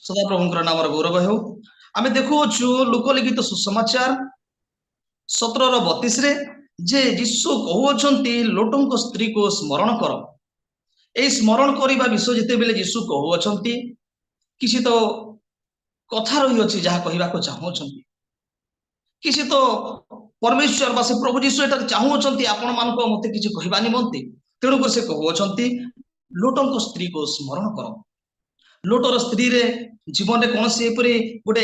ସଦାପ୍ରଭୁଙ୍କର ନାମର ଗୌରବ ହେଉ। ଆମେ ଦେଖୁଅଛୁ ଲୂକ ଲିଖିତ ସୁସମାଚାର 17ର 32ରେ ଯେ ଯୀଶୁ କହୁଅଛନ୍ତି, ଲୋଟଙ୍କ ସ୍ତ୍ରୀକୁ ସ୍ମରଣ କର। ଏଇ ସ୍ମରଣ କରିବା ବିଷୟ ଯେତେବେଳେ ଯୀଶୁ କହୁଅଛନ୍ତି, କିଛି ତ କଥା ରହିଅଛି ଯାହା କହିବାକୁ ଚାହୁଁଅଛନ୍ତି। କିଛି ତ ପରମେଶ୍ୱର ବା ସେ ପ୍ରଭୁ ଯୀଶୁ ଏଠାରେ ଚାହୁଁଅଛନ୍ତି ଆପଣ ମାନଙ୍କୁ ମତେ କିଛି କହିବା ନିମନ୍ତେ। ତେଣୁକରି ସେ କହୁଅଛନ୍ତି, ଲୋଟଙ୍କ ସ୍ତ୍ରୀକୁ ସ୍ମରଣ କର। ଲୋଟର ସ୍ତ୍ରୀରେ ଜୀବନରେ କୌଣସି ଏପରି ଗୋଟେ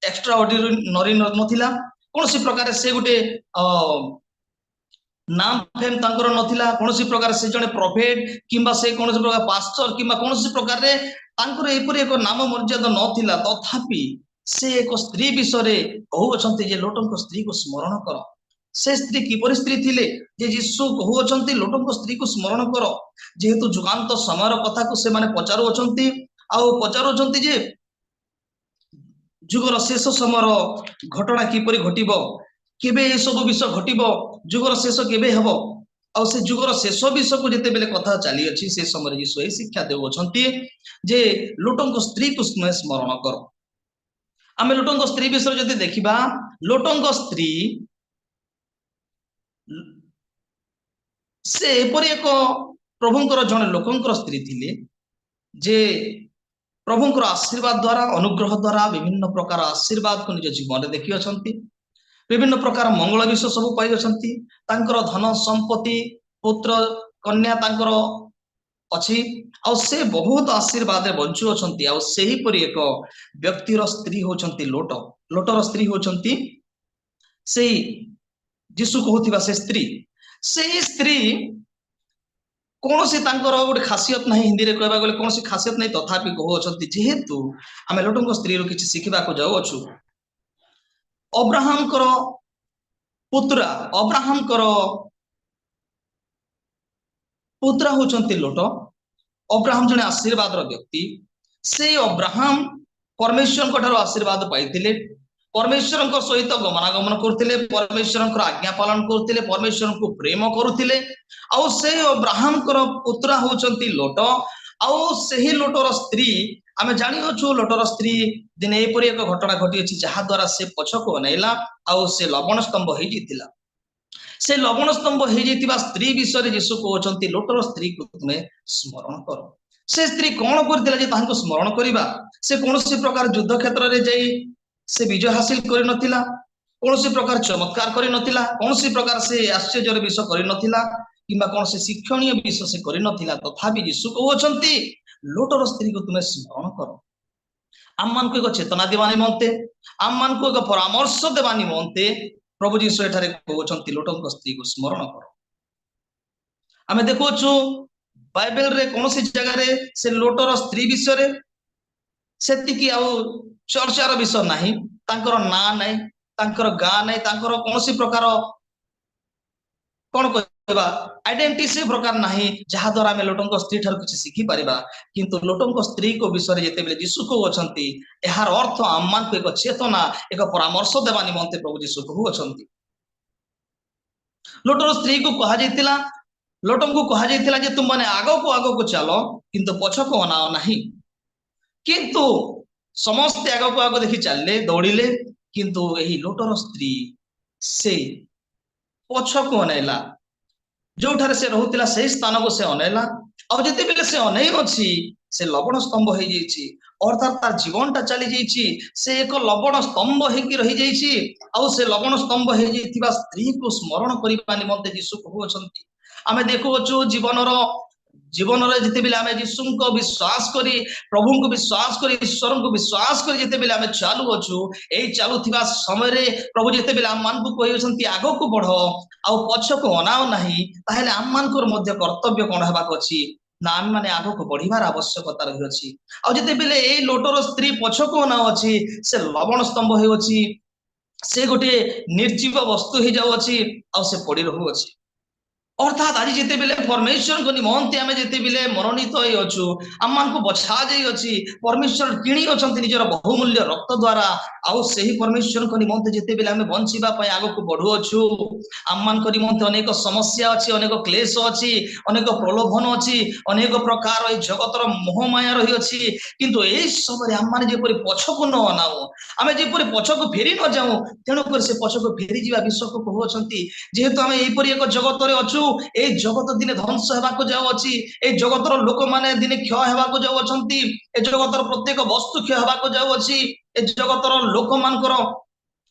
ଏକ୍ସଟ୍ରା ଅର୍ଡିନରୀ ନଥିଲା। କୌଣସି ପ୍ରକାର ସେ ଗୋଟେ ନାମ ଫେମ ତାଙ୍କର ନଥିଲା। କୌଣସି ପ୍ରକାର ସେ ଜଣେ ପ୍ରଫେଟ କିମ୍ବା ସେ କୌଣସି ପ୍ରକାର ପାଷ୍ଟର କିମ୍ବା କୌଣସି ପ୍ରକାରରେ ତାଙ୍କର ଏପରି ଏକ ନାମ ମର୍ଯ୍ୟାଦା ନଥିଲା। ତଥାପି ସେ ଏକ ସ୍ତ୍ରୀ ବିଷୟରେ କହୁଅଛନ୍ତି ଯେ ଲୋଟଙ୍କ ସ୍ତ୍ରୀକୁ ସ୍ମରଣ କର। ସେ ସ୍ତ୍ରୀ କିପରି ସ୍ତ୍ରୀ ଥିଲେ ଯେ ଯୀଶୁ କହୁଅଛନ୍ତି, ଲୋଟଙ୍କ ସ୍ତ୍ରୀକୁ ସ୍ମରଣ କର? ଯେହେତୁ ଯୁଗାନ୍ତ ସମୟର କଥାକୁ ସେମାନେ ପଚାରୁଅଛନ୍ତି ଆଉ ପଚାରୁଅଛନ୍ତି ଯେ ଯୁଗର ଶେଷ ସମୟର ଘଟଣା କିପରି ଘଟିବ, କେବେ ଏସବୁ ବିଷୟ ଘଟିବ, ଯୁଗର ଶେଷ କେବେ ହେବ। ଆଉ ସେ ଯୁଗର ଶେଷ ବିଷୟକୁ ଯେତେବେଳେ କଥା ଚାଲିଅଛି, ସେ ସମୟରେ ଯୀଶୁ ଏହି ଶିକ୍ଷା ଦେଉଅଛନ୍ତି ଯେ ଲୋଟଙ୍କ ସ୍ତ୍ରୀକୁ ସ୍ମରଣ କର। ଆମେ ଲୋଟଙ୍କ ସ୍ତ୍ରୀ ବିଷୟରେ ଯଦି ଦେଖିବା, ଲୋଟଙ୍କ ସ୍ତ୍ରୀ ସେ ଏପରି ଏକ ପ୍ରଭୁଙ୍କର ଜଣେ ଲୋକଙ୍କର ସ୍ତ୍ରୀ ଥିଲେ ଯେ ପ୍ରଭୁଙ୍କର ଆଶୀର୍ବାଦ ଦ୍ଵାରା, ଅନୁଗ୍ରହ ଦ୍ଵାରା ବିଭିନ୍ନ ପ୍ରକାର ଆଶୀର୍ବାଦକୁ ନିଜ ଜୀବନରେ ଦେଖିଅଛନ୍ତି। ବିଭିନ୍ନ ପ୍ରକାର ମଙ୍ଗଳ ବିଷୟ ସବୁ ପାଇଅଛନ୍ତି। ତାଙ୍କର ଧନ ସମ୍ପତ୍ତି, ପୁତ୍ର କନ୍ୟା ତାଙ୍କର ଅଛି ଆଉ ସେ ବହୁତ ଆଶୀର୍ବାଦରେ ବଞ୍ଚୁଅଛନ୍ତି। ଆଉ ସେହିପରି ଏକ ବ୍ୟକ୍ତିର ସ୍ତ୍ରୀ ହଉଛନ୍ତି ଲୋଟ। ଲୋଟର ସ୍ତ୍ରୀ ହଉଛନ୍ତି ସେଇ ଯୀଶୁ କହୁଥିବା ସେ ସ୍ତ୍ରୀ। ସେଇ ସ୍ତ୍ରୀ କୌଣସି ତାଙ୍କର ଗୋଟେ ଖାସିୟତ ନାହିଁ, ହିନ୍ଦୀରେ କହିବାକୁ ଗଲେ କୌଣସି ଖାସିୟତ ନାହିଁ। ତଥାପି କହୁଅଛନ୍ତି, ଯେହେତୁ ଆମେ ଲୋଟଙ୍କ ସ୍ତ୍ରୀରୁ କିଛି ଶିଖିବାକୁ ଯାଉଅଛୁ, ଅବ୍ରାହମଙ୍କର ପୁତ୍ରା, ଅବ୍ରାହମଙ୍କର ପୁତ୍ରା ହଉଛନ୍ତି ଲୋଟ। ଅବ୍ରାହମ ଜଣେ ଆଶୀର୍ବାଦର ବ୍ୟକ୍ତି। ସେଇ ଅବ୍ରାହମ ପରମେଶ୍ୱରଙ୍କ ଠାରୁ ଆଶୀର୍ବାଦ ପାଇଥିଲେ, ପରମେଶ୍ୱରଙ୍କ ସହିତ ଗମନାଗମନ କରୁଥିଲେ, ପରମେଶ୍ୱରଙ୍କର ଆଜ୍ଞା ପାଳନ କରୁଥିଲେ, ପରମେଶ୍ୱରଙ୍କୁ ପ୍ରେମ କରୁଥିଲେ। ଆଉ ସେ ଅବ୍ରାହମଙ୍କର ପୁତ୍ରା ହଉଛନ୍ତି ଲୋଟ। ଆଉ ସେହି ଲୋଟର ସ୍ତ୍ରୀ, ଆମେ ଜାଣିଅଛୁ, ଲୋଟର ସ୍ତ୍ରୀ ଦିନେ ଏପରି ଏକ ଘଟଣା ଘଟିଅଛି ଯାହା ଦ୍ୱାରା ସେ ପଛକୁ ଅନେଇଲା ଆଉ ସେ ଲବଣ ସ୍ତମ୍ଭ ହେଇଯାଇଥିଲା। ସେ ଲବଣ ସ୍ତମ୍ଭ ହେଇଯାଇଥିବା ସ୍ତ୍ରୀ ବିଷୟରେ ଯୀଶୁ କହୁଛନ୍ତି, ଲୋଟର ସ୍ତ୍ରୀକୁ ତୁମେ ସ୍ମରଣ କର। ସେ ସ୍ତ୍ରୀ କଣ କରିଥିଲା ଯେ ତାହାଙ୍କୁ ସ୍ମରଣ କରିବା? ସେ କୌଣସି ପ୍ରକାର ଯୁଦ୍ଧ କ୍ଷେତ୍ରରେ ଯାଇ ସେ ବିଜୟ ହାସିଲ କରିନଥିଲା, କୌଣସି ପ୍ରକାର ଚମତ୍କାର କରିନଥିଲା, କୌଣସି ପ୍ରକାର ସେ ଆଶ୍ଚର୍ଯ୍ୟର ବିଷୟ କରିନଥିଲା କିମ୍ବା କୌଣସି ଶିକ୍ଷଣୀୟ ବିଷୟ ସେ କରିନଥିଲା। ତଥାପି ଯୀଶୁ କହୁଅଛନ୍ତି, ଲୋଟର ସ୍ତ୍ରୀକୁ ତୁମେ ସ୍ମରଣ କର। ଆମମାନଙ୍କୁ ଏକ ଚେତନା ଦେବା ନିମନ୍ତେ, ଆମମାନଙ୍କୁ ଏକ ପରାମର୍ଶ ଦେବା ନିମନ୍ତେ ପ୍ରଭୁ ଯୀଶୁ ଏଠାରେ କହୁଛନ୍ତି, ଲୋଟଙ୍କ ସ୍ତ୍ରୀକୁ ସ୍ମରଣ କର। ଆମେ ଦେଖୁଅଛୁ, ବାଇବେଲରେ କୌଣସି ଜାଗାରେ ସେ ଲୋଟର ସ୍ତ୍ରୀ ବିଷୟରେ ସେତିକି ଆଉ ଚର୍ଚ୍ଚାର ବିଷୟ ନାହିଁ। ତାଙ୍କର ନାଁ ନାହିଁ, ତାଙ୍କର ଗାଁ ନାହିଁ, ତାଙ୍କର କୌଣସି ପ୍ରକାର କଣ କହିବା, ଆଇଡେଣ୍ଟିଟି ସେ ପ୍ରକାର ନାହିଁ ଯାହା ଦ୍ୱାରା ଆମେ ଲୋଟଙ୍କ ସ୍ତ୍ରୀ ଠାରୁ କିଛି ଶିଖିପାରିବା। କିନ୍ତୁ ଲୋଟଙ୍କ ସ୍ତ୍ରୀଙ୍କ ବିଷୟରେ ଯେତେବେଳେ ଯୀଶୁ କହୁଅଛନ୍ତି, ଏହାର ଅର୍ଥ ଆମମାନଙ୍କୁ ଏକ ଚେତନା, ଏକ ପରାମର୍ଶ ଦେବା ନିମନ୍ତେ ପ୍ରଭୁ ଯୀଶୁ କହୁଅଛନ୍ତି। ଲୋଟର ସ୍ତ୍ରୀକୁ କୁହାଯାଇଥିଲା, ଲୋଟଙ୍କୁ କୁହାଯାଇଥିଲା ଯେ ତୁମମାନେ ଆଗକୁ ଆଗକୁ ଚାଲ, କିନ୍ତୁ ପଛକୁ ଅନାଅ ନାହିଁ। କିନ୍ତୁ ସମସ୍ତେ ଆଗକୁ ଆଗକୁ ଦେଖି ଚାଲିଲେ, ଦୌଡ଼ିଲେ, କିନ୍ତୁ ଏହି ଲୋଟର ସ୍ତ୍ରୀ ସେ ପଛକୁ ଅନେଇଲା। ଯୋଉଠାରେ ସେ ରହୁଥିଲା, ସେଇ ସ୍ଥାନକୁ ସେ ଅନେଇଲା। ଆଉ ଯେତେବେଳେ ସେ ଅନେଇ ଅଛି, ସେ ଲବଣ ସ୍ତମ୍ଭ ହେଇଯାଇଛି। ଅର୍ଥାତ୍ ତାର ଜୀବନଟା ଚାଲି ଯାଇଛି, ସେ ଏକ ଲବଣ ସ୍ତମ୍ଭ ହେଇକି ରହିଯାଇଛି। ଆଉ ସେ ଲବଣ ସ୍ତମ୍ଭ ହେଇଯାଇଥିବା ସ୍ତ୍ରୀକୁ ସ୍ମରଣ କରିବା ନିମନ୍ତେ ଯୀଶୁ କହୁଅଛନ୍ତି। ଆମେ ଦେଖୁଅଛୁ, ଜୀବନରେ ଯେତେବେଳେ ଆମେ ଯୀଶୁଙ୍କ ବିଶ୍ୱାସ କରି, ପ୍ରଭୁଙ୍କୁ ବିଶ୍ୱାସ କରି, ଈଶ୍ୱରଙ୍କୁ ବିଶ୍ୱାସ କରି ଯେତେବେଳେ ଆମେ ଚାଲୁଅଛୁ, ଏଇ ଚାଲୁଥିବା ସମୟରେ ପ୍ରଭୁ ଯେତେବେଳେ ଆମମାନଙ୍କୁ କହୁଅଛନ୍ତି, ଆଗକୁ ବଢ ଆଉ ପଛକୁ ଅନାଅ ନାହିଁ, ତାହେଲେ ଆମମାନଙ୍କର ମଧ୍ୟ କର୍ତ୍ତବ୍ୟ କଣ ହେବାକୁ ଅଛି ନା ଆମେ ଆଗକୁ ବଢିବାର ଆବଶ୍ୟକତା ରହିଅଛି। ଆଉ ଯେତେବେଳେ ଏଇ ଲୋଟର ସ୍ତ୍ରୀ ପଛକୁ ଅନାଉଅଛି, ସେ ଲବଣ ସ୍ତମ୍ଭ ହେଉଅଛି, ସେ ଗୋଟିଏ ନିର୍ଜୀବ ବସ୍ତୁ ହେଇଯାଉଅଛି ଆଉ ସେ ପଡି ରହୁଅଛି। ଅର୍ଥାତ୍ ଆଜି ଯେତେବେଳେ ପରମେଶ୍ୱରଙ୍କ ନିମନ୍ତେ ଆମେ ଯେତେବେଳେ ମନୋନୀତ ହେଇଅଛୁ, ଆମମାନଙ୍କୁ ବଛା ଯାଇଅଛି, ପରମେଶ୍ୱର କିଣି ଅଛନ୍ତି ନିଜର ବହୁମୂଲ୍ୟ ରକ୍ତ ଦ୍ଵାରା, ଆଉ ସେହି ପରମେଶ୍ୱରଙ୍କ ନିମନ୍ତେ ଯେତେବେଳେ ଆମେ ବଞ୍ଚିବା ପାଇଁ ଆଗକୁ ବଢୁଅଛୁ, ଆମମାନଙ୍କ ନିମନ୍ତେ ଅନେକ ସମସ୍ୟା ଅଛି, ଅନେକ କ୍ଲେଶ ଅଛି, ଅନେକ ପ୍ରଲୋଭନ ଅଛି, ଅନେକ ପ୍ରକାର ଏଇ ଜଗତର ମୋହମାୟା ରହିଅଛି। କିନ୍ତୁ ଏଇ ସମୟରେ ଆମମାନେ ଯେପରି ପଛକୁ ନ ଅନାଉ, ଆମେ ଯେପରି ପଛକୁ ଫେରି ନ ଯାଉ, ତେଣୁକରି ସେ ପଛକୁ ଫେରିଯିବା ବିଷୟକୁ କହୁଅଛନ୍ତି। ଯେହେତୁ ଆମେ ଏହିପରି ଏକ ଜଗତରେ ଅଛୁ, ଏଇ ଜଗତ ଦିନେ ଧ୍ୱଂସ ହେବାକୁ ଯାଉଅଛି, ଏଇ ଜଗତର ଲୋକମାନେ ଦିନେ କ୍ଷୟ ହେବାକୁ ଯାଉଅଛନ୍ତି, ଏ ଜଗତର ପ୍ରତ୍ୟେକ ବସ୍ତୁ କ୍ଷୟ ହେବାକୁ ଯାଉଅଛି, ଏ ଜଗତର ଲୋକମାନଙ୍କର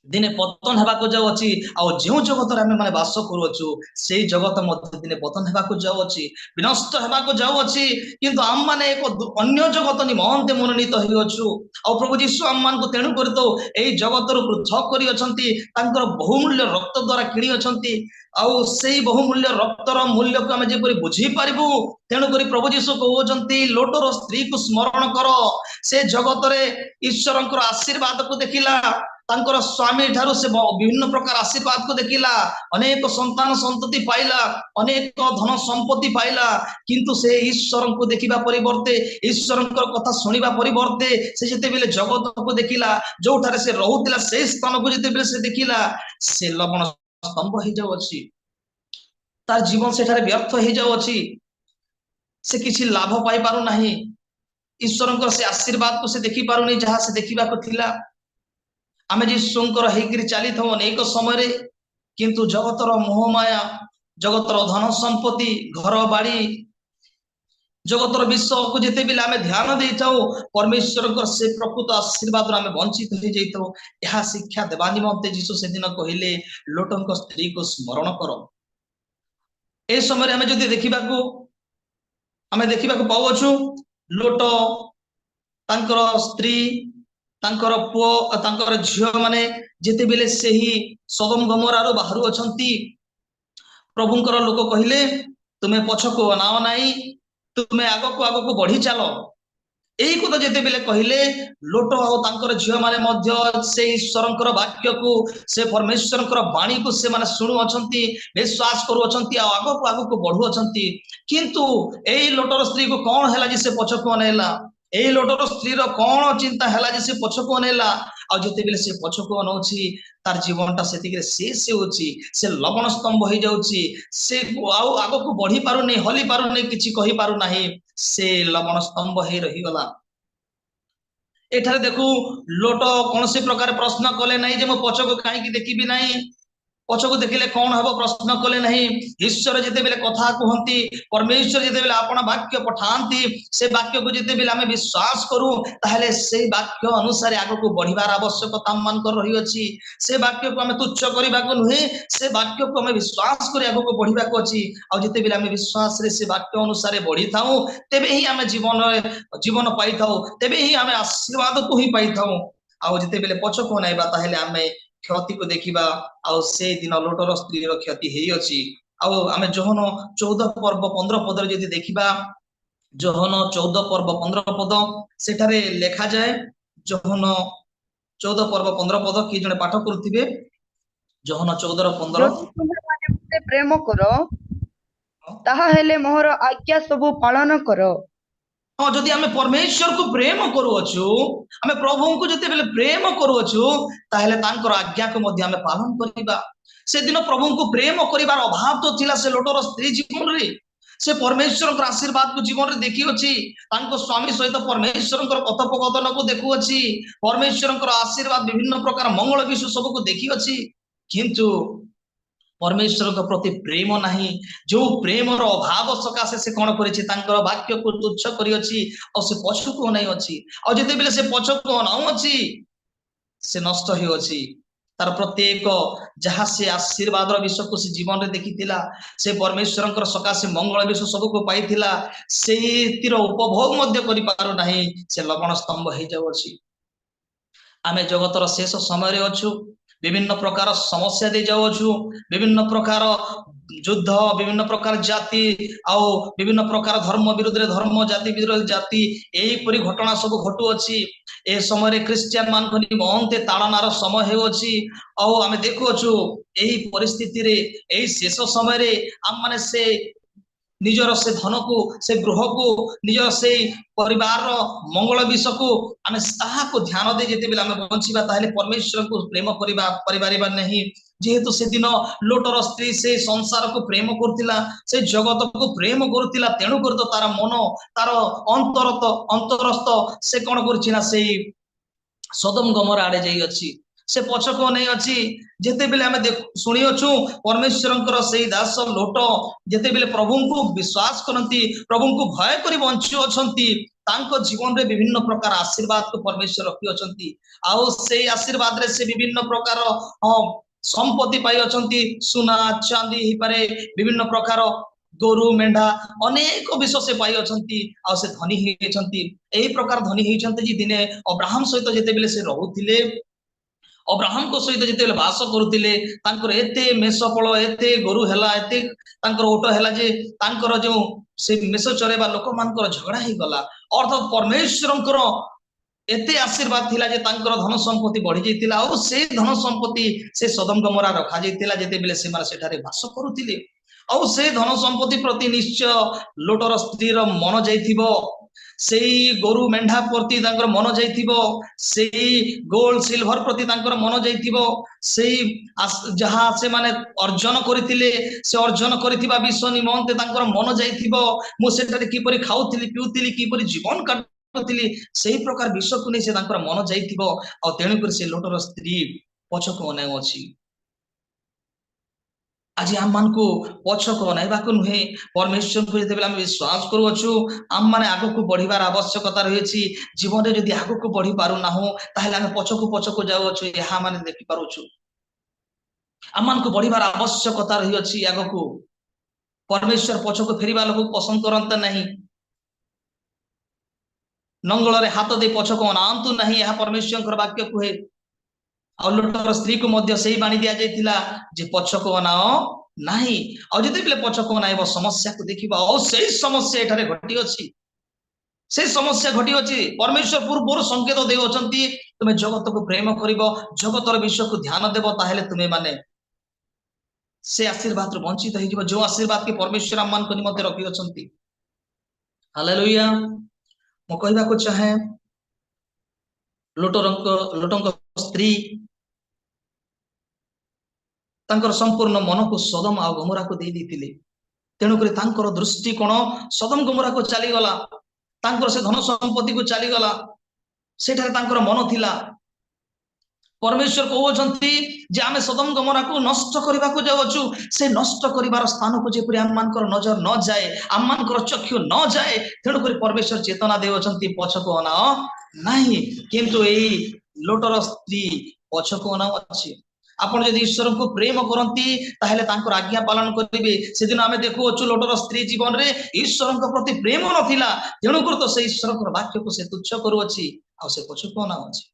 ଦିନେ ପତନ ହେବାକୁ ଯାଉଅଛି। ଆଉ ଯେଉଁ ଜଗତରେ ଆମେ ମାନେ ବାସ କରୁଅଛୁ, ସେଇ ଜଗତ ମଧ୍ୟ ଦିନେ ପତନ ହେବାକୁ ଯାଉଅଛି, ବିନଷ୍ଟ ହେବାକୁ ଯାଉଅଛି। କିନ୍ତୁ ଆମମାନେ ଏକ ଅନ୍ୟ ଜଗତ ନିମନ୍ତେ ମନୋନୀତ ହେଇଅଛୁ। ଆଉ ପ୍ରଭୁ ଯୀଶୁ ଆମମାନଙ୍କୁ ତେଣୁ କରି ତ ଏଇ ଜଗତରୁ ପୃଥକ କରିଅଛନ୍ତି, ତାଙ୍କର ବହୁମୂଲ୍ୟ ରକ୍ତ ଦ୍ଵାରା କିଣି ଅଛନ୍ତି। ଆଉ ସେଇ ବହୁମୂଲ୍ୟ ରକ୍ତର ମୂଲ୍ୟକୁ ଆମେ ଯେପରି ବୁଝିପାରିବୁ, ତେଣୁକରି ପ୍ରଭୁ ଯୀଶୁ କହୁଅଛନ୍ତି, ଲୋଟର ସ୍ତ୍ରୀକୁ ସ୍ମରଣ କର। ସେ ଜଗତରେ ଈଶ୍ୱରଙ୍କର ଆଶୀର୍ବାଦକୁ ଦେଖିଲା, ତାଙ୍କର ସ୍ୱାମୀ ଠାରୁ ସେ ବିଭିନ୍ନ ପ୍ରକାର ଆଶୀର୍ବାଦକୁ ଦେଖିଲା, ଅନେକ ସନ୍ତାନ ସନ୍ତତି ପାଇଲା, ଅନେକ ଧନ ସମ୍ପତ୍ତି ପାଇଲା। କିନ୍ତୁ ସେ ଈଶ୍ୱରଙ୍କୁ ଦେଖିବା ପରିବର୍ତ୍ତେ, ଈଶ୍ୱରଙ୍କର କଥା ଶୁଣିବା ପରିବର୍ତ୍ତେ, ସେ ଯେତେବେଳେ ଜଗତକୁ ଦେଖିଲା, ଯୋଉଠାରେ ସେ ରହୁଥିଲା ସେଇ ସ୍ଥାନକୁ ଯେତେବେଳେ ସେ ଦେଖିଲା, ସେ ଲବଣ ସ୍ତମ୍ଭ ହେଇଯାଉଅଛି। ତାର ଜୀବନ ସେଠାରେ ବ୍ୟର୍ଥ ହେଇଯାଉଅଛି। ସେ କିଛି ଲାଭ ପାଇପାରୁନାହିଁ। ଈଶ୍ୱରଙ୍କର ସେ ଆଶୀର୍ବାଦକୁ ସେ ଦେଖିପାରୁନି, ଯାହା ସେ ଦେଖିବାକୁ ଥିଲା। ଆମେ ଯୀଶୁଙ୍କର ହେଇକିରି ଚାଲିଥାଉ ଅନେକ ସମୟରେ, କିନ୍ତୁ ଜଗତର ମୋହମାୟା, ଜଗତର ଧନ ସମ୍ପତ୍ତି, ଘର ବାଡି, ଜଗତର ବିଷୟକୁ ଯେତେବେଳେ ଆମେ ଧ୍ୟାନ ଦେଇଥାଉ, ପରମେଶ୍ୱରଙ୍କର ସେ ପ୍ରକୃତ ଆଶୀର୍ବାଦରୁ ଆମେ ବଞ୍ଚିତ ହେଇଯାଇଥାଉ। ଏହା ଶିକ୍ଷା ଦେବା ନିମନ୍ତେ ଯୀଶୁ ସେଦିନ କହିଲେ, ଲୋଟଙ୍କ ସ୍ତ୍ରୀକୁ ସ୍ମରଣ କର। ଏ ସମୟରେ ଆମେ ଯଦି ଦେଖିବାକୁ ପାଉଅଛୁ, ଲୋଟ, ତାଙ୍କର ସ୍ତ୍ରୀ, ତାଙ୍କର ପୁଅ, ତାଙ୍କର ଝିଅ ମାନେ ଯେତେବେଳେ ସେହି ସଦୋମ ଗମୋରାରୁ ବାହାରୁ ଅଛନ୍ତି, ପ୍ରଭୁଙ୍କର ଲୋକ କହିଲେ, "ତୁମେ ପଛକୁ ଅନାଅ ନାହିଁ, ତୁମେ ଆଗକୁ ଆଗକୁ ବଢି ଚାଲ।" ଏଇ କଥା ଯେତେବେଳେ କହିଲେ, ଲୋଟ ଆଉ ତାଙ୍କର ଝିଅ ମାନେ ମଧ୍ୟ ସେ ଈଶ୍ୱରଙ୍କର ବାକ୍ୟକୁ, ସେ ପରମେଶ୍ୱରଙ୍କର ବାଣୀକୁ ସେମାନେ ଶୁଣୁଅଛନ୍ତି, ବିଶ୍ୱାସ କରୁଅଛନ୍ତି ଆଉ ଆଗକୁ ଆଗକୁ ବଢୁଅଛନ୍ତି। କିନ୍ତୁ ଏଇ ଲୋଟର ସ୍ତ୍ରୀକୁ କଣ ହେଲା ଯେ ସେ ପଛକୁ ଅନେଇଲା? ଏଇ ଲୋଟର ସ୍ତ୍ରୀର କଣ ଚିନ୍ତା ହେଲା ଯେ ସେ ପଛକୁ ଅନେଇଲା? ଆଉ ଯେତେବେଳେ ସେ ପଛକୁ ଅନଉଛି, ତାର ଜୀବନଟା ସେତିକିରେ ଶେଷ ହେଉଛି। ସେ ଲବଣ ସ୍ତମ୍ଭ ହେଇଯାଉଛି। ସେ ଆଉ ଆଗକୁ ବଢି ପାରୁନି, ହଲି ପାରୁନି, କିଛି କହିପାରୁନାହିଁ। ସେ ଲବଣ ସ୍ତମ୍ଭ ହେଇ ରହିଗଲା। ଏଠାରେ ଦେଖୁ, ଲୋଟ କୌଣସି ପ୍ରକାର ପ୍ରଶ୍ନ କଲେ ନାହିଁ ଯେ ମୁଁ ପଛକୁ କାହିଁକି ଦେଖିବି ନାହିଁ, ପଛକୁ ଦେଖିଲେ କଣ ହବ, ପ୍ରଶ୍ନ କଲେ ନାହିଁ। ଈଶ୍ୱର ଯେତେବେଳେ କଥା କୁହନ୍ତି, ପରମେଶ୍ୱର ଯେତେବେଳେ ଆପଣ ବାକ୍ୟ ପଠାନ୍ତି, ସେ ବାକ୍ୟକୁ ଯେତେବେଳେ ଆମେ ବିଶ୍ୱାସ କରୁ, ତାହେଲେ ସେଇ ବାକ୍ୟ ଅନୁସାରେ ଆଗକୁ ବଢିବାର ଆବଶ୍ୟକତା ଆମମାନଙ୍କର ରହିଅଛି। ସେ ବାକ୍ୟକୁ ଆମେ ତୁଚ୍ଛ କରିବାକୁ ନୁହେଁ, ସେ ବାକ୍ୟକୁ ଆମେ ବିଶ୍ୱାସ କରି ଆଗକୁ ବଢିବାକୁ ଅଛି। ଆଉ ଯେତେବେଳେ ଆମେ ବିଶ୍ୱାସରେ ସେ ବାକ୍ୟ ଅନୁସାରେ ବଢିଥାଉ, ତେବେ ହିଁ ଆମେ ଜୀବନରେ ଜୀବନ ପାଇଥାଉ, ତେବେ ହିଁ ଆମେ ଆଶୀର୍ବାଦକୁ ହିଁ ପାଇଥାଉ। ଆଉ ଯେତେବେଳେ ପଛକୁ ଅନାଇବା, ତାହେଲେ ଆମେ କ୍ଷତିକୁ ଦେଖିବା। ଆଉ ସେଇ ଦିନ ଲୋଟର ସ୍ତ୍ରୀର କ୍ଷତି ହେଇଅଛି। ଆଉ ଆମେ ଯୋହନ 14 ପର୍ବ 15 ପଦରେ ଯଦି ଦେଖିବା, ଯୋହନ 14 ପର୍ବ 15 ପଦ, ସେଠାରେ ଲେଖାଯାଏ। ଯୋହନ 14 ପର୍ବ 15 ପଦ କିଏ ଜଣେ ପାଠ କରୁଥିବେ? ଯୋହନ 14ର 15। ଯଦି ତୁମେମାନେ ମୋତେ ପ୍ରେମ କର, ତାହା ହେଲେ ମୋହର ଆଜ୍ଞା ସବୁ ପାଳନ କର। ହଁ, ଯଦି ଆମେ ପରମେଶ୍ୱରକୁ ପ୍ରେମ କରୁଅଛୁ, ଆମେ ପ୍ରଭୁଙ୍କୁ ଯେତେବେଳେ ପ୍ରେମ କରୁଅଛୁ, ତାହେଲେ ତାଙ୍କର ଆଜ୍ଞାକୁ ମଧ୍ୟ ଆମେ ପାଳନ କରିବା। ସେଦିନ ପ୍ରଭୁଙ୍କୁ ପ୍ରେମ କରିବାର ଅଭାବ ତ ଥିଲା ସେ ଲୋଟର ସ୍ତ୍ରୀ ଜୀବନରେ। ସେ ପରମେଶ୍ୱରଙ୍କର ଆଶୀର୍ବାଦକୁ ଜୀବନରେ ଦେଖିଅଛି, ତାଙ୍କ ସ୍ୱାମୀ ସହିତ ପରମେଶ୍ୱରଙ୍କର କଥୋପକଥନକୁ ଦେଖୁଅଛି, ପରମେଶ୍ୱରଙ୍କର ଆଶୀର୍ବାଦ, ବିଭିନ୍ନ ପ୍ରକାର ମଙ୍ଗଳ ବିଷୟ ସବୁକୁ ଦେଖିଅଛି, କିନ୍ତୁ ପରମେଶ୍ୱରଙ୍କ ପ୍ରତି ପ୍ରେମ ନାହିଁ। ଯୋଉ ପ୍ରେମର ଅଭାବ ସକାଶେ ସେ କଣ କରିଛି? ତାଙ୍କର ବାକ୍ୟକୁ ତୁଚ୍ଛ କରିଅଛି ଆଉ ସେ ପଛକୁ ଅନାଇ ଅଛି। ଆଉ ଯେତେବେଳେ ସେ ପଛକୁ ଅନାଉଅଛି, ସେ ନଷ୍ଟ ହେଉଅଛି। ତାର ପ୍ରତ୍ୟେକ ଯାହା ସେ ଆଶୀର୍ବାଦର ବିଷୟକୁ ସେ ଜୀବନରେ ଦେଖିଥିଲା, ସେ ପରମେଶ୍ୱରଙ୍କର ସକାଶେ ମଙ୍ଗଳ ବିଷୟ ସବୁକୁ ପାଇଥିଲା, ସେଇଥିର ଉପଭୋଗ ମଧ୍ୟ କରିପାରୁନାହିଁ। ସେ ଲବଣ ସ୍ତମ୍ଭ ହେଇଯାଉଅଛି। ଆମେ ଜଗତର ଶେଷ ସମୟରେ ଅଛୁ। ବିଭିନ୍ନ ପ୍ରକାର ସମସ୍ୟା ଦେଇ ଯାଉଅଛୁ। ବିଭିନ୍ନ ପ୍ରକାର ଯୁଦ୍ଧ, ବିଭିନ୍ନ ପ୍ରକାର ଜାତି ଆଉ ବିଭିନ୍ନ ପ୍ରକାର ଧର୍ମ ବିରୁଦ୍ଧରେ ଧର୍ମ, ଜାତି ବିରୁଦ୍ଧରେ ଜାତି, ଏହିପରି ଘଟଣା ସବୁ ଘଟୁଅଛି। ଏ ସମୟରେ ଖ୍ରୀଷ୍ଟିଆନ ମାନଙ୍କ ନିମନ୍ତେ ତାଡ଼ନାର ସମୟ ହେଉଅଛି। ଆଉ ଆମେ ଦେଖୁଅଛୁ, ଏହି ପରିସ୍ଥିତିରେ, ଏଇ ଶେଷ ସମୟରେ ଆମମାନେ ସେ ନିଜର ସେ ଧନକୁ, ସେ ଗୃହକୁ, ନିଜର ସେଇ ପରିବାରର ମଙ୍ଗଳ ବିଷୟକୁ ଆମେ ତାହାକୁ ଧ୍ୟାନ ଦେଇ ଯେତେବେଳେ ଆମେ ବଞ୍ଚିବା, ତାହେଲେ ପରମେଶ୍ୱରଙ୍କୁ ପ୍ରେମ କରିବା କରିପାରିବା ନାହିଁ। ଯେହେତୁ ସେଦିନ ଲୋଟର ସ୍ତ୍ରୀ ସେ ସଂସାରକୁ ପ୍ରେମ କରୁଥିଲା, ସେ ଜଗତକୁ ପ୍ରେମ କରୁଥିଲା, ତେଣୁକରି ତ ତାର ମନ, ତାର ଅନ୍ତର ତ ଅନ୍ତରସ୍ଥ ସେ କଣ କରୁଛି ନା ସେଇ ସଦମ ଗମର ଆଡେ ଯାଇଅଛି, ସେ ପଛକୁ ଅନେଇ ଅଛି। ଯେତେବେଳେ ଆମେ ଶୁଣିଅଛୁ, ପରମେଶ୍ୱରଙ୍କର ସେଇ ଦାସ ଲୋଟ ଯେତେବେଳେ ପ୍ରଭୁଙ୍କୁ ବିଶ୍ୱାସ କରନ୍ତି, ପ୍ରଭୁଙ୍କୁ ଭୟ କରି ବଞ୍ଚୁଅଛନ୍ତି, ତାଙ୍କ ଜୀବନରେ ବିଭିନ୍ନ ପ୍ରକାର ଆଶୀର୍ବାଦକୁ ପରମେଶ୍ୱର ରଖିଅଛନ୍ତି। ଆଉ ସେଇ ଆଶୀର୍ବାଦରେ ସେ ବିଭିନ୍ନ ପ୍ରକାର ସମ୍ପତ୍ତି ପାଇଅଛନ୍ତି। ସୁନା ଚାନ୍ଦି ହେଇପାରେ, ବିଭିନ୍ନ ପ୍ରକାର ଗୋରୁ ମେଣ୍ଢା, ଅନେକ ବିଷୟ ସେ ପାଇଅଛନ୍ତି। ଆଉ ସେ ଧନୀ ହେଇଛନ୍ତି। ଏହି ପ୍ରକାର ଧନୀ ହେଇଛନ୍ତି ଯେ ଦିନେ ଅବ୍ରାହମ ସହିତ ଯେତେବେଳେ ସେ ରହୁଥିଲେ, ଅବ୍ରାହମଙ୍କ ସହିତ ଯେତେବେଳେ ବାସ କରୁଥିଲେ, ତାଙ୍କର ଏତେ ମେଷପଳ, ଏତେ ଗୋରୁ ହେଲା, ଏତେ ତାଙ୍କର ଓଟ ହେଲା ଯେ ତାଙ୍କର ଯୋଉ ସେ ମେଷ ଚରେଇବା ଲୋକମାନଙ୍କର ଝଗଡା ହେଇଗଲା। ଅର୍ଥାତ୍ ପରମେଶ୍ୱରଙ୍କର ଏତେ ଆଶୀର୍ବାଦ ଥିଲା ଯେ ତାଙ୍କର ଧନ ସମ୍ପତ୍ତି ବଢି ଯାଇଥିଲା। ଆଉ ସେ ଧନ ସମ୍ପତ୍ତି ସେ ସଦମ ଗମରା ରଖାଯାଇଥିଲା ଯେତେବେଳେ ସେମାନେ ସେଠାରେ ବାସ କରୁଥିଲେ। ଆଉ ସେ ଧନ ସମ୍ପତ୍ତି ପ୍ରତି ନିଶ୍ଚୟ ଲୋଟର ସ୍ତ୍ରୀର ମନ ଯାଇଥିବ, ସେଇ ଗୋରୁ ମେଣ୍ଢା ପ୍ରତି ତାଙ୍କର ମନ ଯାଇଥିବ, ସେଇ ଗୋଲ୍ଡ ସିଲଭର ପ୍ରତି ତାଙ୍କର ମନ ଯାଇଥିବ। ସେଇ ଯାହା ସେମାନେ ଅର୍ଜନ କରିଥିଲେ, ସେ ଅର୍ଜନ କରିଥିବା ବିଷୟ ନିମନ୍ତେ ତାଙ୍କର ମନ ଯାଇଥିବ। ମୁଁ ସେଠାରେ କିପରି ଖାଉଥିଲି, ପିଉଥିଲି, କିପରି ଜୀବନ କାଟୁଥିଲି, ସେଇ ପ୍ରକାର ବିଷୟକୁ ନେଇ ସେ ତାଙ୍କର ମନ ଯାଇଥିବ। ଆଉ ତେଣୁକରି ସେ ଲୋଟର ସ୍ତ୍ରୀ ପଛକୁ ଅନାଉଅଛି। ଆଜି ଆମମାନଙ୍କୁ ପଛକୁ ଅନାଇବାକୁ ନୁହେଁ। ପରମେଶ୍ୱରଙ୍କୁ ଯେତେବେଳେ ଆମେ ବିଶ୍ୱାସ କରୁଅଛୁ, ଆମମାନେ ଆଗକୁ ବଢିବାର ଆବଶ୍ୟକତା ରହିଛି। ଜୀବନରେ ଯଦି ଆଗକୁ ବଢି ପାରୁନାହୁଁ, ତାହେଲେ ଆମେ ପଛକୁ ପଛକୁ ଯାଉଅଛୁ, ଏହା ମାନେ ଦେଖିପାରୁଛୁ। ଆମମାନଙ୍କୁ ବଢିବାର ଆବଶ୍ୟକତା ରହିଅଛି ଆଗକୁ। ପରମେଶ୍ୱର ପଛକୁ ଫେରିବା ଲୋକକୁ ପସନ୍ଦ କରନ୍ତି ନାହିଁ। ନଙ୍ଗଳରେ ହାତ ଦେଇ ପଛକୁ ଅନାନ୍ତୁ ନାହିଁ, ଏହା ପରମେଶ୍ୱରଙ୍କର ବାକ୍ୟ କୁହେ। ଆଉ ଲୋଟର ସ୍ତ୍ରୀକୁ ମଧ୍ୟ ସେଇ ବାଣୀ ଦିଆଯାଇଥିଲା ଯେ ପଛକୁ ଅନାଅ ନାହିଁ। ଆଉ ଯେତେବେଳେ ପଛକୁ ଅନାଇବ, ସମସ୍ୟାକୁ ଦେଖିବ। ଆଉ ସେଇ ସମସ୍ୟା ଏଠାରେ ଘଟିଅଛି, ସେଇ ସମସ୍ୟା ଘଟିଅଛି। ପରମେଶ୍ୱର ପୂର୍ବରୁ ସଂକେତ ଦେଉଅଛନ୍ତି, ତୁମେ ଜଗତକୁ ପ୍ରେମ କରିବ, ଜଗତର ବିଷୟକୁ ଧ୍ୟାନ ଦେବ, ତାହେଲେ ତୁମେ ମାନେ ସେ ଆଶୀର୍ବାଦରୁ ବଞ୍ଚିତ ହେଇଯିବ, ଯୋଉ ଆଶୀର୍ବାଦ କି ପରମେଶ୍ୱର ଆମମାନଙ୍କ ନିମନ୍ତେ ରଖିଅଛନ୍ତି। ହାଲେଲୁୟା। ମୁଁ କହିବାକୁ ଚାହେଁ, ଲୋଟଙ୍କ ସ୍ତ୍ରୀ ତାଙ୍କର ସମ୍ପୂର୍ଣ୍ଣ ମନକୁ ସଦମ ଆଉ ଗମରାକୁ ଦେଇ ଦେଇଥିଲେ। ତେଣୁକରି ତାଙ୍କର ଦୃଷ୍ଟିକୋଣ ସଦମ ଗମରାକୁ ଚାଲିଗଲା, ତାଙ୍କର ସେ ଧନ ସମ୍ପତ୍ତିକୁ ଚାଲିଗଲା, ସେଠାରେ ତାଙ୍କର ମନ ଥିଲା। ପରମେଶ୍ୱର କହୁଅଛନ୍ତି ଯେ ଆମେ ସଦମ ଗମରାକୁ ନଷ୍ଟ କରିବାକୁ ଯାଉଅଛୁ। ସେ ନଷ୍ଟ କରିବାର ସ୍ଥାନକୁ ଯେପରି ଆମମାନଙ୍କର ନଜର ନ ଯାଏ, ଆମମାନଙ୍କର ଚକ୍ଷୁ ନ ଯାଏ, ତେଣୁକରି ପରମେଶ୍ୱର ଚେତନା ଦେଉଅଛନ୍ତି, ପଛକୁ ଅନାଅ ନାହିଁ। କିନ୍ତୁ ଏଇ ଲୋଟର ସ୍ତ୍ରୀ ପଛକୁ ଅନାଉଅଛି। ଆପଣ ଯଦି ଈଶ୍ୱରଙ୍କୁ ପ୍ରେମ କରନ୍ତି, ତାହେଲେ ତାଙ୍କର ଆଜ୍ଞା ପାଳନ କରିବେ। ସେଦିନ ଆମେ ଦେଖୁଅଛୁ, ଲୋଟର ସ୍ତ୍ରୀ ଜୀବନରେ ଈଶ୍ୱରଙ୍କ ପ୍ରତି ପ୍ରେମ ନଥିଲା। ତେଣୁକରି ତ ସେ ଈଶ୍ୱରଙ୍କର ବାକ୍ୟକୁ ସେ ତୁଚ୍ଛ କରୁଅଛି ଆଉ ସେ ପଛକୁ ଅନାଉଅଛି।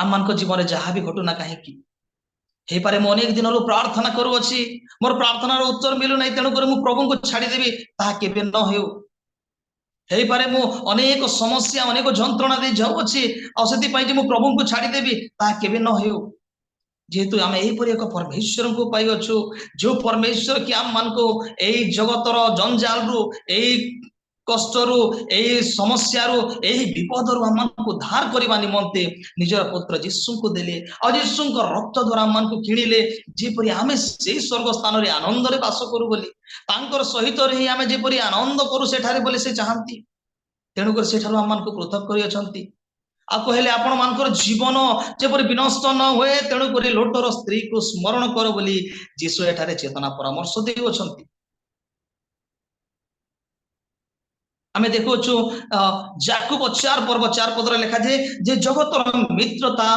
ଆମମାନଙ୍କ ଜୀବନରେ ଯାହା ବି ଘଟୁନା କାହିଁକି, ହେଇପାରେ ମୁଁ ଅନେକ ଦିନରୁ ପ୍ରାର୍ଥନା କରୁଅଛି, ମୋର ପ୍ରାର୍ଥନାର ଉତ୍ତର ମିଳୁନାହିଁ, ତେଣୁକରି ମୁଁ ପ୍ରଭୁଙ୍କୁ ଛାଡିଦେବି, ତାହା କେବେ ନ ହେଉ। ହେଇପାରେ ମୁଁ ଅନେକ ସମସ୍ୟା, ଅନେକ ଯନ୍ତ୍ରଣା ଦେଇ ଯାଉଅଛି, ଆଉ ସେଥିପାଇଁ ଯେ ମୁଁ ପ୍ରଭୁଙ୍କୁ ଛାଡିଦେବି, ତାହା କେବେ ନ ହେଉ। ଯେହେତୁ ଆମେ ଏହିପରି ଏକ ପରମେଶ୍ୱରଙ୍କୁ ପାଇଅଛୁ, ଯୋଉ ପରମେଶ୍ୱର କି ଆମମାନଙ୍କୁ ଏଇ ଜଗତର ଜଞ୍ଜାଲରୁ, ଏଇ କଷ୍ଟରୁ, ଏଇ ସମସ୍ୟାରୁ, ଏହି ବିପଦରୁ ଆମମାନଙ୍କୁ ଉଦ୍ଧାର କରିବା ନିମନ୍ତେ ନିଜର ପୁତ୍ର ଯୀଶୁଙ୍କୁ ଦେଲେ ଆଉ ଯୀଶୁଙ୍କ ରକ୍ତ ଦ୍ୱାରା ଆମମାନଙ୍କୁ କିଣିଲେ, ଯେପରି ଆମେ ସେଇ ସ୍ୱର୍ଗ ସ୍ଥାନରେ ଆନନ୍ଦରେ ବାସ କରୁ ବୋଲି, ତାଙ୍କର ସହିତ ରହି ଆମେ ଯେପରି ଆନନ୍ଦ କରୁ ସେଠାରେ ବୋଲି ସେ ଚାହାନ୍ତି। ତେଣୁକରି ସେଠାରୁ ଆମମାନଙ୍କୁ ପୃଥକ କରିଅଛନ୍ତି। ଆଉ କହିଲେ, ଆପଣ ମାନଙ୍କର ଜୀବନ ଯେପରି ବିନଷ୍ଟ ନ ହୁଏ, ତେଣୁକରି ଲୋଟର ସ୍ତ୍ରୀକୁ ସ୍ମରଣ କର ବୋଲି ଯୀଶୁ ଏଠାରେ ଚେତନା ପରାମର୍ଶ ଦେଉଅଛନ୍ତି। ଆମେ ଦେଖୁଅଛୁ, ଯାକୁବ 4 ପର୍ବ 4 ପଦରେ ଲେଖାଯାଏ ଯେ ଜଗତର ମିତ୍ରତା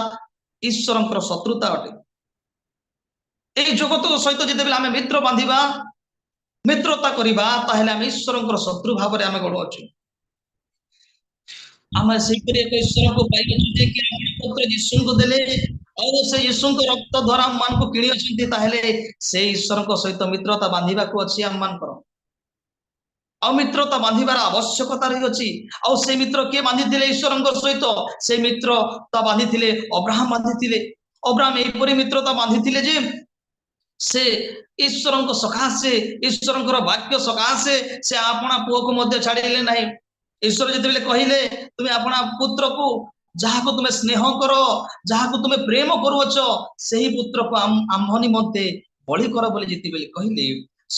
ଈଶ୍ୱରଙ୍କର ଶତ୍ରୁତା ଅଟେ। ଏଇ ଜଗତ ସହିତ ଯେତେବେଳେ ଆମେ ମିତ୍ର ବାନ୍ଧିବା, ମିତ୍ରତା କରିବା, ତାହେଲେ ଆମେ ଈଶ୍ୱରଙ୍କର ଶତ୍ରୁ ଭାବରେ ଆମେ ଗଢୁଅଛୁ। ଆମେ ସେହିପରି ଏକ ଈଶ୍ୱରଙ୍କୁ ପାଇଅଛୁ ଯେ କି ଆପଣ ପୁତ୍ର ଯୀଶୁଙ୍କୁ ଦେଲେ ଆଉ ସେ ଯୀଶୁଙ୍କ ରକ୍ତ ଦ୍ୱାରା ଆମମାନଙ୍କୁ କିଣି ଅଛନ୍ତି। ତାହେଲେ ସେ ଈଶ୍ୱରଙ୍କ ସହିତ ମିତ୍ରତା ବାନ୍ଧିବାକୁ ଅଛି ଆମମାନଙ୍କର। ଆଉ ମିତ୍ରତା ବାନ୍ଧିବାର ଆବଶ୍ୟକତା ରହିଅଛି। ଆଉ ସେ ମିତ୍ର କିଏ ବାନ୍ଧିଥିଲେ ଈଶ୍ୱରଙ୍କ ସହିତ? ସେ ମିତ୍ରତା ବାନ୍ଧିଥିଲେ ଅବ୍ରାହମ ବାନ୍ଧିଥିଲେ। ଅବ୍ରାହମ ଏହିପରି ମିତ୍ରତା ବାନ୍ଧିଥିଲେ ଯେ ସେ ଈଶ୍ୱରଙ୍କ ସକାଶେ, ଈଶ୍ୱରଙ୍କର ବାକ୍ୟ ସକାଶେ ସେ ଆପଣା ପୁଅକୁ ମଧ୍ୟ ଛାଡ଼ିଲେ ନାହିଁ। ଈଶ୍ୱର ଯେତେବେଳେ କହିଲେ, ତୁମେ ଆପଣା ପୁତ୍ରକୁ, ଯାହାକୁ ତୁମେ ସ୍ନେହ କର, ଯାହାକୁ ତୁମେ ପ୍ରେମ କରୁଅଛ, ସେହି ପୁତ୍ରକୁ ଆମ୍ଭ ନିମନ୍ତେ ବଳି କର ବୋଲି ଯେତେବେଳେ କହିଲେ,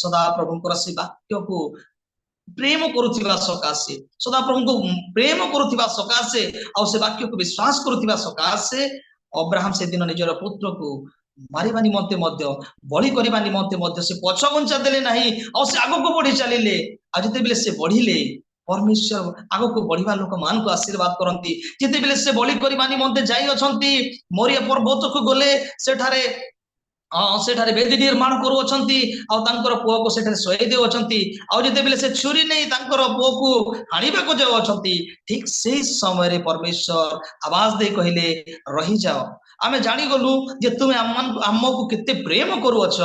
ସଦାପ୍ରଭୁଙ୍କର ସେ ବାକ୍ୟକୁ ପ୍ରେମ କରୁଥିବା ସକାଶେ, ସଦାପ୍ରଭୁଙ୍କୁ ପ୍ରେମ କରୁଥିବା ସକାଶେ ଆଉ ସେ ବାକ୍ୟକୁ ବିଶ୍ୱାସ କରୁଥିବା ସକାଶେ ଅବ୍ରାହମ ସେଦିନ ନିଜର ପୁତ୍ରକୁ ମାରିବା ନିମନ୍ତେ ମଧ୍ୟ, ବଳି କରିବା ନିମନ୍ତେ ମଧ୍ୟ ସେ ପଛଘୁଞ୍ଚା ଦେଲେ ନାହିଁ ଆଉ ସେ ଆଗକୁ ବଢି ଚାଲିଲେ। ଆଉ ଯେତେବେଳେ ସେ ବଢିଲେ, ପରମେଶ୍ୱର ଆଗକୁ ବଢିବା ଲୋକମାନଙ୍କୁ ଆଶୀର୍ବାଦ କରନ୍ତି। ଯେତେବେଳେ ସେ ବଳି କରିବା ନିମନ୍ତେ ଯାଇଅଛନ୍ତି, ମରିଆ ପର୍ବତକୁ ଗଲେ, ସେଠାରେ ବେଦୀ ନିର୍ମାଣ କରୁଅଛନ୍ତି ଆଉ ତାଙ୍କର ପୁଅକୁ ସେଠାରେ ଶୋଇ ଦେଉଅଛନ୍ତି। ଆଉ ଯେତେବେଳେ ସେ ଛୁରୀ ନେଇ ତାଙ୍କର ପୁଅକୁ ହାଣିବାକୁ ଯାଉଅଛନ୍ତି, ଠିକ ସେଇ ସମୟରେ ପରମେଶ୍ୱର ଆବାଜ ଦେଇ କହିଲେ, ରହିଯାଅ, ଆମେ ଜାଣିଗଲୁ ଯେ ତୁମେ ଆମକୁ କେତେ ପ୍ରେମ କରୁଅଛ,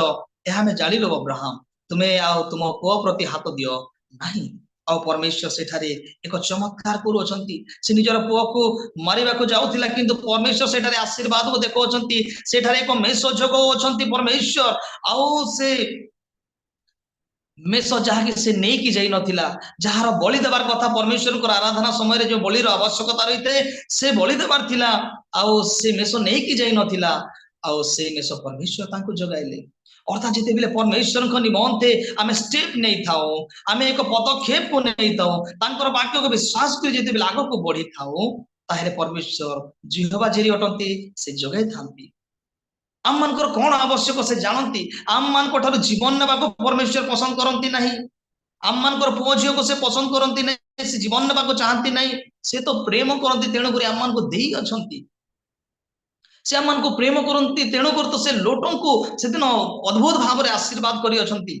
ଏହା ଆମେ ଜାଣିଲୁ। ଅବ୍ରାହମ, ତୁମେ ଆଉ ତୁମ ପୁଅ ପ୍ରତି ହାତ ଦିଅ ନାହିଁ। ଆଉ ପରମେଶ୍ୱର ସେଠାରେ ଏକ ଚମତ୍କାର କରୁଅଛନ୍ତି। ସେ ନିଜର ପୁଅକୁ ମାରିବାକୁ ଯାଉଥିଲା, କିନ୍ତୁ ପରମେଶ୍ୱର ସେଠାରେ ଆଶୀର୍ବାଦକୁ ଦେଖାଉଛନ୍ତି। ସେଠାରେ ଏକ ମେଷ ଯୋଗାଉଅଛନ୍ତି ପରମେଶ୍ୱର। ଆଉ ସେ ମେଷ ଯାହାକି ସେ ନେଇକି ଯାଇନଥିଲା, ଯାହାର ବଳି ଦେବାର କଥା, ପରମେଶ୍ୱରଙ୍କର ଆରାଧନା ସମୟରେ ଯୋଉ ବଳିର ଆବଶ୍ୟକତା ରହିଥାଏ, ସେ ବଳି ଦେବାର ଥିଲା ଆଉ ସେ ମେଷ ନେଇକି ଯାଇନଥିଲା। ଆଉ ସେ ମେଷ ପରମେଶ୍ୱର ତାଙ୍କୁ ଯୋଗାଇଲେ। ଅର୍ଥାତ୍ ଯେତେବେଳେ ପରମେଶ୍ୱରଙ୍କ ନିମନ୍ତେ ଆମେ ଷ୍ଟେପ ନେଇଥାଉ, ଆମେ ଏକ ପଦକ୍ଷେପକୁ ନେଇଥାଉ, ତାଙ୍କର ବାକ୍ୟକୁ ବିଶ୍ୱାସ କରି ଯେତେବେଳେ ଆଗକୁ ବଢିଥାଉ, ତାହେଲେ ପରମେଶ୍ୱର ଜିହୋବା ଯିରେ ଅଟନ୍ତି, ସେ ଯୋଗାଇଥାନ୍ତି। ଆମମାନଙ୍କର କଣ ଆବଶ୍ୟକ ସେ ଜାଣନ୍ତି। ଆମମାନଙ୍କ ଠାରୁ ଜୀବନ ନେବାକୁ ପରମେଶ୍ୱର ପସନ୍ଦ କରନ୍ତି ନାହିଁ। ଆମମାନଙ୍କର ପୁଅ ଝିଅକୁ ସେ ପସନ୍ଦ କରନ୍ତି ନାହିଁ, ସେ ଜୀବନ ନେବାକୁ ଚାହାନ୍ତି ନାହିଁ। ସେ ତ ପ୍ରେମ କରନ୍ତି, ତେଣୁକରି ଆମମାନଙ୍କୁ ଦେଇ ଅଛନ୍ତି। ସେ ଆମମାନଙ୍କୁ ପ୍ରେମ କରନ୍ତି, ତେଣୁକରି ତ ସେ ଲୋଟଙ୍କୁ ସେଦିନ ଅଦ୍ଭୁତ ଭାବରେ ଆଶୀର୍ବାଦ କରିଅଛନ୍ତି।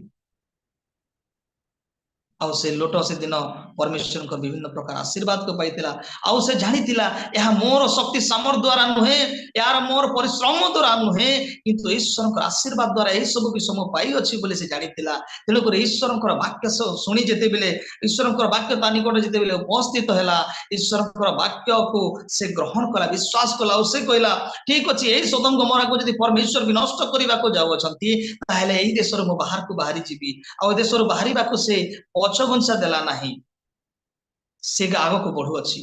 ଆଉ ସେ ଲୋଟ ସେଦିନ ପରମେଶ୍ୱରଙ୍କ ବିଭିନ୍ନ ପ୍ରକାର ଆଶୀର୍ବାଦକୁ ପାଇଥିଲା। ଆଉ ସେ ଜାଣିଥିଲା, ଏହା ମୋର ଶକ୍ତି ସାମର୍ଥ୍ୟ ଦ୍ୱାରା ନୁହେଁ, ଏହାର ମୋର ପରିଶ୍ରମ ଦ୍ୱାରା ନୁହେଁ, କିନ୍ତୁ ଈଶ୍ୱରଙ୍କର ଆଶୀର୍ବାଦ ଦ୍ୱାରା ଏହି ସବୁ ବିଷୟ ମୁଁ ପାଇଅଛି ବୋଲି ସେ ଜାଣିଥିଲା। ତେଣୁକରି ଈଶ୍ୱରଙ୍କର ବାକ୍ୟ ଶୁଣି ଯେତେବେଳେ, ଈଶ୍ୱରଙ୍କର ବାକ୍ୟ ତା ନିକଟରେ ଯେତେବେଳେ ଉପସ୍ଥିତ ହେଲା, ଈଶ୍ୱରଙ୍କର ବାକ୍ୟକୁ ସେ ଗ୍ରହଣ କଲା, ବିଶ୍ୱାସ କଲା। ଆଉ ସେ କହିଲା, ଠିକ ଅଛି, ଏଇ ସଦୋମ ଗମୋରାକୁ ଯଦି ପରମେଶ୍ୱର ବିନଷ୍ଟ କରିବାକୁ ଯାଉଅଛନ୍ତି, ତାହେଲେ ଏଇ ଦେଶରୁ ମୁଁ ବାହାରକୁ ବାହାରି ଯିବି। ଆଉ ଏ ଦେଶରୁ ବାହାରିବାକୁ ସେ ପଛଘୁଞ୍ଚା ଦେଲା ନାହିଁ, ସେ ଆଗକୁ ବଢୁଅଛି।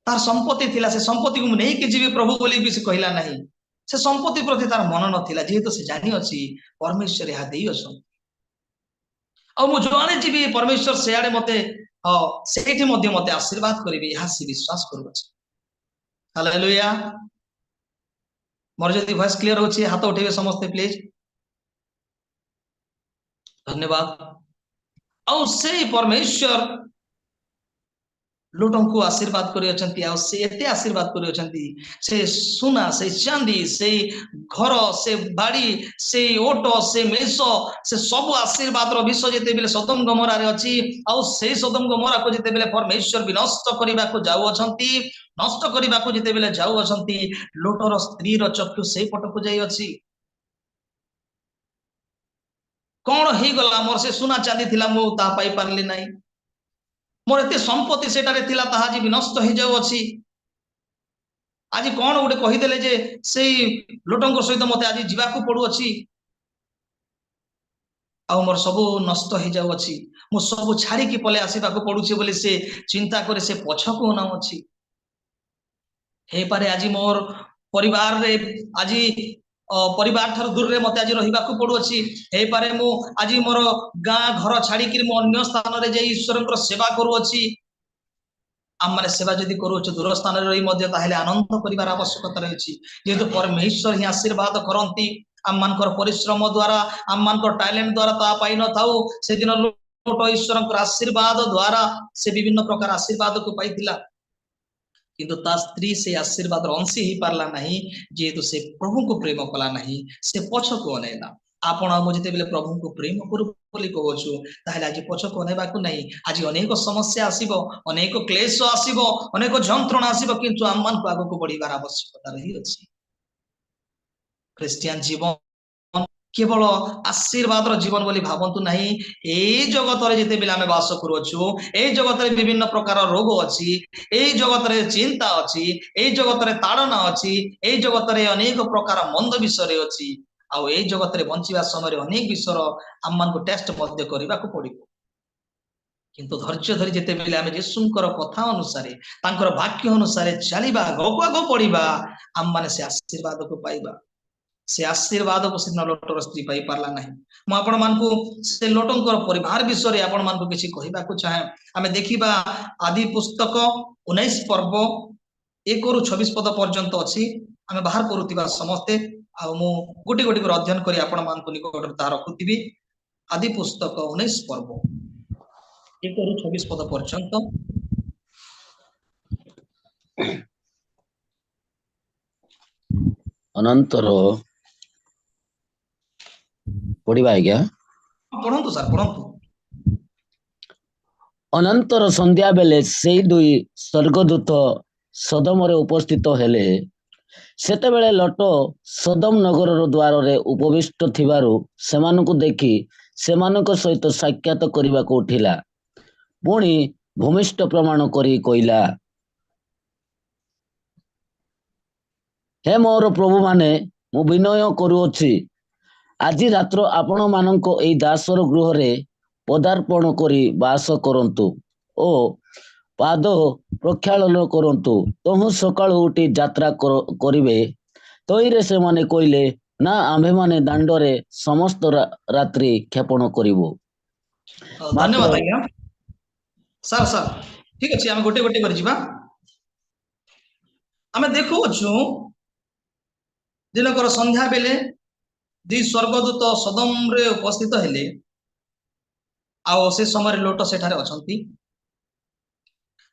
ତାର ସମ୍ପତ୍ତି ଥିଲା, ସେ ସମ୍ପତ୍ତିକୁ ମୁଁ ନେଇକି ଯିବି ପ୍ରଭୁ ବୋଲି ବି ସେ କହିଲା ନାହିଁ। ସେ ସମ୍ପତ୍ତି ପ୍ରତି ତାର ମନ ନଥିଲା, ଯେହେତୁ ସେ ଜାଣିଅଛି ପରମେଶ୍ୱର ଏହା ଦେଇଅଛନ୍ତି ଆଉ ମୁଁ ଯୁଆଡ଼େ ଯିବି ପରମେଶ୍ୱର ସେଆଡେ ମତେ ସେଇଠି ମଧ୍ୟ ମତେ ଆଶୀର୍ବାଦ କରିବେ, ଏହା ସେ ବିଶ୍ୱାସ କରୁଅଛି। ହାଲେଲୁୟା। ମୋର ଯଦି ଭଏସ କ୍ଲିୟର ହଉଛି, ହାତ ଉଠେଇବେ ସମସ୍ତେ ପ୍ଲିଜ। ଧନ୍ୟବାଦ। ଆଉ ସେଇ ପରମେଶ୍ୱର ଲୋଟଙ୍କୁ ଆଶୀର୍ବାଦ କରିଅଛନ୍ତି। ଆଉ ସେ ଏତେ ଆଶୀର୍ବାଦ କରିଅଛନ୍ତି, ସେ ସୁନା, ସେଇ ଚାନ୍ଦି, ସେଇ ଘର, ସେ ବାଡି, ସେଇ ଓଟ, ସେ ମେଷ, ସେ ସବୁ ଆଶୀର୍ବାଦର ବିଷୟ ଯେତେବେଳେ ସଦୋମ ଗମୋରାରେ ଅଛି, ଆଉ ସେଇ ସଦୋମ ଗମୋରାକୁ ଯେତେବେଳେ ପରମେଶ୍ୱର ବିନଷ୍ଟ କରିବାକୁ ଯାଉଅଛନ୍ତି, ନଷ୍ଟ କରିବାକୁ ଯେତେବେଳେ ଯାଉଅଛନ୍ତି, ଲୋଟର ସ୍ତ୍ରୀର ଚକ୍ଷୁ ସେଇ ପଟକୁ ଯାଇଅଛି। କଣ ହେଇଗଲା? ମୋର ସେ ସୁନା ଚାନ୍ଦି ଥିଲା, ମୁଁ ତାହା ପାଇପାରିଲି ନାହିଁ। ମୋର ଏତେ ସମ୍ପତ୍ତି ସେଠାରେ ଥିଲା, ତାହା ଆଜି ବିନଷ୍ଟ ହେଇଯାଉଅଛି। ଆଜି କଣ ଗୋଟେ କହିଦେଲେ ଯେ ସେଇ ଲୋଟଙ୍କ ସହିତ ମତେ ଆଜି ଯିବାକୁ ପଡୁଅଛି ଆଉ ମୋର ସବୁ ନଷ୍ଟ ହେଇଯାଉଅଛି, ମୁଁ ସବୁ ଛାଡିକି ପଳେଇ ଆସିବାକୁ ପଡୁଛି ବୋଲି ସେ ଚିନ୍ତା କରି ସେ ପଛକୁ ଅନାଉଅଛି। ହେଇପାରେ ଆଜି ମୋର ପରିବାରରେ, ଆଜି ପରିବାର ଠାରୁ ଦୂରରେ ମତେ ଆଜି ରହିବାକୁ ପଡୁଅଛି। ହେଇପାରେ ମୁଁ ଆଜି ମୋର ଗାଁ ଘର ଛାଡିକିରି ମୁଁ ଅନ୍ୟ ସ୍ଥାନରେ ଯାଇ ଈଶ୍ୱରଙ୍କର ସେବା କରୁଅଛି। ଆମମାନେ ସେବା ଯଦି କରୁଅଛୁ ଦୂର ସ୍ଥାନରେ ରହି ମଧ୍ୟ, ତାହେଲେ ଆନନ୍ଦ କରିବାର ଆବଶ୍ୟକତା ରହିଛି, ଯେହେତୁ ପରମେଶ୍ୱର ହିଁ ଆଶୀର୍ବାଦ କରନ୍ତି। ଆମମାନଙ୍କର ପରିଶ୍ରମ ଦ୍ୱାରା, ଆମମାନଙ୍କର ଟ୍ୟାଲେଣ୍ଟ ଦ୍ୱାରା ତାହା ପାଇନଥାଉ। ସେଦିନ ଲୋଟ ଈଶ୍ୱରଙ୍କର ଆଶୀର୍ବାଦ ଦ୍ୱାରା ସେ ବିଭିନ୍ନ ପ୍ରକାର ଆଶୀର୍ବାଦକୁ ପାଇଥିଲା, କିନ୍ତୁ ତା ସ୍ତ୍ରୀ ସେ ଆଶୀର୍ବାଦର ଅଂଶୀ ହେଇପାରିଲା ନାହିଁ, ଯେହେତୁ ସେ ପ୍ରଭୁଙ୍କୁ ପ୍ରେମ କଲା ନାହିଁ, ସେ ପଛକୁ ଅନେଇଲା। ଆପଣ ଆଉ ମୁଁ ଯେତେବେଳେ ପ୍ରଭୁଙ୍କୁ ପ୍ରେମ କରୁ ବୋଲି କହୁଛୁ, ତାହେଲେ ଆଜି ପଛକୁ ଅନେଇବାକୁ ନାହିଁ। ଆଜି ଅନେକ ସମସ୍ୟା ଆସିବ, ଅନେକ କ୍ଲେଶ ଆସିବ, ଅନେକ ଯନ୍ତ୍ରଣା ଆସିବ, କିନ୍ତୁ ଆମମାନଙ୍କୁ ଆଗକୁ ବଢିବାର ଆବଶ୍ୟକତା ରହିଅଛି। ଖ୍ରୀଷ୍ଟିଆନ ଜୀବନ କେବଳ ଆଶୀର୍ବାଦର ଜୀବନ ବୋଲି ଭାବନ୍ତୁ ନାହିଁ। ଏଇ ଜଗତରେ ଯେତେବେଳେ ଆମେ ବାସ କରୁଅଛୁ, ଏଇ ଜଗତରେ ବିଭିନ୍ନ ପ୍ରକାର ରୋଗ ଅଛି, ଏଇ ଜଗତରେ ଚିନ୍ତା ଅଛି, ଏଇ ଜଗତରେ ତାଡ଼ନା ଅଛି, ଏଇ ଜଗତରେ ଅନେକ ପ୍ରକାର ମନ୍ଦ ବିଷୟରେ ଅଛି। ଆଉ ଏଇ ଜଗତରେ ବଞ୍ଚିବା ସମୟରେ ଅନେକ ବିଷୟର ଆମମାନଙ୍କୁ ଟେଷ୍ଟ ମଧ୍ୟ କରିବାକୁ ପଡିବ। କିନ୍ତୁ ଧୈର୍ଯ୍ୟ ଧରି ଯେତେବେଳେ ଆମେ ଯୀଶୁଙ୍କର କଥା ଅନୁସାରେ, ତାଙ୍କର ବାକ୍ୟ ଅନୁସାରେ ଚାଲିବା, ଆଗକୁ ଆଗକୁ ବଢିବା, ଆମମାନେ ସେ ଆଶୀର୍ବାଦକୁ ପାଇବା। ସେ ଆଶୀର୍ବାଦକୁ ସେଦିନ ଲୋଟର ସ୍ତ୍ରୀ ପାଇପାରିଲା ନାହିଁ। ମୁଁ ଆପଣମାନଙ୍କୁ ସେ ଲୋଟଙ୍କର ପରିବାର ବିଷୟରେ ଆପଣମାନଙ୍କୁ କିଛି କହିବାକୁ ଚାହେଁ। ଆମେ ଦେଖିବା, ଆଦି ପୁସ୍ତକ 19 ପର୍ବ 1ରୁ 26 ପଦ ପର୍ଯ୍ୟନ୍ତ ଅଛି। ଆମେ ବାହାର କରୁଥିବା ସମସ୍ତେ, ଆଉ ମୁଁ ଗୋଟି ଗୋଟି କରି ଅଧ୍ୟୟନ କରି ଆପଣମାନଙ୍କ ନିକଟରେ ତାହା ରଖୁଥିବି। ଆଦି ପୁସ୍ତକ 19 ପର୍ବ 1ରୁ 26 ପଦ ପର୍ଯ୍ୟନ୍ତ। ଅନନ୍ତର, ପଢିବା ଆଜ୍ଞା? ପଢନ୍ତୁ ସାର୍, ପଢନ୍ତୁ। ଅନନ୍ତର ସନ୍ଧ୍ୟା ବେଳେ ସେଇ ଦୁଇ ସ୍ୱର୍ଗଦୂତ ସଦୋମରେ ଉପସ୍ଥିତ ହେଲେ। ସେତେବେଳେ ଲୋଟ ସଦୋମ ନଗରର ଦ୍ୱାରରେ ଉପବିଷ୍ଟ ଥିବାରୁ ସେମାନଙ୍କୁ ଦେଖି ସେମାନଙ୍କ ସହିତ ସାକ୍ଷାତ କରିବାକୁ ଉଠିଲା। ପୁଣି ଭୂମିଷ୍ଠ ପ୍ରଣାମ କରି କହିଲା, "ହେ ମୋର ପ୍ରଭୁମାନେ, ମୁଁ ବିନୟ କରୁଅଛି, ଆଜି ରାତ୍ର ଆପଣମାନଙ୍କ ଏଇ ଦାସର ଗୃହରେ ପଦାର୍ପଣ କରି ବାସ କରନ୍ତୁ ଓ ପାଦ ପ୍ରକ୍ଷାଳନ କରନ୍ତୁ। ତହୁଁ ସକାଳୁ ଉଠି ଯାତ୍ରା କରିବେ।" ତହିଁରେ ସେମାନେ କହିଲେ, "ନା, ଆମ୍ଭେମାନେ ଦାଣ୍ଡରେ ସମସ୍ତ ରାତ୍ରି କ୍ଷେପଣ କରିବୁ।" ଧନ୍ୟବାଦ ମାତ୍ର ଆଜ୍ଞା। ସାର୍, ସାର୍, ଠିକ ଅଛି, ଆମେ ଗୋଟେ ଗୋଟେ କରି ଯିବା। ଆମେ ଦେଖୁଅଛୁ, ଦିନକର ସନ୍ଧ୍ୟା ବେଳେ ଦୁଇ ସ୍ୱର୍ଗଦୂତ ସଦୋମରେ ଉପସ୍ଥିତ ହେଲେ। ଆଉ ସେ ସମୟରେ ଲୋଟ ସେଠାରେ ଅଛନ୍ତି।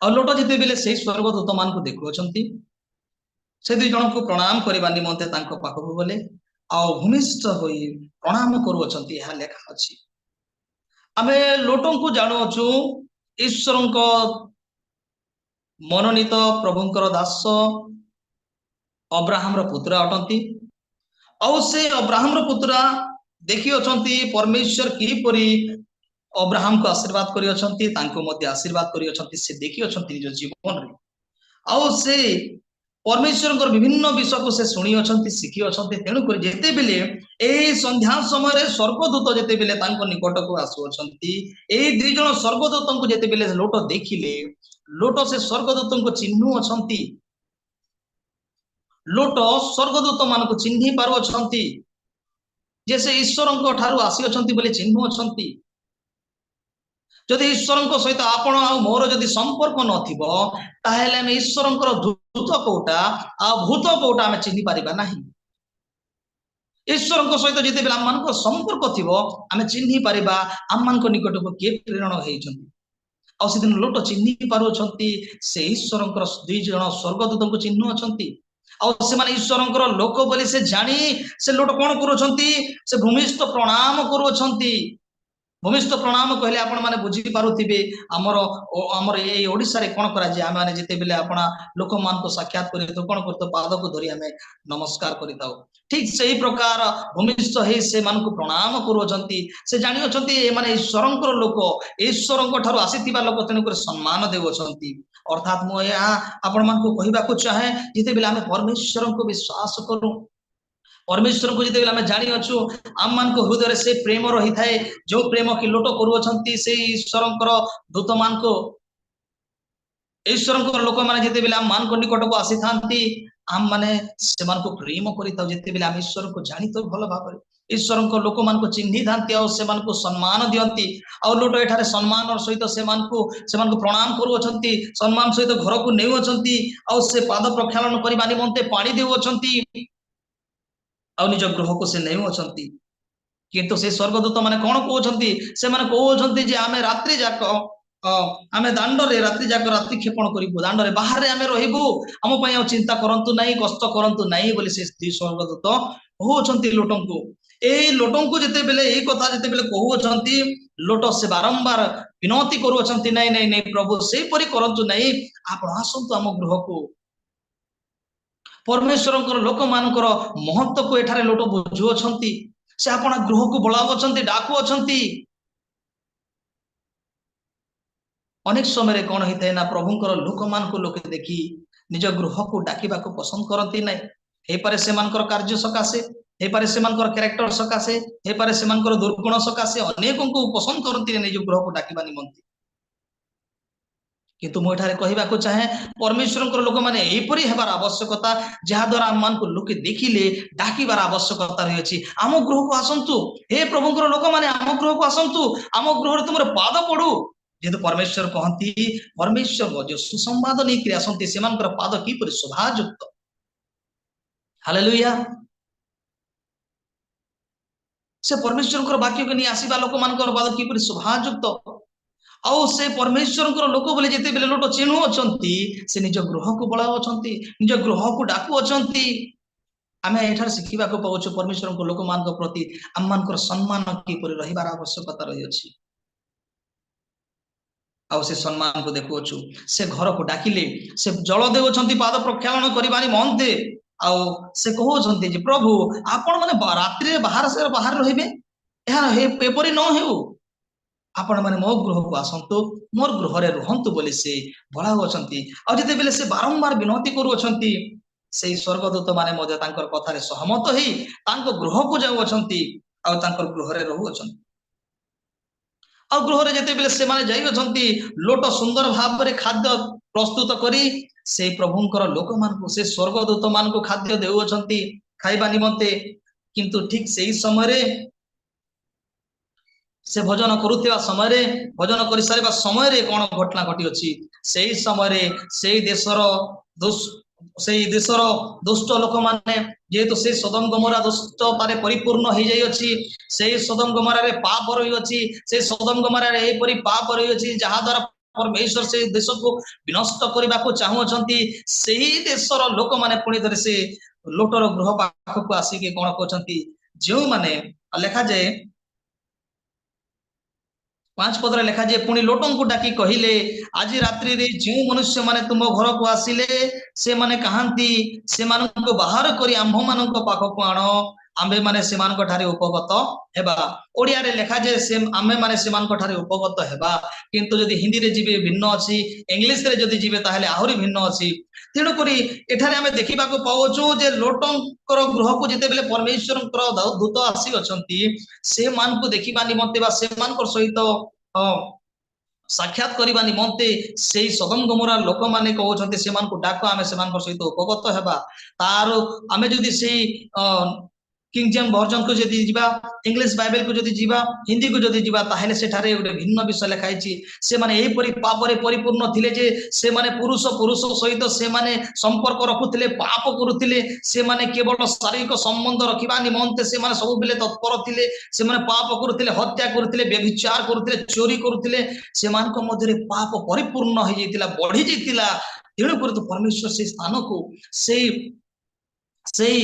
ଆଉ ଲୋଟ ଯେତେବେଳେ ସେଇ ସ୍ୱର୍ଗଦୂତ ମାନଙ୍କୁ ଦେଖୁଅଛନ୍ତି, ସେ ଦୁଇ ଜଣଙ୍କୁ ପ୍ରଣାମ କରିବା ନିମନ୍ତେ ତାଙ୍କ ପାଖକୁ ଗଲେ ଆଉ ଭୂମିଷ୍ଠ ହୋଇ ପ୍ରଣାମ କରୁଅଛନ୍ତି, ଏହା ଲେଖା ଅଛି। ଆମେ ଲୋଟଙ୍କୁ ଜାଣୁଅଛୁ, ଈଶ୍ୱରଙ୍କ ମନୋନୀତ ପ୍ରଭୁଙ୍କର ଦାସ, ଅବ୍ରାହମର ପୁତ୍ର ଅଟନ୍ତି। ଆଉ ସେ ଅବ୍ରାହମର ପୁତ୍ର ଦେଖିଅଛନ୍ତି ପରମେଶ୍ୱର କିପରି ଅବ୍ରାହମକୁ ଆଶୀର୍ବାଦ କରିଅଛନ୍ତି, ତାଙ୍କୁ ମଧ୍ୟ ଆଶୀର୍ବାଦ କରିଅଛନ୍ତି। ସେ ଦେଖିଅଛନ୍ତି ନିଜ ଜୀବନରେ। ଆଉ ସେ ପରମେଶ୍ୱରଙ୍କର ବିଭିନ୍ନ ବିଷୟକୁ ସେ ଶୁଣିଅଛନ୍ତି, ଶିଖିଅଛନ୍ତି। ତେଣୁକରି ଯେତେବେଳେ ଏଇ ସନ୍ଧ୍ୟା ସମୟରେ ସ୍ୱର୍ଗଦୂତ ଯେତେବେଳେ ତାଙ୍କ ନିକଟକୁ ଆସୁଅଛନ୍ତି, ଏଇ ଦୁଇ ଜଣ ସ୍ୱର୍ଗଦୂତଙ୍କୁ ଯେତେବେଳେ ଲୋଟ ଦେଖିଲେ, ଲୋଟ ସେ ସ୍ୱର୍ଗଦୂତଙ୍କୁ ଚିହ୍ନୁ ଅଛନ୍ତି। ଲୋଟ ସ୍ୱର୍ଗଦୂତ ମାନଙ୍କୁ ଚିହ୍ନି ପାରୁଅଛନ୍ତି ଯେ ସେ ଈଶ୍ୱରଙ୍କ ଠାରୁ ଆସିଅଛନ୍ତି ବୋଲି ଚିହ୍ନୁ ଅଛନ୍ତି। ଯଦି ଈଶ୍ୱରଙ୍କ ସହିତ ଆପଣ ଆଉ ମୋର ଯଦି ସମ୍ପର୍କ ନଥିବ, ତାହେଲେ ଆମେ ଈଶ୍ୱରଙ୍କର ଦୂତ କୋଉଟା ଆଉ ଭୂତ କୋଉଟା ଆମେ ଚିହ୍ନି ପାରିବା ନାହିଁ। ଈଶ୍ୱରଙ୍କ ସହିତ ଯେତେବେଳେ ଆମମାନଙ୍କର ସମ୍ପର୍କ ଥିବ, ଆମେ ଚିହ୍ନି ପାରିବା ଆମମାନଙ୍କ ନିକଟକୁ କିଏ ପ୍ରେରଣ ହେଇଛନ୍ତି। ଆଉ ସେଦିନ ଲୋଟ ଚିହ୍ନି ପାରୁଅଛନ୍ତି, ସେ ଈଶ୍ୱରଙ୍କର ଦୁଇ ଜଣ ସ୍ୱର୍ଗଦୂତଙ୍କୁ ଚିହ୍ନୁ ଅଛନ୍ତି। ଆଉ ସେମାନେ ଈଶ୍ୱରଙ୍କର ଲୋକ ବୋଲି ସେ ଜାଣି ସେ ଲୋଟ କଣ କରୁଛନ୍ତି? ସେ ଭୂମିଷ୍ଠ ପ୍ରଣାମ କରୁଅଛନ୍ତି। ଭୂମିଷ୍ଠ ପ୍ରଣାମ କହିଲେ ଆପଣ ମାନେ ବୁଝିପାରୁଥିବେ, ଆମର ଏଇ ଓଡିଶାରେ କଣ କରାଯାଏ। ଆମେ ମାନେ ଯେତେବେଳେ ଆପଣ ଲୋକମାନଙ୍କୁ ସାକ୍ଷାତ କରିଥାଉ, କଣ କରିଥାଉ? ପାଦକୁ ଧରି ଆମେ ନମସ୍କାର କରିଥାଉ। ଠିକ ସେଇ ପ୍ରକାର ଭୂମିଷ୍ଠ ହେଇ ସେମାନଙ୍କୁ ପ୍ରଣାମ କରୁଅଛନ୍ତି। ସେ ଜାଣିଅଛନ୍ତି ଏମାନେ ଈଶ୍ୱରଙ୍କର ଲୋକ, ଈଶ୍ୱରଙ୍କ ଠାରୁ ଆସିଥିବା ଲୋକ, ତେଣୁକରି ସମ୍ମାନ ଦେଉଅଛନ୍ତି। ଅର୍ଥାତ୍ ମୁଁ ଏହା ଆପଣମାନଙ୍କୁ କହିବାକୁ ଚାହେଁ, ଯେତେବେଳେ ଆମେ ପରମେଶ୍ୱରଙ୍କୁ ବିଶ୍ୱାସ କରୁ, ପରମେଶ୍ୱରଙ୍କୁ ଯେତେବେଳେ ଆମେ ଜାଣିଅଛୁ, ଆମମାନଙ୍କ ହୃଦୟରେ ସେ ପ୍ରେମ ରହିଥାଏ, ଯୋଉ ପ୍ରେମ କି ଲୋଟ କରୁଅଛନ୍ତି ସେଇ ଈଶ୍ୱରଙ୍କର ଦୂତମାନଙ୍କୁ। ଈଶ୍ୱରଙ୍କର ଲୋକମାନେ ଯେତେବେଳେ ଆମମାନଙ୍କ ନିକଟକୁ ଆସିଥାନ୍ତି, ଆମମାନେ ସେମାନଙ୍କୁ ପ୍ରେମ କରିଥାଉ। ଯେତେବେଳେ ଆମେ ଈଶ୍ୱରଙ୍କୁ ଜାଣିଥାଉ ଭଲ ଭାବରେ, ଈଶ୍ୱରଙ୍କ ଲୋକମାନଙ୍କୁ ଚିହ୍ନିଥାନ୍ତି ଆଉ ସେମାନଙ୍କୁ ସମ୍ମାନ ଦିଅନ୍ତି। ଆଉ ଲୋଟ ଏଠାରେ ସମ୍ମାନର ସହିତ ସେମାନଙ୍କୁ ପ୍ରଣାମ କରୁଅଛନ୍ତି, ସମ୍ମାନ ସହିତ ଘରକୁ ନେଉଅଛନ୍ତି, ଆଉ ସେ ପାଦ ପ୍ରକ୍ଷାଳନ କରିବା ନିମନ୍ତେ ପାଣି ଦେଉଅଛନ୍ତି, ଆଉ ନିଜ ଗୃହକୁ ସେ ନେଉଅଛନ୍ତି। କିନ୍ତୁ ସେ ସ୍ୱର୍ଗଦୂତ ମାନେ କଣ କହୁଛନ୍ତି? ସେମାନେ କହୁଅଛନ୍ତି ଯେ ଆମେ ରାତ୍ରି ଯାକ ଆମେ ଦାଣ୍ଡରେ ରାତ୍ରି ଯାକ ରାତ୍ରି କ୍ଷେପଣ କରିବୁ, ଦାଣ୍ଡରେ ବାହାରେ ଆମେ ରହିବୁ, ଆମ ପାଇଁ ଆଉ ଚିନ୍ତା କରନ୍ତୁ ନାହିଁ, କଷ୍ଟ କରନ୍ତୁ ନାହିଁ ବୋଲି ସେ ଦୁଇ ସ୍ୱର୍ଗଦୂତ କହୁଅଛନ୍ତି ଲୋଟଙ୍କୁ। ଏଇ ଲୋଟଙ୍କୁ ଯେତେବେଳେ ଏଇ କଥା ଯେତେବେଳେ କହୁଅଛନ୍ତି, ଲୋଟ ସେ ବାରମ୍ବାର ବିନତି କରୁଅଛନ୍ତି, "ନାଇଁ, ନାଇଁ, ନାଇଁ ପ୍ରଭୁ, ସେଇପରି କରନ୍ତୁ ନାହିଁ, ଆପଣ ଆସନ୍ତୁ ଆମ ଗୃହକୁ।" ପରମେଶ୍ୱରଙ୍କର ଲୋକମାନଙ୍କର ମହତ୍ଵକୁ ଏଠାରେ ଲୋଟ ବୁଝୁଅଛନ୍ତି। ସେ ଆପଣା ଗୃହକୁ ବୋଲାଉଅଛନ୍ତି, ଡାକୁଅଛନ୍ତି। ଅନେକ ସମୟରେ କଣ ହେଇଥାଏ ନା, ପ୍ରଭୁଙ୍କର ଲୋକମାନଙ୍କୁ ଲୋକେ ଦେଖି ନିଜ ଗୃହକୁ ଡାକିବାକୁ ପସନ୍ଦ କରନ୍ତି ନାହିଁ। ହେଇପାରେ ସେମାନଙ୍କର କାର୍ଯ୍ୟ ସକାଶେ, ହେଇପାରେ ସେମାନଙ୍କର କ୍ୟାରେକ୍ଟର ସକାଶେ, ହେଇପାରେ ସେମାନଙ୍କର ଦୁର୍ଗୁଣ ସକାଶେ ଅନେକଙ୍କୁ ପସନ୍ଦ କରନ୍ତି ନିଜ ଗୃହକୁ ଡାକିବା ନିମନ୍ତେ। କିନ୍ତୁ ମୁଁ ଏଠାରେ କହିବାକୁ ଚାହେଁ, ପରମେଶ୍ୱରଙ୍କର ଲୋକମାନେ ଏହିପରି ହେବାର ଆବଶ୍ୟକତା, ଯାହାଦ୍ୱାରା ଆମମାନଙ୍କୁ ଲୋକେ ଦେଖିଲେ ଡାକିବାର ଆବଶ୍ୟକତା ରହିଅଛି, ଆମ ଗୃହକୁ ଆସନ୍ତୁ, ହେ ପ୍ରଭୁଙ୍କର ଲୋକମାନେ, ଆମ ଗୃହକୁ ଆସନ୍ତୁ, ଆମ ଗୃହରେ ତୁମର ପାଦ ପଡୁ। ଯେହେତୁ ପରମେଶ୍ୱର କହନ୍ତି, ପରମେଶ୍ୱର ଯୋଉ ସୁସମ୍ବାଦ ନେଇକରି ଆସନ୍ତି, ସେମାନଙ୍କର ପାଦ କିପରି ଶୋଭାଯୁକ୍ତ। ହାଲେଲୁୟା। ସେ ପରମେଶ୍ୱରଙ୍କର ବାକ୍ୟକୁ ନେଇ ଆସିବା ଲୋକମାନଙ୍କର ପାଦ କିପରି ଶୋଭାଯୁକ୍ତ। ଆଉ ସେ ପରମେଶ୍ୱରଙ୍କର ଲୋକ ବୋଲି ଯେତେବେଳେ ଲୋକ ଚିହ୍ନୁ ଅଛନ୍ତି, ସେ ନିଜ ଗୃହକୁ ବଳାଉଅଛନ୍ତି, ନିଜ ଗୃହକୁ ଡାକୁଅଛନ୍ତି। ଆମେ ଏଠାରେ ଶିଖିବାକୁ ପାଉଛୁ, ପରମେଶ୍ୱରଙ୍କ ଲୋକମାନଙ୍କ ପ୍ରତି ଆମମାନଙ୍କର ସମ୍ମାନ କିପରି ରହିବାର ଆବଶ୍ୟକତା ରହିଅଛି। ଆଉ ସେ ସମ୍ମାନକୁ ଦେଖୁଅଛୁ, ସେ ଘରକୁ ଡାକିଲେ, ସେ ଜଳ ଦେଉଛନ୍ତି ପାଦ ପ୍ରକ୍ଷାଳନ କରିବା ନିମନ୍ତେ। ଆଉ ସେ କହୁଅଛନ୍ତି ଯେ ପ୍ରଭୁ, ଆପଣ ମାନେ ରାତ୍ରିରେ ବାହାର ସେ ବାହାରେ ରହିବେ, ଏହା ଏପରି ନ ହେଉ, ଆପଣ ମାନେ ମୋ ଗୃହକୁ ଆସନ୍ତୁ, ମୋର ଗୃହରେ ରୁହନ୍ତୁ ବୋଲି ସେ ବଳାଉଅଛନ୍ତି। ଆଉ ଯେତେବେଳେ ସେ ବାରମ୍ବାର ବିନତି କରୁଅଛନ୍ତି, ସେଇ ସ୍ୱର୍ଗଦୂତ ମାନେ ମଧ୍ୟ ତାଙ୍କର କଥାରେ ସହମତ ହେଇ ତାଙ୍କ ଗୃହକୁ ଯାଉଅଛନ୍ତି ଆଉ ତାଙ୍କର ଗୃହରେ ରହୁଅଛନ୍ତି। ଆଉ ଗୃହରେ ଯେତେବେଳେ ସେମାନେ ଯାଇଅଛନ୍ତି, ଲୋଟ ସୁନ୍ଦର ଭାବରେ ଖାଦ୍ୟ ପ୍ରସ୍ତୁତ କରି ସେଇ ପ୍ରଭୁଙ୍କର ଲୋକମାନଙ୍କୁ, ସେ ସ୍ୱର୍ଗଦୂତ ମାନଙ୍କୁ ଖାଦ୍ୟ ଦେଉଅଛନ୍ତି ଖାଇବା ନିମନ୍ତେ। କିନ୍ତୁ ଠିକ ସେଇ ସମୟରେ, ସେ ଭୋଜନ କରୁଥିବା ସମୟରେ, ଭୋଜନ କରିସାରିବା ସମୟରେ କଣ ଘଟଣା ଘଟିଅଛି? ସେଇ ସମୟରେ ସେଇ ଦେଶର ଦୁଷ୍ଟ ଲୋକମାନେ, ଯେହେତୁ ସେଇ ସଦୋମ ଗମୋରା ଦୁଷ୍ଟତାରେ ପରିପୂର୍ଣ୍ଣ ହେଇଯାଇଅଛି, ସେଇ ସଦୋମ ଗମୋରାରେ ପାପ ରହିଅଛି, ସେଇ ସଦୋମ ଗମୋରାରେ ଏହିପରି ପାପ ରହିଅଛି, ଯାହା ଦ୍ୱାରା ପରମେଶ୍ୱର ସେଇ ଦେଶକୁ ବିନଷ୍ଟ କରିବାକୁ ଚାହୁଁଅଛନ୍ତି। ସେହି ଦେଶର ଲୋକମାନେ ପୁଣି ଥରେ ସେ ଲୋଟର ଗୃହ ପାଖକୁ ଆସିକି କଣ କହୁଛନ୍ତି? ଯେଉଁମାନେ ଲେଖାଯାଏ, 5 ପଦରେ ଲେଖାଯାଏ, ପୁଣି ଲୋଟଙ୍କୁ ଡାକି କହିଲେ, ଆଜି ରାତ୍ରିରେ ଯେଉଁ ମନୁଷ୍ୟମାନେ ତୁମ ଘରକୁ ଆସିଲେ, ସେମାନେ କାହାନ୍ତି? ସେମାନଙ୍କୁ ବାହାର କରି ଆମ୍ଭମାନଙ୍କ ପାଖକୁ ଆଣ, ଆମ୍ଭେମାନେ ସେମାନଙ୍କ ଠାରେ ଉପଗତ ହେବା। ଓଡିଆରେ ଲେଖାଯାଏ, ସେ ଆମ୍ଭେମାନେ ସେମାନଙ୍କ ଠାରେ ଉପଗତ ହେବା। କିନ୍ତୁ ଯଦି ହିନ୍ଦୀରେ ଯିବେ, ଭିନ୍ନ ଅଛି। ଇଂଲିଶରେ ଯଦି ଯିବେ, ତାହେଲେ ଆହୁରି ଭିନ୍ନ ଅଛି। ତେଣୁକରି ଏଠାରେ ଆମେ ଦେଖିବାକୁ ପାଉଛୁ ଯେ ଲୋଟଙ୍କର ଗୃହକୁ ଯେତେବେଳେ ପରମେଶ୍ୱରଙ୍କର ଦୂତ ଆସିଅଛନ୍ତି, ସେମାନଙ୍କୁ ଦେଖିବା ନିମନ୍ତେ ବା ସେମାନଙ୍କ ସହିତ ସାକ୍ଷାତ କରିବା ନିମନ୍ତେ, ସେଇ ସଦୋମ ଗମୋରା ଲୋକମାନେ କହୁଛନ୍ତି, ସେମାନଙ୍କୁ ଡାକ, ଆମେ ସେମାନଙ୍କ ସହିତ ଉପଗତ ହେବା। ତାର ଆମେ ଯଦି ସେଇ କିଙ୍ଗ ଜେମ୍ସ ଭର୍ଜନକୁ ଯଦି ଯିବା, ଇଂଲିଶ ବାଇବେଲକୁ ଯଦି ଯିବା, ହିନ୍ଦୀକୁ ଯଦି ଯିବା, ତାହେଲେ ସେଠାରେ ଗୋଟେ ଭିନ୍ନ ବିଷୟ ଲେଖା ହେଇଛି। ସେମାନେ ଏହିପରି ପାପରେ ପରିପୂର୍ଣ୍ଣ ଥିଲେ ଯେ ସେମାନେ ପୁରୁଷ ପୁରୁଷ ସହିତ ସେମାନେ ସମ୍ପର୍କ ରଖୁଥିଲେ, ପାପ କରୁଥିଲେ। ସେମାନେ କେବଳ ଶାରୀରିକ ସମ୍ବନ୍ଧ ରଖିବା ନିମନ୍ତେ ସେମାନେ ସବୁବେଳେ ତତ୍ପର ଥିଲେ। ସେମାନେ ପାପ କରୁଥିଲେ, ହତ୍ୟା କରୁଥିଲେ, ବ୍ୟଭିଚାର କରୁଥିଲେ, ଚୋରି କରୁଥିଲେ। ସେମାନଙ୍କ ମଧ୍ୟରେ ପାପ ପରିପୂର୍ଣ୍ଣ ହେଇଯାଇଥିଲା, ବଢି ଯାଇଥିଲା। ତେଣୁକରି ତ ପରମେଶ୍ୱର ସେଇ ସ୍ଥାନକୁ, ସେଇ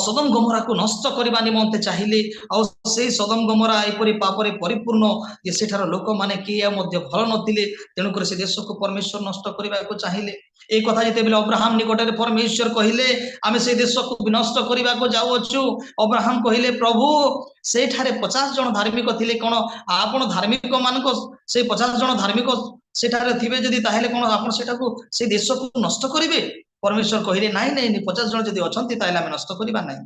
ସଦୋମ ଗମୋରାକୁ ନଷ୍ଟ କରିବା ନିମନ୍ତେ ଚାହିଁଲେ। ଆଉ ସେଇ ସଦୋମ ଗମୋରା ଏପରି ପାପରେ ପରିପୂର୍ଣ୍ଣ ଯେ ସେଠାର ଲୋକମାନେ କିଏ ଆଉ ମଧ୍ୟ ଭଲ ନଥିଲେ। ତେଣୁକରି ସେ ଦେଶକୁ ପରମେଶ୍ୱର ନଷ୍ଟ କରିବାକୁ ଚାହିଁଲେ। ଏଇ କଥା ଯେତେବେଳେ ଅବ୍ରାହମ ନିକଟରେ ପରମେଶ୍ୱର କହିଲେ, ଆମେ ସେଇ ଦେଶକୁ ବିନଷ୍ଟ କରିବାକୁ ଯାଉଅଛୁ, ଅବ୍ରାହମ କହିଲେ, ପ୍ରଭୁ, ସେଇଠାରେ 50 ଜଣ ଧାର୍ମିକ ଥିଲେ, କଣ ଆପଣ ଧାର୍ମିକ ମାନଙ୍କ, ସେଇ 50 ଜଣ ଧାର୍ମିକ ସେଠାରେ ଥିବେ ଯଦି, ତାହେଲେ କଣ ଆପଣ ସେଟାକୁ, ସେଇ ଦେଶକୁ ନଷ୍ଟ କରିବେ? ପରମେଶ୍ୱର କହିଲେ, ନାଇଁ ନାଇଁ ନାଇଁ, 50 ଜଣ ଯଦି ଅଛନ୍ତି, ତାହେଲେ ଆମେ ନଷ୍ଟ କରିବା ନାହିଁ।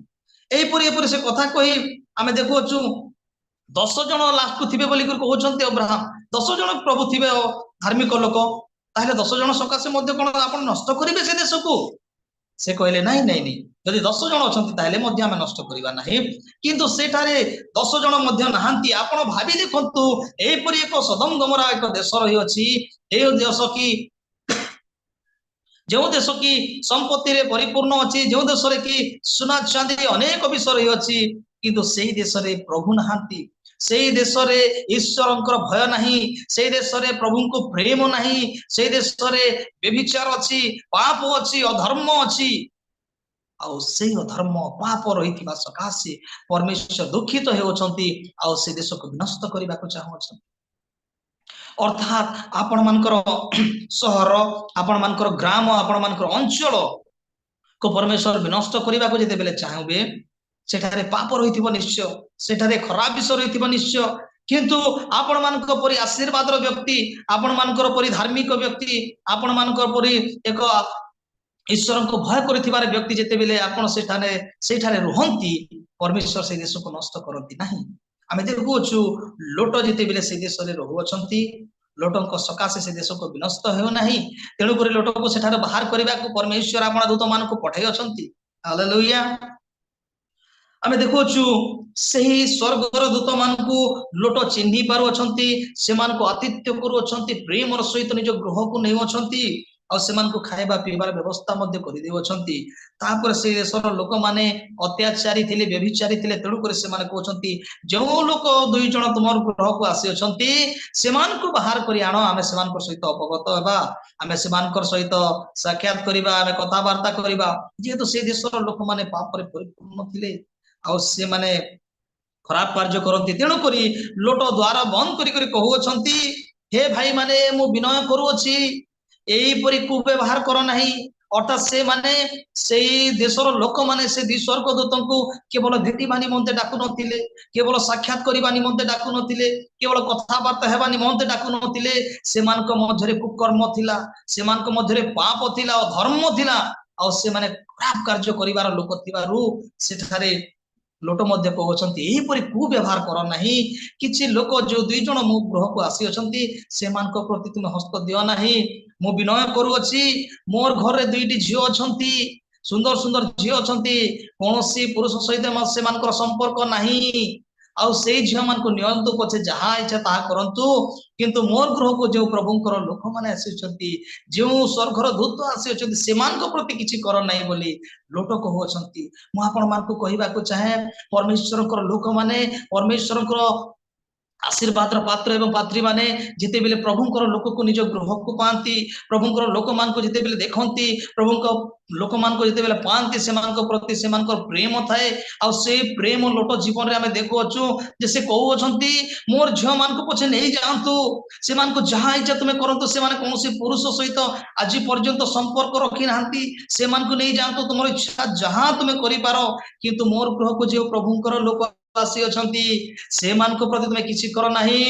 ଏହିପରି ଏପରି ସେ କଥା କହି ଆମେ ଦେଖୁଅଛୁ, 10 ଜଣ ଲାଷ୍ଟକୁ ଥିବେ ବୋଲି କହୁଛନ୍ତି ଅବ୍ରାହମ। 10 ଜଣ ପ୍ରଭୁ ଥିବେ ଧାର୍ମିକ ଲୋକ, ତାହେଲେ 10 ଜଣ ସକାଶେ ମଧ୍ୟ କଣ ଆପଣ ନଷ୍ଟ କରିବେ ସେ ଦେଶକୁ? ସେ କହିଲେ, ନାଇଁ ନାଇଁ ନାଇଁ, ଯଦି 10 ଜଣ ଅଛନ୍ତି, ତାହେଲେ ମଧ୍ୟ ଆମେ ନଷ୍ଟ କରିବା ନାହିଁ। କିନ୍ତୁ ସେଠାରେ 10 ଜଣ ମଧ୍ୟ ନାହାନ୍ତି। ଆପଣ ଭାବି ଦେଖନ୍ତୁ, ଏହିପରି ଏକ ସଦୋମ ଗମୋରା ଏକ ଦେଶ ରହିଅଛି, ଏଇ ଦେଶ କି ଯେଉଁ ଦେଶ କି ସମ୍ପତ୍ତିରେ ପରିପୂର୍ଣ୍ଣ ଅଛି, ଯେଉଁ ଦେଶରେ କି ସୁନା ଚାନ୍ଦି ଅନେକ ବିଷୟ ରହିଅଛି, କିନ୍ତୁ ସେଇ ଦେଶରେ ପ୍ରଭୁ ନାହାନ୍ତି, ସେଇ ଦେଶରେ ଈଶ୍ୱରଙ୍କର ଭୟ ନାହିଁ, ସେଇ ଦେଶରେ ପ୍ରଭୁଙ୍କୁ ପ୍ରେମ ନାହିଁ, ସେଇ ଦେଶରେ ବ୍ୟଭିଚାର ଅଛି, ପାପ ଅଛି, ଅଧର୍ମ ଅଛି। ଆଉ ସେଇ ଅଧର୍ମ ପାପ ରହିଥିବା ସକାଶେ ପରମେଶ୍ୱର ଦୁଃଖିତ ହେଉଛନ୍ତି ଆଉ ସେ ଦେଶକୁ ବିନଷ୍ଟ କରିବାକୁ ଚାହୁଁଅଛନ୍ତି। ଅର୍ଥାତ୍ ଆପଣମାନଙ୍କର ସହର, ଆପଣମାନଙ୍କର ଗ୍ରାମ, ଆପଣମାନଙ୍କର ଅଞ୍ଚଳ କୁ ପରମେଶ୍ୱର ବିନଷ୍ଟ କରିବାକୁ ଯେତେବେଳେ ଚାହିଁବେ, ସେଠାରେ ପାପ ରହିଥିବ ନିଶ୍ଚୟ, ସେଠାରେ ଖରାପ ବିଷୟ ରହିଥିବ ନିଶ୍ଚୟ। କିନ୍ତୁ ଆପଣମାନଙ୍କ ପରି ଆଶୀର୍ବାଦର ବ୍ୟକ୍ତି, ଆପଣମାନଙ୍କର ପରି ଧାର୍ମିକ ବ୍ୟକ୍ତି, ଆପଣମାନଙ୍କର ପରି ଏକ ଈଶ୍ୱରଙ୍କୁ ଭୟ କରିଥିବାର ବ୍ୟକ୍ତି ଯେତେବେଳେ ଆପଣ ସେଇଠାରେ ରୁହନ୍ତି, ପରମେଶ୍ୱର ସେଇ ଦେଶକୁ ନଷ୍ଟ କରନ୍ତି ନାହିଁ। ଆମେ ଦେଖୁଅଛୁ, ଲୋଟ ଯେତେବେଳେ ସେଇ ଦେଶରେ ରହୁଅଛନ୍ତି, ଲୋଟଙ୍କ ସକାଶେ ସେ ଦେଶକୁ ବିନଷ୍ଟ ହେଉନାହିଁ। ତେଣୁକରି ଲୋଟକୁ ସେଠାରେ ବାହାର କରିବାକୁ ପରମେଶ୍ୱର ଆପଣା ଦୂତମାନଙ୍କୁ ପଠାଇ ଅଛନ୍ତି। ହାଲେଲୁୟା। ଆମେ ଦେଖୁଅଛୁ, ସେହି ସ୍ୱର୍ଗର ଦୂତମାନଙ୍କୁ ଲୋଟ ଚିହ୍ନି ପାରୁଅଛନ୍ତି, ସେମାନଙ୍କୁ ଆତିଥ୍ୟ କରୁଅଛନ୍ତି, ପ୍ରେମର ସହିତ ନିଜ ଗୃହକୁ ନେଉଅଛନ୍ତି ଆଉ ସେମାନଙ୍କୁ ଖାଇବା ପିଇବାର ବ୍ୟବସ୍ଥା ମଧ୍ୟ କରିଦେଉଅଛନ୍ତି। ତାପରେ ସେଇ ଦେଶର ଲୋକମାନେ ଅତ୍ୟାଚାରୀ ଥିଲେ, ବ୍ୟଭିଚାରୀ ଥିଲେ। ତେଣୁକରି ସେମାନେ କହୁଛନ୍ତି, ଯେଉଁ ଲୋକ 2 ଜଣ ତୁମର ଗୃହକୁ ଆସିଅଛନ୍ତି, ସେମାନଙ୍କୁ ବାହାର କରି ଆଣ, ଆମେ ସେମାନଙ୍କ ସହିତ ଅବଗତ ହେବା, ଆମେ ସେମାନଙ୍କର ସହିତ ସାକ୍ଷାତ କରିବା, ଆମେ କଥାବାର୍ତ୍ତା କରିବା। ଯେହେତୁ ସେଇ ଦେଶର ଲୋକମାନେ ପାପରେ ପରିପୂର୍ଣ୍ଣ ଥିଲେ ଆଉ ସେମାନେ ଖରାପ କାର୍ଯ୍ୟ କରନ୍ତି, ତେଣୁକରି ଲୋଟ ଦ୍ୱାର ବନ୍ଦ କରି କରି କହୁଅଛନ୍ତି, ହେ ଭାଇମାନେ, ମୁଁ ବିନୟ କରୁଅଛି, ଏଇପରି କୁବ୍ୟବହାର କର ନାହିଁ। ଅର୍ଥାତ୍ ସେମାନେ, ସେଇ ଦେଶର ଲୋକମାନେ ସେ ଦୁଇ ସ୍ୱର୍ଗଦୂତଙ୍କୁ କେବଳ ଭେଟିବା ନିମନ୍ତେ ଡାକୁନଥିଲେ, କେବଳ ସାକ୍ଷାତ କରିବା ନିମନ୍ତେ ଡାକୁନଥିଲେ, କେବଳ କଥାବାର୍ତ୍ତା ହେବା ନିମନ୍ତେ ଡାକୁନଥିଲେ। ସେମାନଙ୍କ ମଧ୍ୟରେ କୁକର୍ମ ଥିଲା, ସେମାନଙ୍କ ମଧ୍ୟରେ ପାପ ଥିଲା, ଅଧର୍ମ ଥିଲା ଆଉ ସେମାନେ ଖରାପ କାର୍ଯ୍ୟ କରିବାର ଲୋକ ଥିବାରୁ ସେଠାରେ ଲୋଟ ମଧ୍ୟ କହୁଛନ୍ତି, ଏହିପରି କୁବ୍ୟବହାର କର ନାହିଁ। କିଛି ଲୋକ ଯୋଉ 2 ଜଣ ମୋ ଗୃହକୁ ଆସିଅଛନ୍ତି, ସେମାନଙ୍କ ପ୍ରତି ତୁମେ ହସ୍ତ ଦିଅ ନାହିଁ। ମୁଁ ବିନୟ କରୁଅଛି, ମୋର ଘରେ ଦୁଇଟି ଝିଅ ଅଛନ୍ତି, ସୁନ୍ଦର ସୁନ୍ଦର ଝିଅ ଅଛନ୍ତି, କୌଣସି ପୁରୁଷ ସହିତ ସେମାନଙ୍କର ସମ୍ପର୍କ ନାହିଁ। ଆଉ ସେଇ ଝିଅ ମାନଙ୍କୁ ନିଅନ୍ତୁ ପଛେ, ଯାହା ଇଚ୍ଛା ତାହା କରନ୍ତୁ, କିନ୍ତୁ ମୋର ଗୃହକୁ ଯେଉଁ ପ୍ରଭୁଙ୍କର ଲୋକମାନେ ଆସିଅଛନ୍ତି, ଯେଉଁ ସ୍ୱର୍ଗର ଦୂତ ଆସିଅଛନ୍ତି, ସେମାନଙ୍କ ପ୍ରତି କିଛି କର ନାହିଁ ବୋଲି ଲୋଟ କହୁଅଛନ୍ତି। ମୁଁ ଆପଣମାନଙ୍କୁ କହିବାକୁ ଚାହେଁ, ପରମେଶ୍ୱରଙ୍କର ଲୋକମାନେ, ପରମେଶ୍ୱରଙ୍କର ଆଶୀର୍ବାଦର ପାତ୍ର ଏବଂ ପାତ୍ରୀ ମାନେ ଯେତେବେଳେ ପ୍ରଭୁଙ୍କର ଲୋକକୁ ନିଜ ଗୃହକୁ ପାଆନ୍ତି, ପ୍ରଭୁଙ୍କର ଲୋକମାନଙ୍କୁ ଯେତେବେଳେ ଦେଖନ୍ତି, ପ୍ରଭୁଙ୍କ ଲୋକମାନଙ୍କୁ ଯେତେବେଳେ ପାଆନ୍ତି, ସେମାନଙ୍କ ପ୍ରତି ସେମାନଙ୍କର ପ୍ରେମ ଥାଏ। ଆଉ ସେଇ ପ୍ରେମ ଲୋଟ ଜୀବନରେ ଆମେ ଦେଖୁଅଛୁ ଯେ ସେ କହୁଅଛନ୍ତି, ମୋର ଝିଅ ମାନଙ୍କୁ ପଛେ ନେଇଯାଆନ୍ତୁ, ସେମାନଙ୍କୁ ଯାହା ଇଚ୍ଛା ତୁମେ କରନ୍ତୁ, ସେମାନେ କୌଣସି ପୁରୁଷ ସହିତ ଆଜି ପର୍ଯ୍ୟନ୍ତ ସମ୍ପର୍କ ରଖି ନାହାନ୍ତି, ସେମାନଙ୍କୁ ନେଇଯାଆନ୍ତୁ, ତୁମର ଇଚ୍ଛା ଯାହା ତୁମେ କରିପାର, କିନ୍ତୁ ମୋର ଗୃହକୁ ଯେଉଁ ପ୍ରଭୁଙ୍କର ଲୋକ ଆସିଅଛନ୍ତି, ସେମାନଙ୍କ ପ୍ରତି ତୁମେ କିଛି କର ନାହିଁ।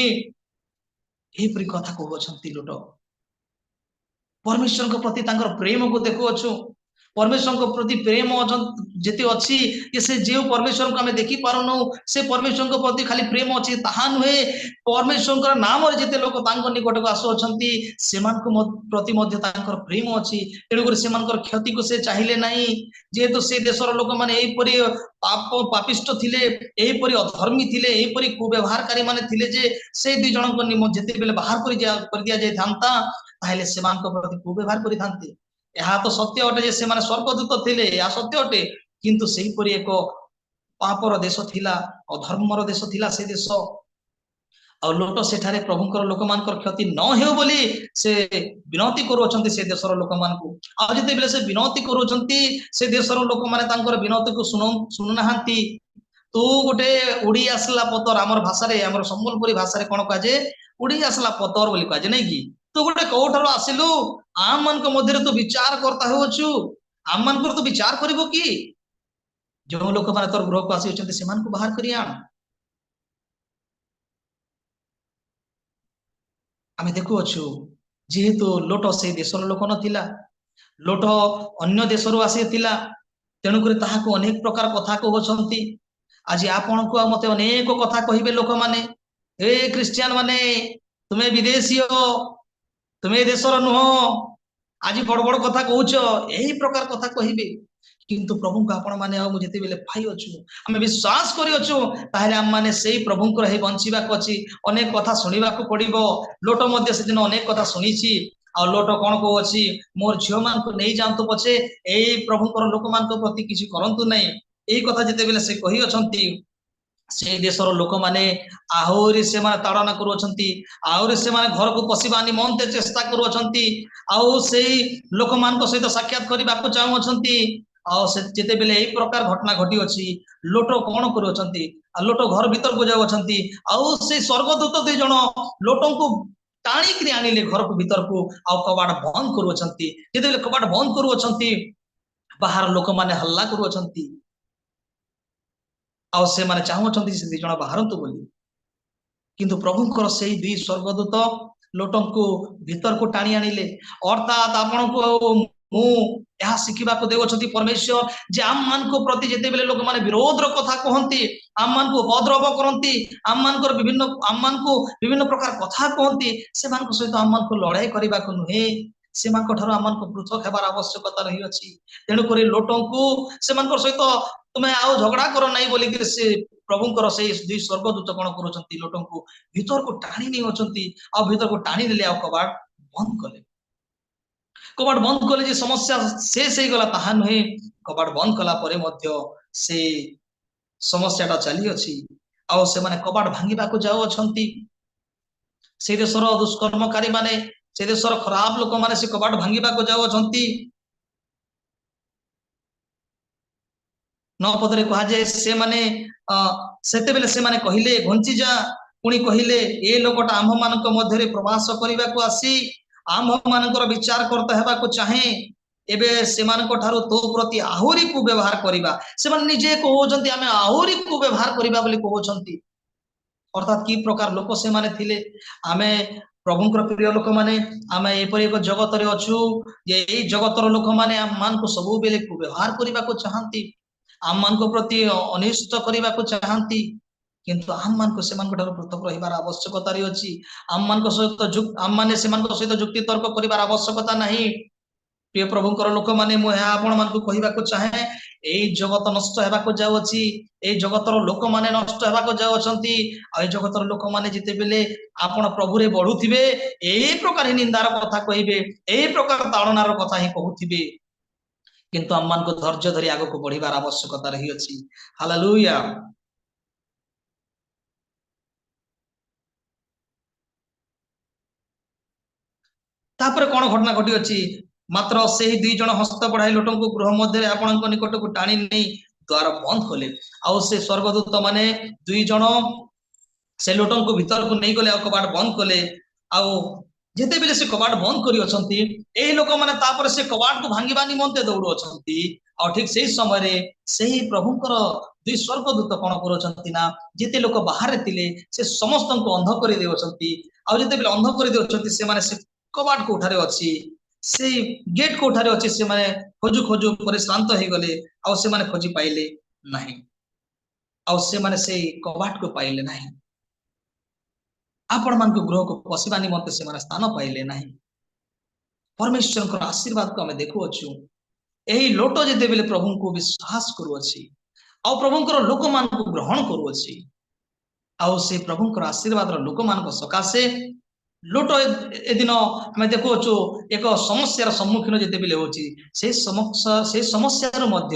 ଏହିପରି କଥା କହୁଅଛନ୍ତି ଲୋଟ। ପରମେଶ୍ୱରଙ୍କ ପ୍ରତି ତାଙ୍କର ପ୍ରେମକୁ ଦେଖୁଅଛୁ। ପରମେଶ୍ୱରଙ୍କ ପ୍ରତି ପ୍ରେମ ଯେତେ ଅଛି ଯେ ସେ ଯେଉଁ ପରମେଶ୍ୱରଙ୍କୁ ଆମେ ଦେଖି ପାରୁନୁ, ସେ ପରମେଶ୍ୱରଙ୍କ ପ୍ରତି ଖାଲି ପ୍ରେମ ଅଛି ତାହା ନୁହେଁ, ପରମେଶ୍ୱରଙ୍କର ନାମରେ ଯେତେ ଲୋକ ତାଙ୍କ ନିକଟକୁ ଆସୁଅଛନ୍ତି, ସେମାନଙ୍କ ପ୍ରତି ମଧ୍ୟ ତାଙ୍କର ପ୍ରେମ ଅଛି। ତେଣୁକରି ସେମାନଙ୍କର କ୍ଷତିକୁ ସେ ଚାହିଁଲେ ନାହିଁ। ଯେହେତୁ ସେ ଦେଶର ଲୋକମାନେ ଏହିପରି ପାପ ପାପିଷ୍ଠ ଥିଲେ, ଏହିପରି ଅଧର୍ମୀ ଥିଲେ, ଏହିପରି କୁବ୍ୟବହାରକାରୀ ମାନେ ଥିଲେ ଯେ ସେ 2 ଜଣଙ୍କ ଯେତେବେଳେ ବାହାର କରିଦିଆଯାଇଥାନ୍ତା, ତାହେଲେ ସେମାନଙ୍କ ପ୍ରତି କୁବ୍ୟବହାର କରିଥାନ୍ତେ। ଏହା ତ ସତ୍ୟ ଅଟେ ଯେ ସେମାନେ ସ୍ୱର୍ଗଦୂତ ଥିଲେ, ଏହା ସତ୍ୟ ଅଟେ। କିନ୍ତୁ ସେହିପରି ଏକ ପାପର ଦେଶ ଥିଲା, ଅଧର୍ମର ଦେଶ ଥିଲା ସେ ଦେଶ। ଆଉ ଲୋଟ ସେଠାରେ ପ୍ରଭୁଙ୍କର ଲୋକମାନଙ୍କର କ୍ଷତି ନ ହେଉ ବୋଲି ସେ ବିନତି କରୁଅଛନ୍ତି ସେ ଦେଶର ଲୋକମାନଙ୍କୁ। ଆଉ ଯେତେବେଳେ ସେ ବିନତି କରୁଅଛନ୍ତି, ସେ ଦେଶର ଲୋକମାନେ ତାଙ୍କର ବିନତିକୁ ଶୁଣୁନାହାନ୍ତି। ତୁ ଗୋଟେ ଉଡି ଆସିଲା ପତର। ଆମର ଭାଷାରେ, ଆମର ସମ୍ବଲପୁରୀ ଭାଷାରେ କଣ କୁହାଯାଏ? ଉଡି ଆସିଲା ପତର ବୋଲି କୁହାଯାଏ, ନାଇଁ କି? ତୁ ଗୋଟେ କୋଉଠାରୁ ଆସିଲୁ, ଆମମାନଙ୍କ ମଧ୍ୟରେ ତୁ ବିଚାର କର୍ତ୍ତା ହେଉଛୁ, ଆମମାନଙ୍କର ତୁ ବିଚାର କରିବୁ କି? ଯେଉଁ ଲୋକମାନେ ତୋର ଗୃହକୁ ଆସିଅଛନ୍ତି, ସେମାନଙ୍କୁ ବାହାର କରି ଆଣ। ଆମେ ଦେଖୁଅଛୁ, ଯେହେତୁ ଲୋଟ ସେଇ ଦେଶର ଲୋକ ନଥିଲା, ଲୋଟ ଅନ୍ୟ ଦେଶରୁ ଆସିଥିଲା, ତେଣୁକରି ତାହାକୁ ଅନେକ ପ୍ରକାର କଥା କହୁଅଛନ୍ତି। ଆଜି ଆପଣଙ୍କୁ ଆଉ ମତେ ଅନେକ କଥା କହିବେ ଲୋକମାନେ, ଏ ଖ୍ରୀଷ୍ଟିଆନ ମାନେ, ତୁମେ ବିଦେଶୀୟ, ତୁମେ ଏ ଦେଶର ନୁହଁ, ଆଜି ବଡ ବଡ କଥା କହୁଛ, ଏହି ପ୍ରକାର କଥା କହିବେ। କିନ୍ତୁ ପ୍ରଭୁଙ୍କୁ ଆପଣ ମାନେ ଆଉ ମୁଁ ଯେତେବେଳେ ପାଇଅଛୁ, ଆମେ ବିଶ୍ୱାସ କରିଅଛୁ, ତାହେଲେ ଆମମାନେ ସେଇ ପ୍ରଭୁଙ୍କର ହେଇ ବଞ୍ଚିବାକୁ ଅଛି। ଅନେକ କଥା ଶୁଣିବାକୁ ପଡିବ। ଲୋଟ ମଧ୍ୟ ସେଦିନ ଅନେକ କଥା ଶୁଣିଛି। ଆଉ ଲୋଟ କଣ କହୁଅଛି? ମୋର ଝିଅ ମାନଙ୍କୁ ନେଇଯାଆନ୍ତୁ ପଛେ, ଏଇ ପ୍ରଭୁଙ୍କର ଲୋକମାନଙ୍କ ପ୍ରତି କିଛି କରନ୍ତୁ ନାହିଁ। ଏଇ କଥା ଯେତେବେଳେ ସେ କହିଅଛନ୍ତି, ସେଇ ଦେଶର ଲୋକମାନେ ଆହୁରି ସେମାନେ ତାଡ଼ନା କରୁଅଛନ୍ତି, ଆହୁରି ସେମାନେ ଘରକୁ ପଶିବା ନିମନ୍ତେ ଚେଷ୍ଟା କରୁଅଛନ୍ତି ଆଉ ସେଇ ଲୋକମାନଙ୍କ ସହିତ ସାକ୍ଷାତ କରିବାକୁ ଚାହୁଁଅଛନ୍ତି। ଆଉ ସେ ଯେତେବେଳେ ଏଇ ପ୍ରକାର ଘଟଣା ଘଟିଅଛି, ଲୋଟ କଣ କରୁଅଛନ୍ତି? ଆଉ ଲୋଟ ଘର ଭିତରକୁ ଯାଉଅଛନ୍ତି ଆଉ ସେଇ ସ୍ୱର୍ଗଦୂତ 2 ଜଣ ଲୋଟଙ୍କୁ ଟାଣିକିରି ଆଣିଲେ ଘରକୁ ଭିତରକୁ ଆଉ କବାଟ ବନ୍ଦ କରୁଅଛନ୍ତି। ଯେତେବେଳେ କବାଟ ବନ୍ଦ କରୁଅଛନ୍ତି, ବାହାର ଲୋକମାନେ ହଲ୍ଲା କରୁଅଛନ୍ତି। ଆଉ ସେମାନେ ଚାହୁଁଅଛନ୍ତି ସେ ଦି ଜଣ ବାହାରନ୍ତୁ ବୋଲି। କିନ୍ତୁ ପ୍ରଭୁଙ୍କର ସେଇ ଦୁଇ ସ୍ୱର୍ଗଦୂତ ଲୋଟଙ୍କୁ ଭିତରକୁ ଟାଣି ଆଣିଲେ। ଅର୍ଥାତ୍ ଆପଣଙ୍କୁ ଆଉ ମୁଁ ଏହା ଶିଖିବାକୁ ଦେଉଅଛନ୍ତି ପରମେଶ୍ୱର ଯେ ଆମମାନଙ୍କ ପ୍ରତି ଯେତେବେଳେ ଲୋକମାନେ ବିରୋଧର କଥା କୁହନ୍ତି, ଆମମାନଙ୍କୁ ଉପଦ୍ରବ କରନ୍ତି, ଆମମାନଙ୍କର ବିଭିନ୍ନ ଆମମାନଙ୍କୁ ବିଭିନ୍ନ ପ୍ରକାର କଥା କୁହନ୍ତି, ସେମାନଙ୍କ ସହିତ ଆମମାନଙ୍କୁ ଲଢାଇ କରିବାକୁ ନୁହେଁ, ସେମାନଙ୍କ ଠାରୁ ଆମମାନଙ୍କୁ ପୃଥକ ହେବାର ଆବଶ୍ୟକତା ରହିଅଛି। ତେଣୁକରି ଲୋଟଙ୍କୁ ସେମାନଙ୍କ ସହିତ ତୁମେ ଆଉ ଝଗଡା କର ନାହିଁ ବୋଲିକିରି ସେ ପ୍ରଭୁଙ୍କର ସେଇ ଦୁଇ ସ୍ୱର୍ଗଦୂତ କଣ କରୁଛନ୍ତି? ଲୋଟଙ୍କୁ ଭିତରକୁ ଟାଣି ନେଉଛନ୍ତି। ଆଉ ଭିତରକୁ ଟାଣି ନେଲେ ଆଉ କବାଟ ବନ୍ଦ କଲେ। କବାଟ ବନ୍ଦ କଲେ ଯେ ସମସ୍ୟା ଶେଷ ହେଇଗଲା ତାହା ନୁହେଁ। କବାଟ ବନ୍ଦ କଲା ପରେ ମଧ୍ୟ ସେ ସମସ୍ୟାଟା ଚାଲିଅଛି। ଆଉ ସେମାନେ କବାଟ ଭାଙ୍ଗିବାକୁ ଯାଉଅଛନ୍ତି। ସେଇ ଦେଶର ଦୁଷ୍କର୍ମକାରୀ ମାନେ, ସେ ଦେଶର ଖରାପ ଲୋକମାନେ ସେ କବାଟ ଭାଙ୍ଗିବାକୁ ଯାଉଅଛନ୍ତି। 9 ପଦରେ କୁହାଯାଏ, ସେମାନେ ସେତେବେଳେ ସେମାନେ କହିଲେ, ଘୁଞ୍ଚି ଯା। ପୁଣି କହିଲେ, ଏ ଲୋକଟା ଆମ୍ଭମାନଙ୍କ ମଧ୍ୟରେ ପ୍ରବାସ କରିବାକୁ ଆସି ଆମ୍ଭମାନଙ୍କର ବିଚାରକର୍ତ୍ତା ହେବାକୁ ଚାହେଁ। ଏବେ ସେମାନଙ୍କ ଠାରୁ ତୋ ପ୍ରତି ଆହୁରି କୁବ୍ୟବହାର କରିବା। ସେମାନେ ନିଜେ କହୁଛନ୍ତି, ଆମେ ଆହୁରି କୁବ୍ୟବହାର କରିବା ବୋଲି କହୁଛନ୍ତି। ଅର୍ଥାତ୍ କି ପ୍ରକାର ଲୋକ ସେମାନେ ଥିଲେ। ଆମେ ପ୍ରଭୁଙ୍କର ପ୍ରିୟ ଲୋକମାନେ, ଆମେ ଏପରି ଏକ ଜଗତରେ ଅଛୁ ଯେ ଏଇ ଜଗତର ଲୋକମାନେ ଆମମାନଙ୍କୁ ସବୁବେଳେ କୁବ୍ୟବହାର କରିବାକୁ ଚାହାନ୍ତି, ଆମମାନଙ୍କ ପ୍ରତି ଅନିଷ୍ଟ କରିବାକୁ ଚାହାନ୍ତି। କିନ୍ତୁ ଆମମାନଙ୍କୁ ସେମାନଙ୍କ ଠାରୁ ପୃଥକ ରହିବାର ଆବଶ୍ୟକତା ରହିଅଛି। ଆମମାନଙ୍କ ସହିତ ଆମମାନେ ସେମାନଙ୍କ ସହିତ ଯୁକ୍ତି ତର୍କ କରିବାର ଆବଶ୍ୟକତା ନାହିଁ। ପ୍ରିୟ ପ୍ରଭୁଙ୍କର ଲୋକମାନେ, ମୁଁ ଏହା ଆପଣମାନଙ୍କୁ କହିବାକୁ ଚାହେଁ, ଏଇ ଜଗତ ନଷ୍ଟ ହେବାକୁ ଯାଉଅଛି, ଏଇ ଜଗତର ଲୋକମାନେ ନଷ୍ଟ ହେବାକୁ ଯାଉଅଛନ୍ତି। ଆଉ ଏଇ ଜଗତର ଲୋକମାନେ ଯେତେବେଳେ ଆପଣ ପ୍ରଭୁରେ ବଢୁଥିବେ, ଏଇ ପ୍ରକାର ହିଁ ନିନ୍ଦାର କଥା କହିବେ, ଏଇ ପ୍ରକାର ତାଡ଼ନାର କଥା ହିଁ କହୁଥିବେ। କିନ୍ତୁ ଆମମାନଙ୍କୁ ଧୈର୍ଯ୍ୟ ଧରି ଆଗକୁ ବଢିବାର ଆବଶ୍ୟକତା ରହିଅଛି। ହାଲେଲୁୟା। ତାପରେ କଣ ଘଟଣା ଘଟିଅଛି? ମାତ୍ର ସେହି ଦୁଇ ଜଣ ହସ୍ତ ବଢାଇ ଲୋଟଙ୍କୁ ଗୃହ ମଧ୍ୟରେ ଆପଣଙ୍କ ନିକଟକୁ ଟାଣି ନେଇ ଦ୍ୱାର ବନ୍ଦ କଲେ। ଆଉ ସେ ସ୍ୱର୍ଗଦୂତ ମାନେ ଦୁଇ ଜଣ ସେ ଲୋଟଙ୍କୁ ଭିତରକୁ ନେଇଗଲେ ଆଉ କବାଟ ବନ୍ଦ କଲେ। ଆଉ ଯେତେବେଳେ ସେ କବାଟ ବନ୍ଦ କରି ଅଛନ୍ତି, ଏଇ ଲୋକମାନେ ତାପରେ ସେ କବାଟକୁ ଭାଙ୍ଗିବା ନିମନ୍ତେ ଦୌଡୁଅଛନ୍ତି। ଆଉ ଠିକ ସେଇ ସମୟରେ ସେହି ପ୍ରଭୁଙ୍କର ଦୁଇ ସ୍ୱର୍ଗଦୂତ କଣ କରୁଅଛନ୍ତି ନା, ଯେତେ ଲୋକ ବାହାରେ ଥିଲେ ସେ ସମସ୍ତଙ୍କୁ ଅନ୍ଧ କରି ଦେଉଅଛନ୍ତି। ଆଉ ଯେତେବେଳେ ଅନ୍ଧ କରି ଦେଉଛନ୍ତି, ସେମାନେ ସେ କବାଟ କୋଉଠାରେ ଅଛି, ସେଇ ଗେଟ୍ କୋଉଠାରେ ଅଛି, ସେମାନେ ଖୋଜୁ ଖୋଜୁ ପରିଶ୍ରାନ୍ତ ହେଇଗଲେ। ଆଉ ସେମାନେ ଖୋଜି ପାଇଲେ ନାହିଁ, ଆଉ ସେମାନେ ସେଇ କବାଟକୁ ପାଇଲେ ନାହିଁ। ଆପଣମାନଙ୍କ ଗୃହକୁ ପଶିବା ନିମନ୍ତେ ସେମାନେ ସ୍ଥାନ ପାଇଲେ ନାହିଁ। ପରମେଶ୍ୱରଙ୍କର ଆଶୀର୍ବାଦକୁ ଆମେ ଦେଖୁଅଛୁ। ଏହି ଲୋଟ ଯେତେବେଳେ ପ୍ରଭୁଙ୍କୁ ବିଶ୍ୱାସ କରୁଅଛି ଆଉ ପ୍ରଭୁଙ୍କର ଲୋକମାନଙ୍କୁ ଗ୍ରହଣ କରୁଅଛି, ଆଉ ସେ ପ୍ରଭୁଙ୍କର ଆଶୀର୍ବାଦର ଲୋକମାନଙ୍କ ସକାଶେ ଲୋଟ ଏଦିନ ଆମେ ଦେଖୁଅଛୁ ଏକ ସମସ୍ୟାର ସମ୍ମୁଖୀନ ଯେତେବେଳେ ହଉଛି, ସେ ସମସ୍ୟାରୁ ମଧ୍ୟ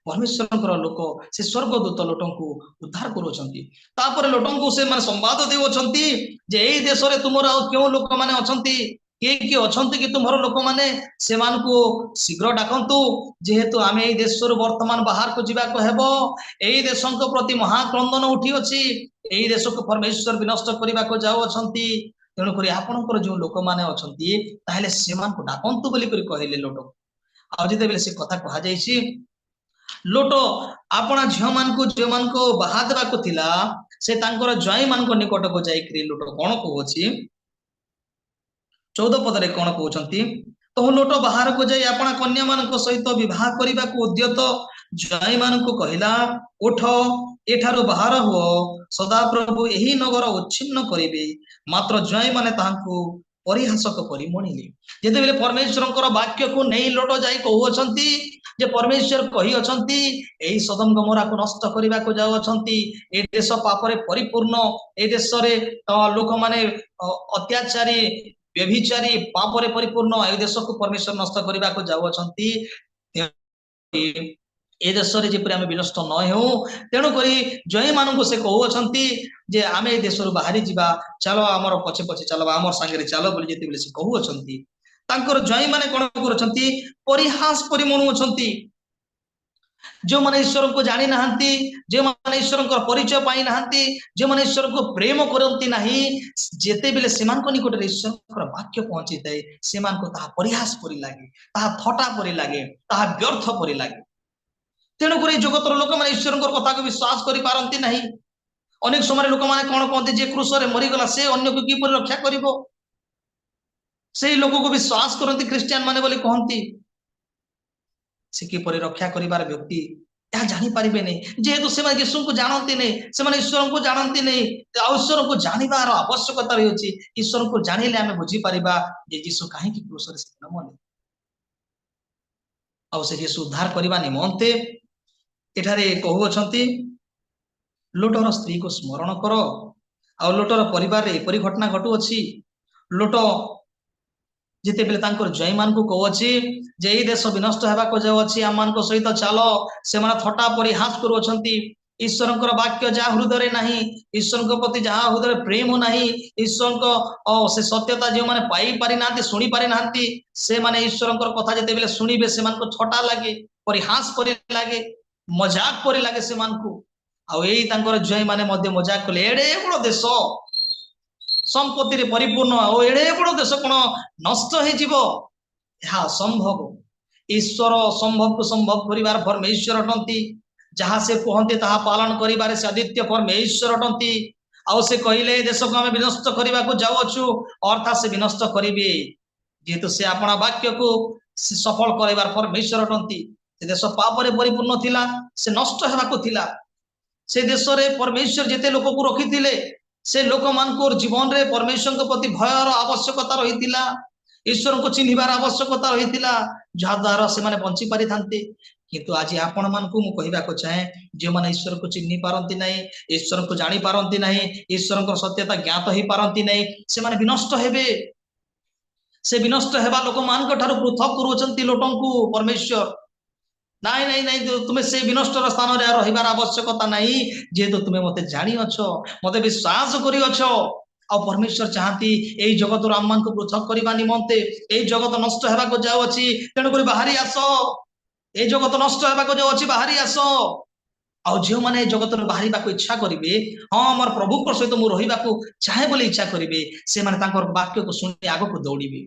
ପରମେଶ୍ୱରଙ୍କର ଲୋକ, ସେ ସ୍ୱର୍ଗଦୂତ ଲୋଟଙ୍କୁ ଉଦ୍ଧାର କରୁଅଛନ୍ତି। ତାପରେ ଲୋଟଙ୍କୁ ସେମାନେ ସମ୍ବାଦ ଦେଉଅଛନ୍ତି ଯେ ଏଇ ଦେଶରେ ତୁମର ଆଉ କେଉଁ ଲୋକମାନେ ଅଛନ୍ତି, କିଏ କିଏ ଅଛନ୍ତି କି ତୁମର ଲୋକମାନେ, ସେମାନଙ୍କୁ ଶୀଘ୍ର ଡାକନ୍ତୁ, ଯେହେତୁ ଆମେ ଏଇ ଦେଶରୁ ବର୍ତ୍ତମାନ ବାହାରକୁ ଯିବାକୁ ହେବ। ଏଇ ଦେଶଙ୍କ ପ୍ରତି ମହାକ୍ରନ୍ଦନ ଉଠିଅଛି, ଏଇ ଦେଶକୁ ପରମେଶ୍ୱର ବିନଷ୍ଟ କରିବାକୁ ଯାଉଅଛନ୍ତି। ତେଣୁକରି ଆପଣଙ୍କର ଯୋଉ ଲୋକମାନେ ଅଛନ୍ତି ତାହେଲେ ସେମାନଙ୍କୁ ଡାକନ୍ତୁ ବୋଲି କରି କହିଲେ ଲୋଟ। ଆଉ ଯେତେବେଳେ ସେ କଥା କୁହାଯାଇଛି, ଲୋଟ ଆପଣା ଝିଅମାନଙ୍କୁ ଯେଉଁମାନଙ୍କୁ ବାହା ଦେବାକୁ ଥିଲା, ସେ ତାଙ୍କର ଜ୍ୱାଇଁ ମାନଙ୍କ ନିକଟକୁ ଯାଇକରି ଲୋଟ କଣ କହୁଅଛି, 14 ପଦରେ କଣ କହୁଛନ୍ତି? ତହୁ ଲୋଟ ବାହାରକୁ ଯାଇ ଆପଣା କନ୍ୟାମାନଙ୍କ ସହିତ ବିବାହ କରିବାକୁ ଉଦ୍ୟତ ଜ୍ୱାଇଁ ମାନଙ୍କୁ କହିଲା, ଉଠ, ଏଠାରୁ ବାହାର ହୁଅ, ସଦାପ୍ରଭୁ ଏହି ନଗର ଉଚ୍ଛିନ୍ନ କରିବେ। ମାତ୍ର ଜ୍ୱାଇଁ ମାନେ ତାହାଙ୍କୁ ପରିହାସକ ପରି ମଣିଲେ। ଯେତେବେଳେ ପରମେଶ୍ୱରଙ୍କର ବାକ୍ୟକୁ ନେଇ ଲୋଟ ଯାଇ କହୁଅଛନ୍ତି ଯେ ପରମେଶ୍ୱର କହିଅଛନ୍ତି ଏଇ ସଦୋମ ଗମୋରାକୁ ନଷ୍ଟ କରିବାକୁ ଯାଉଅଛନ୍ତି, ଏ ଦେଶ ପାପରେ ପରିପୂର୍ଣ୍ଣ, ଏ ଦେଶରେ ଲୋକମାନେ ଅତ୍ୟାଚାରୀ, ବ୍ୟଭିଚାରୀ, ପାପରେ ପରିପୂର୍ଣ୍ଣ, ଏ ଦେଶକୁ ପରମେଶ୍ୱର ନଷ୍ଟ କରିବାକୁ ଯାଉଅଛନ୍ତି, ଏ ଦେଶରେ ଯେପରି ଆମେ ବିନଷ୍ଟ ନ ହେଉ, ତେଣୁକରି ଜ୍ୱାଇଁମାନଙ୍କୁ ସେ କହୁଅଛନ୍ତି ଯେ ଆମେ ଏ ଦେଶରୁ ବାହାରି ଯିବା, ଚାଲ ଆମର ପଛେ ପଛେ ଚାଲ ବା ଆମର ସାଙ୍ଗରେ ଚାଲ ବୋଲି ଯେତେବେଳେ ସେ କହୁଅଛନ୍ତି, ତାଙ୍କର ଜ୍ୱାଇଁମାନେ କଣ କରୁଛନ୍ତି? ପରିହାସ ପରି ମଣୁଅଛନ୍ତି। ଯେଉଁମାନେ ଈଶ୍ୱରଙ୍କୁ ଜାଣି ନାହାନ୍ତି, ଯେଉଁମାନେ ଈଶ୍ୱରଙ୍କର ପରିଚୟ ପାଇନାହାନ୍ତି, ଯେଉଁମାନେ ଈଶ୍ୱରଙ୍କୁ ପ୍ରେମ କରନ୍ତି ନାହିଁ, ଯେତେବେଳେ ସେମାନଙ୍କ ନିକଟରେ ଈଶ୍ୱରଙ୍କର ବାକ୍ୟ ପହଞ୍ଚିଥାଏ, ସେମାନଙ୍କୁ ତାହା ପରିହାସ ପରି ଲାଗେ, ତାହା ଥଟା ପରି ଲାଗେ, ତାହା ବ୍ୟର୍ଥ ପରି ଲାଗେ। ତେଣୁକରି ଜଗତର ଲୋକମାନେ ଈଶ୍ୱରଙ୍କର କଥାକୁ ବିଶ୍ୱାସ କରିପାରନ୍ତି ନାହିଁ। ଅନେକ ସମୟରେ ଲୋକମାନେ କଣ କହନ୍ତି? ଯେ କ୍ରୁଶରେ ମରିଗଲା, ସେ ଅନ୍ୟକୁ କିପରି ରକ୍ଷା କରିବ? ସେଇ ଲୋକକୁ ବିଶ୍ୱାସ କରନ୍ତି ଖ୍ରୀଷ୍ଟିଆନ ମାନେ ବୋଲି କହନ୍ତି। ସେ କିପରି ରକ୍ଷା କରିବାର ବ୍ୟକ୍ତି, ଏହା ଜାଣିପାରିବେନି, ଯେହେତୁ ସେମାନେ ଯୀଶୁଙ୍କୁ ଜାଣନ୍ତିନି, ସେମାନେ ଈଶ୍ୱରଙ୍କୁ ଜାଣନ୍ତି ନାହିଁ। ଆଉ ଈଶ୍ୱରଙ୍କୁ ଜାଣିବାର ଆବଶ୍ୟକତା ରହିଅଛି। ଈଶ୍ୱରଙ୍କୁ ଜାଣିଲେ ଆମେ ବୁଝିପାରିବା ଯେ ଯୀଶୁ କାହିଁକି କ୍ରୁଶରେ ସେଦିନ ମଲେ। ଆଉ ସେ ଯୀଶୁ ଉଦ୍ଧାର କରିବା ନିମନ୍ତେ ଏଠାରେ କହୁଅଛନ୍ତି, ଲୋଟର ସ୍ତ୍ରୀକୁ ସ୍ମରଣ କର। ଆଉ ଲୋଟର ପରିବାରରେ ଏପରି ଘଟଣା ଘଟୁଅଛି। ଲୋଟ ଯେତେବେଳେ ତାଙ୍କର ଜ୍ୱାଇଁମାନଙ୍କୁ କହୁଅଛି ଯେ ଏଇ ଦେଶ ବିନଷ୍ଟ ହେବାକୁ ଯାଉଅଛି, ଆମମାନଙ୍କ ସହିତ ଚାଲ, ସେମାନେ ଥଟ୍ଟା ପରିହାସ କରୁଅଛନ୍ତି। ଈଶ୍ୱରଙ୍କର ବାକ୍ୟ ଯାହା ହୃଦୟରେ ନାହିଁ, ଈଶ୍ୱରଙ୍କ ପ୍ରତି ଯାହା ହୃଦୟରେ ପ୍ରେମ ନାହିଁ, ଈଶ୍ୱରଙ୍କ ସେ ସତ୍ୟତା ଯେଉଁମାନେ ପାଇପାରି ନାହାନ୍ତି, ଶୁଣି ପାରି ନାହାନ୍ତି, ସେମାନେ ଈଶ୍ୱରଙ୍କର କଥା ଯେତେବେଳେ ଶୁଣିବେ, ସେମାନଙ୍କୁ ଥଟ୍ଟା ଲାଗେ, ପରିହାସ ପରି ଲାଗେ, ମଜାକ ପରି ଲାଗେ ସେମାନଙ୍କୁ। ଆଉ ଏଇ ତାଙ୍କର ଜ୍ୱାଇଁ ମାନେ ମଧ୍ୟ ମଜାକ କଲେ। ଏଡେ ବଡ ଦେଶ, ସମ୍ପତ୍ତିରେ ପରିପୂର୍ଣ୍ଣ, ଆଉ ଏଡେ ବଡ ଦେଶ କଣ ନଷ୍ଟ ହେଇଯିବ? ଏହା ଅସମ୍ଭବ। ଈଶ୍ୱର ଅସମ୍ଭବକୁ ସମ୍ଭବ କରିବାର ପରମେଶ୍ୱର ଅଟନ୍ତି। ଯାହା ସେ କୁହନ୍ତି, ତାହା ପାଳନ କରିବାରେ ସେ ଅଦ୍ୱିତୀୟ ପରମେଶ୍ୱର ଅଟନ୍ତି। ଆଉ ସେ କହିଲେ, ଏ ଦେଶକୁ ଆମେ ବିନଷ୍ଟ କରିବାକୁ ଯାଉଅଛୁ, ଅର୍ଥାତ୍ ସେ ବିନଷ୍ଟ କରିବେ, ଯେହେତୁ ସେ ଆପଣା ବାକ୍ୟକୁ ସେ ସଫଳ କରାଇବାର ପରମେଶ୍ୱର ଅଟନ୍ତି। ସେ ଦେଶ ପାପରେ ପରିପୂର୍ଣ୍ଣ ଥିଲା, ସେ ନଷ୍ଟ ହେବାକୁ ଥିଲା। ସେ ଦେଶରେ ପରମେଶ୍ୱର ଯେତେ ଲୋକକୁ ରଖିଥିଲେ, ସେ ଲୋକମାନଙ୍କ ଜୀବନରେ ପରମେଶ୍ୱରଙ୍କ ପ୍ରତି ଭୟର ଆବଶ୍ୟକତା ରହିଥିଲା, ଈଶ୍ୱରଙ୍କୁ ଚିହ୍ନିବାର ଆବଶ୍ୟକତା ରହିଥିଲା, ଯାହାଦ୍ୱାରା ସେମାନେ ବଞ୍ଚି ପାରିଥାନ୍ତେ। କିନ୍ତୁ ଆଜି ଆପଣମାନଙ୍କୁ ମୁଁ କହିବାକୁ ଚାହେଁ, ଯେଉଁମାନେ ଈଶ୍ୱରକୁ ଚିହ୍ନି ପାରନ୍ତି ନାହିଁ, ଈଶ୍ୱରଙ୍କୁ ଜାଣି ପାରନ୍ତି ନାହିଁ, ଈଶ୍ୱରଙ୍କର ସତ୍ୟତା ଜ୍ଞାତ ହେଇପାରନ୍ତି ନାହିଁ, ସେମାନେ ବିନଷ୍ଟ ହେବେ। ସେ ବିନଷ୍ଟ ହେବା ଲୋକମାନଙ୍କ ଠାରୁ ପୃଥକ କରୁଅଛନ୍ତି ଲୋକଙ୍କୁ ପରମେଶ୍ୱର। ନାଇଁ, ନାଇଁ, ନାଇଁ, ତୁମେ ସେ ବିନଷ୍ଟର ସ୍ଥାନରେ ଆଉ ରହିବାର ଆବଶ୍ୟକତା ନାହିଁ, ଯେହେତୁ ତୁମେ ମତେ ଜାଣିଅଛ, ମତେ ବିଶ୍ୱାସ କରିଅଛ। ଆଉ ପରମେଶ୍ୱର ଚାହାନ୍ତି ଏଇ ଜଗତରୁ ଆମମାନଙ୍କୁ ପୃଥକ କରିବା ନିମନ୍ତେ। ଏଇ ଜଗତ ନଷ୍ଟ ହେବାକୁ ଯାଉଅଛି, ତେଣୁକରି ବାହାରି ଆସ। ଏଇ ଜଗତ ନଷ୍ଟ ହେବାକୁ ଯାଉଅଛି, ବାହାରି ଆସ। ଆଉ ଯେଉଁମାନେ ଏ ଜଗତରୁ ବାହାରିବାକୁ ଇଚ୍ଛା କରିବେ, ହଁ, ମୋର ପ୍ରଭୁଙ୍କ ସହିତ ମୁଁ ରହିବାକୁ ଚାହେଁ ବୋଲି ଇଚ୍ଛା କରିବେ, ସେମାନେ ତାଙ୍କର ବାକ୍ୟକୁ ଶୁଣି ଆଗକୁ ଦୌଡ଼ିବେ।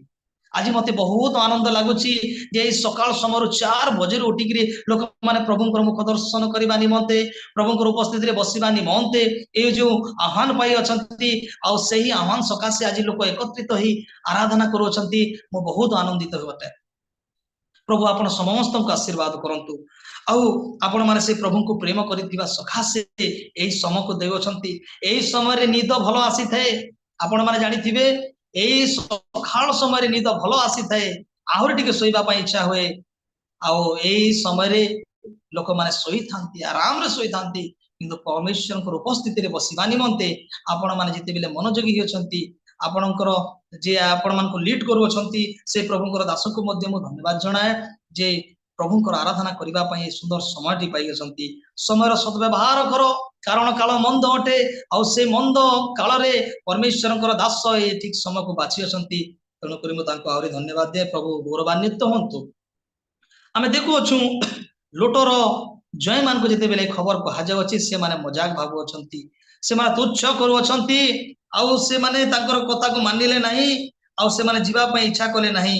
ଆଜି ମତେ ବହୁତ ଆନନ୍ଦ ଲାଗୁଛି ଯେ ଏଇ ସକାଳ ସମୟରୁ 4 ବଜେରୁ ଉଠିକିରି ଲୋକମାନେ ପ୍ରଭୁଙ୍କର ମୁଖ ଦର୍ଶନ କରିବା ନିମନ୍ତେ, ପ୍ରଭୁଙ୍କର ଉପସ୍ଥିତିରେ ବସିବା ନିମନ୍ତେ ଏଇ ଯୋଉ ଆହ୍ୱାନ ପାଇ ଅଛନ୍ତି, ଆଉ ସେହି ଆହ୍ୱାନ ସକାଶେ ଆଜି ଲୋକ ଏକତ୍ରିତ ହେଇ ଆରାଧନା କରୁଅଛନ୍ତି। ମୁଁ ବହୁତ ଆନନ୍ଦିତ ଅଟେ। ପ୍ରଭୁ ଆପଣ ସମସ୍ତଙ୍କୁ ଆଶୀର୍ବାଦ କରନ୍ତୁ। ଆଉ ଆପଣମାନେ ସେ ପ୍ରଭୁଙ୍କୁ ପ୍ରେମ କରିଥିବା ସକାଶେ ଏଇ ସମୟକୁ ଦେଉଅଛନ୍ତି। ଏଇ ସମୟରେ ନିଦ ଭଲ ଆସିଥାଏ। ଆପଣମାନେ ଜାଣିଥିବେ, ଏଇ ସକାଳ ସମୟରେ ନିଦ ଭଲ ଆସିଥାଏ, ଆହୁରି ଟିକେ ଶୋଇବା ପାଇଁ ଇଚ୍ଛା ହୁଏ। ଆଉ ଏଇ ସମୟରେ ଲୋକମାନେ ଶୋଇଥାନ୍ତି, ଆରାମରେ ଶୋଇଥାନ୍ତି। କିନ୍ତୁ ପରମେଶ୍ୱରଙ୍କର ଉପସ୍ଥିତିରେ ବସିବା ନିମନ୍ତେ ଆପଣମାନେ ଯେତେବେଳେ ମନୋଯୋଗୀ ଅଛନ୍ତି, ଆପଣଙ୍କର ଯିଏ ଆପଣମାନଙ୍କୁ ଲିଡ୍ କରୁଅଛନ୍ତି, ସେ ପ୍ରଭୁଙ୍କର ଦାସକୁ ମଧ୍ୟ ମୁଁ ଧନ୍ୟବାଦ ଜଣାଏ ଯେ ପ୍ରଭୁଙ୍କର ଆରାଧନା କରିବା ପାଇଁ ଏ ସୁନ୍ଦର ସମୟଟି ପାଇଅଛନ୍ତି। ସମୟର ସଦ୍ବ୍ୟବହାର କର, କାରଣ କାଳ ମନ୍ଦ ଅଟେ। ଆଉ ସେ ମନ୍ଦ କାଳରେ ପରମେଶ୍ୱରଙ୍କର ଦାସ ଏ ଠିକ ସମୟକୁ ବାଛି ଅଛନ୍ତି। ତେଣୁକରି ମୁଁ ତାଙ୍କୁ ଆହୁରି ଧନ୍ୟବାଦ ଦିଏ। ପ୍ରଭୁ ଗୌରବାନ୍ୱିତ ହୁଅନ୍ତୁ। ଆମେ ଦେଖୁଅଛୁ, ଲୋଟର ଜ୍ୱାଇଁମାନଙ୍କୁ ଯେତେବେଳେ ଖବର କୁହାଯାଉଅଛି, ସେମାନେ ମଜାକ ଭାବୁଅଛନ୍ତି, ସେମାନେ ତୁଚ୍ଛ କରୁଅଛନ୍ତି। ଆଉ ସେମାନେ ତାଙ୍କର କଥାକୁ ମାନିଲେ ନାହିଁ, ଆଉ ସେମାନେ ଯିବା ପାଇଁ ଇଚ୍ଛା କଲେ ନାହିଁ।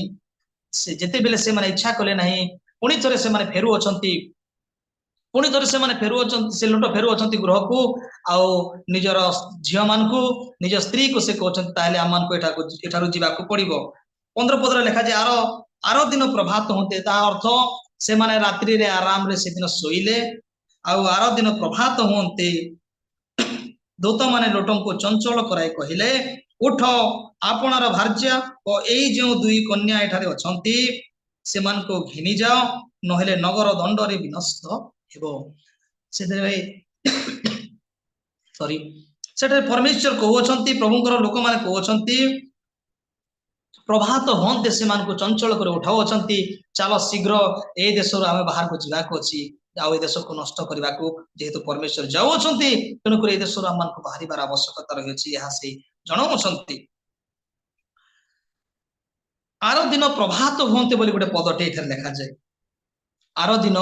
ସେ ଯେତେବେଳେ ସେମାନେ ଇଚ୍ଛା କଲେ ନାହିଁ, ପୁଣି ଥରେ ସେମାନେ ଫେରୁଅଛନ୍ତି। ପୁଣି ଥରେ ସେମାନେ ଫେରୁଅଛନ୍ତି, ସେ ଲୋଟ ଫେରୁଅଛନ୍ତି ଗୃହକୁ। ଆଉ ନିଜର ଝିଅମାନଙ୍କୁ, ନିଜ ସ୍ତ୍ରୀକୁ ସେ କହୁଛନ୍ତି, ତାହେଲେ ଆମମାନଙ୍କୁ ଏଠାରୁ ଯିବାକୁ ପଡିବ। 15 ପଦରେ ଲେଖାଯାଏ, ଆର ଆର ଦିନ ପ୍ରଭାତ ହୁଅନ୍ତେ। ତା ଅର୍ଥ ସେମାନେ ରାତ୍ରିରେ ଆରାମରେ ସେଦିନ ଶୋଇଲେ। ଆଉ ଆର ଦିନ ପ୍ରଭାତ ହୁଅନ୍ତେ, ଦୂତମାନେ ଲୋଟଙ୍କୁ ଚଞ୍ଚଳ କରାଇ କହିଲେ, ଉଠ, ଆପଣାର ଭାର୍ଯ୍ୟା ଓ ଏଇ ଯେଉଁ ଦୁଇ କନ୍ୟା ଏଠାରେ ଅଛନ୍ତି, ସେମାନଙ୍କୁ ଘେନି ଯାଅ, ନହେଲେ ନଗର ଦଣ୍ଡରେ ବିନଷ୍ଟ ହେବ। ସେଥିରେ, ସରି, ସେଠାରେ ପରମେଶ୍ୱର କହୁଅଛନ୍ତି, ପ୍ରଭୁଙ୍କର ଲୋକମାନେ କହୁଅଛନ୍ତି, ପ୍ରଭାତ ହୁଅନ୍ତେ ସେମାନଙ୍କୁ ଚଞ୍ଚଳ କରି ଉଠାଉଅଛନ୍ତି, ଚାଲ ଶୀଘ୍ର, ଏଇ ଦେଶରୁ ଆମେ ବାହାରକୁ ଯିବାକୁ ଅଛି। ଆଉ ଏ ଦେଶକୁ ନଷ୍ଟ କରିବାକୁ ଯେହେତୁ ପରମେଶ୍ୱର ଯାଉଅଛନ୍ତି, ତେଣୁକରି ଏ ଦେଶରୁ ଆମମାନଙ୍କୁ ବାହାରିବାର ଆବଶ୍ୟକତା ରହିଅଛି, ଏହା ସେ ଜଣାଉଛନ୍ତି। ଆର ଦିନ ପ୍ରଭାତ ହୁଅନ୍ତେ ବୋଲି ଗୋଟେ ପଦଟି ଏଠାରେ ଲେଖାଯାଏ। ଆର ଦିନ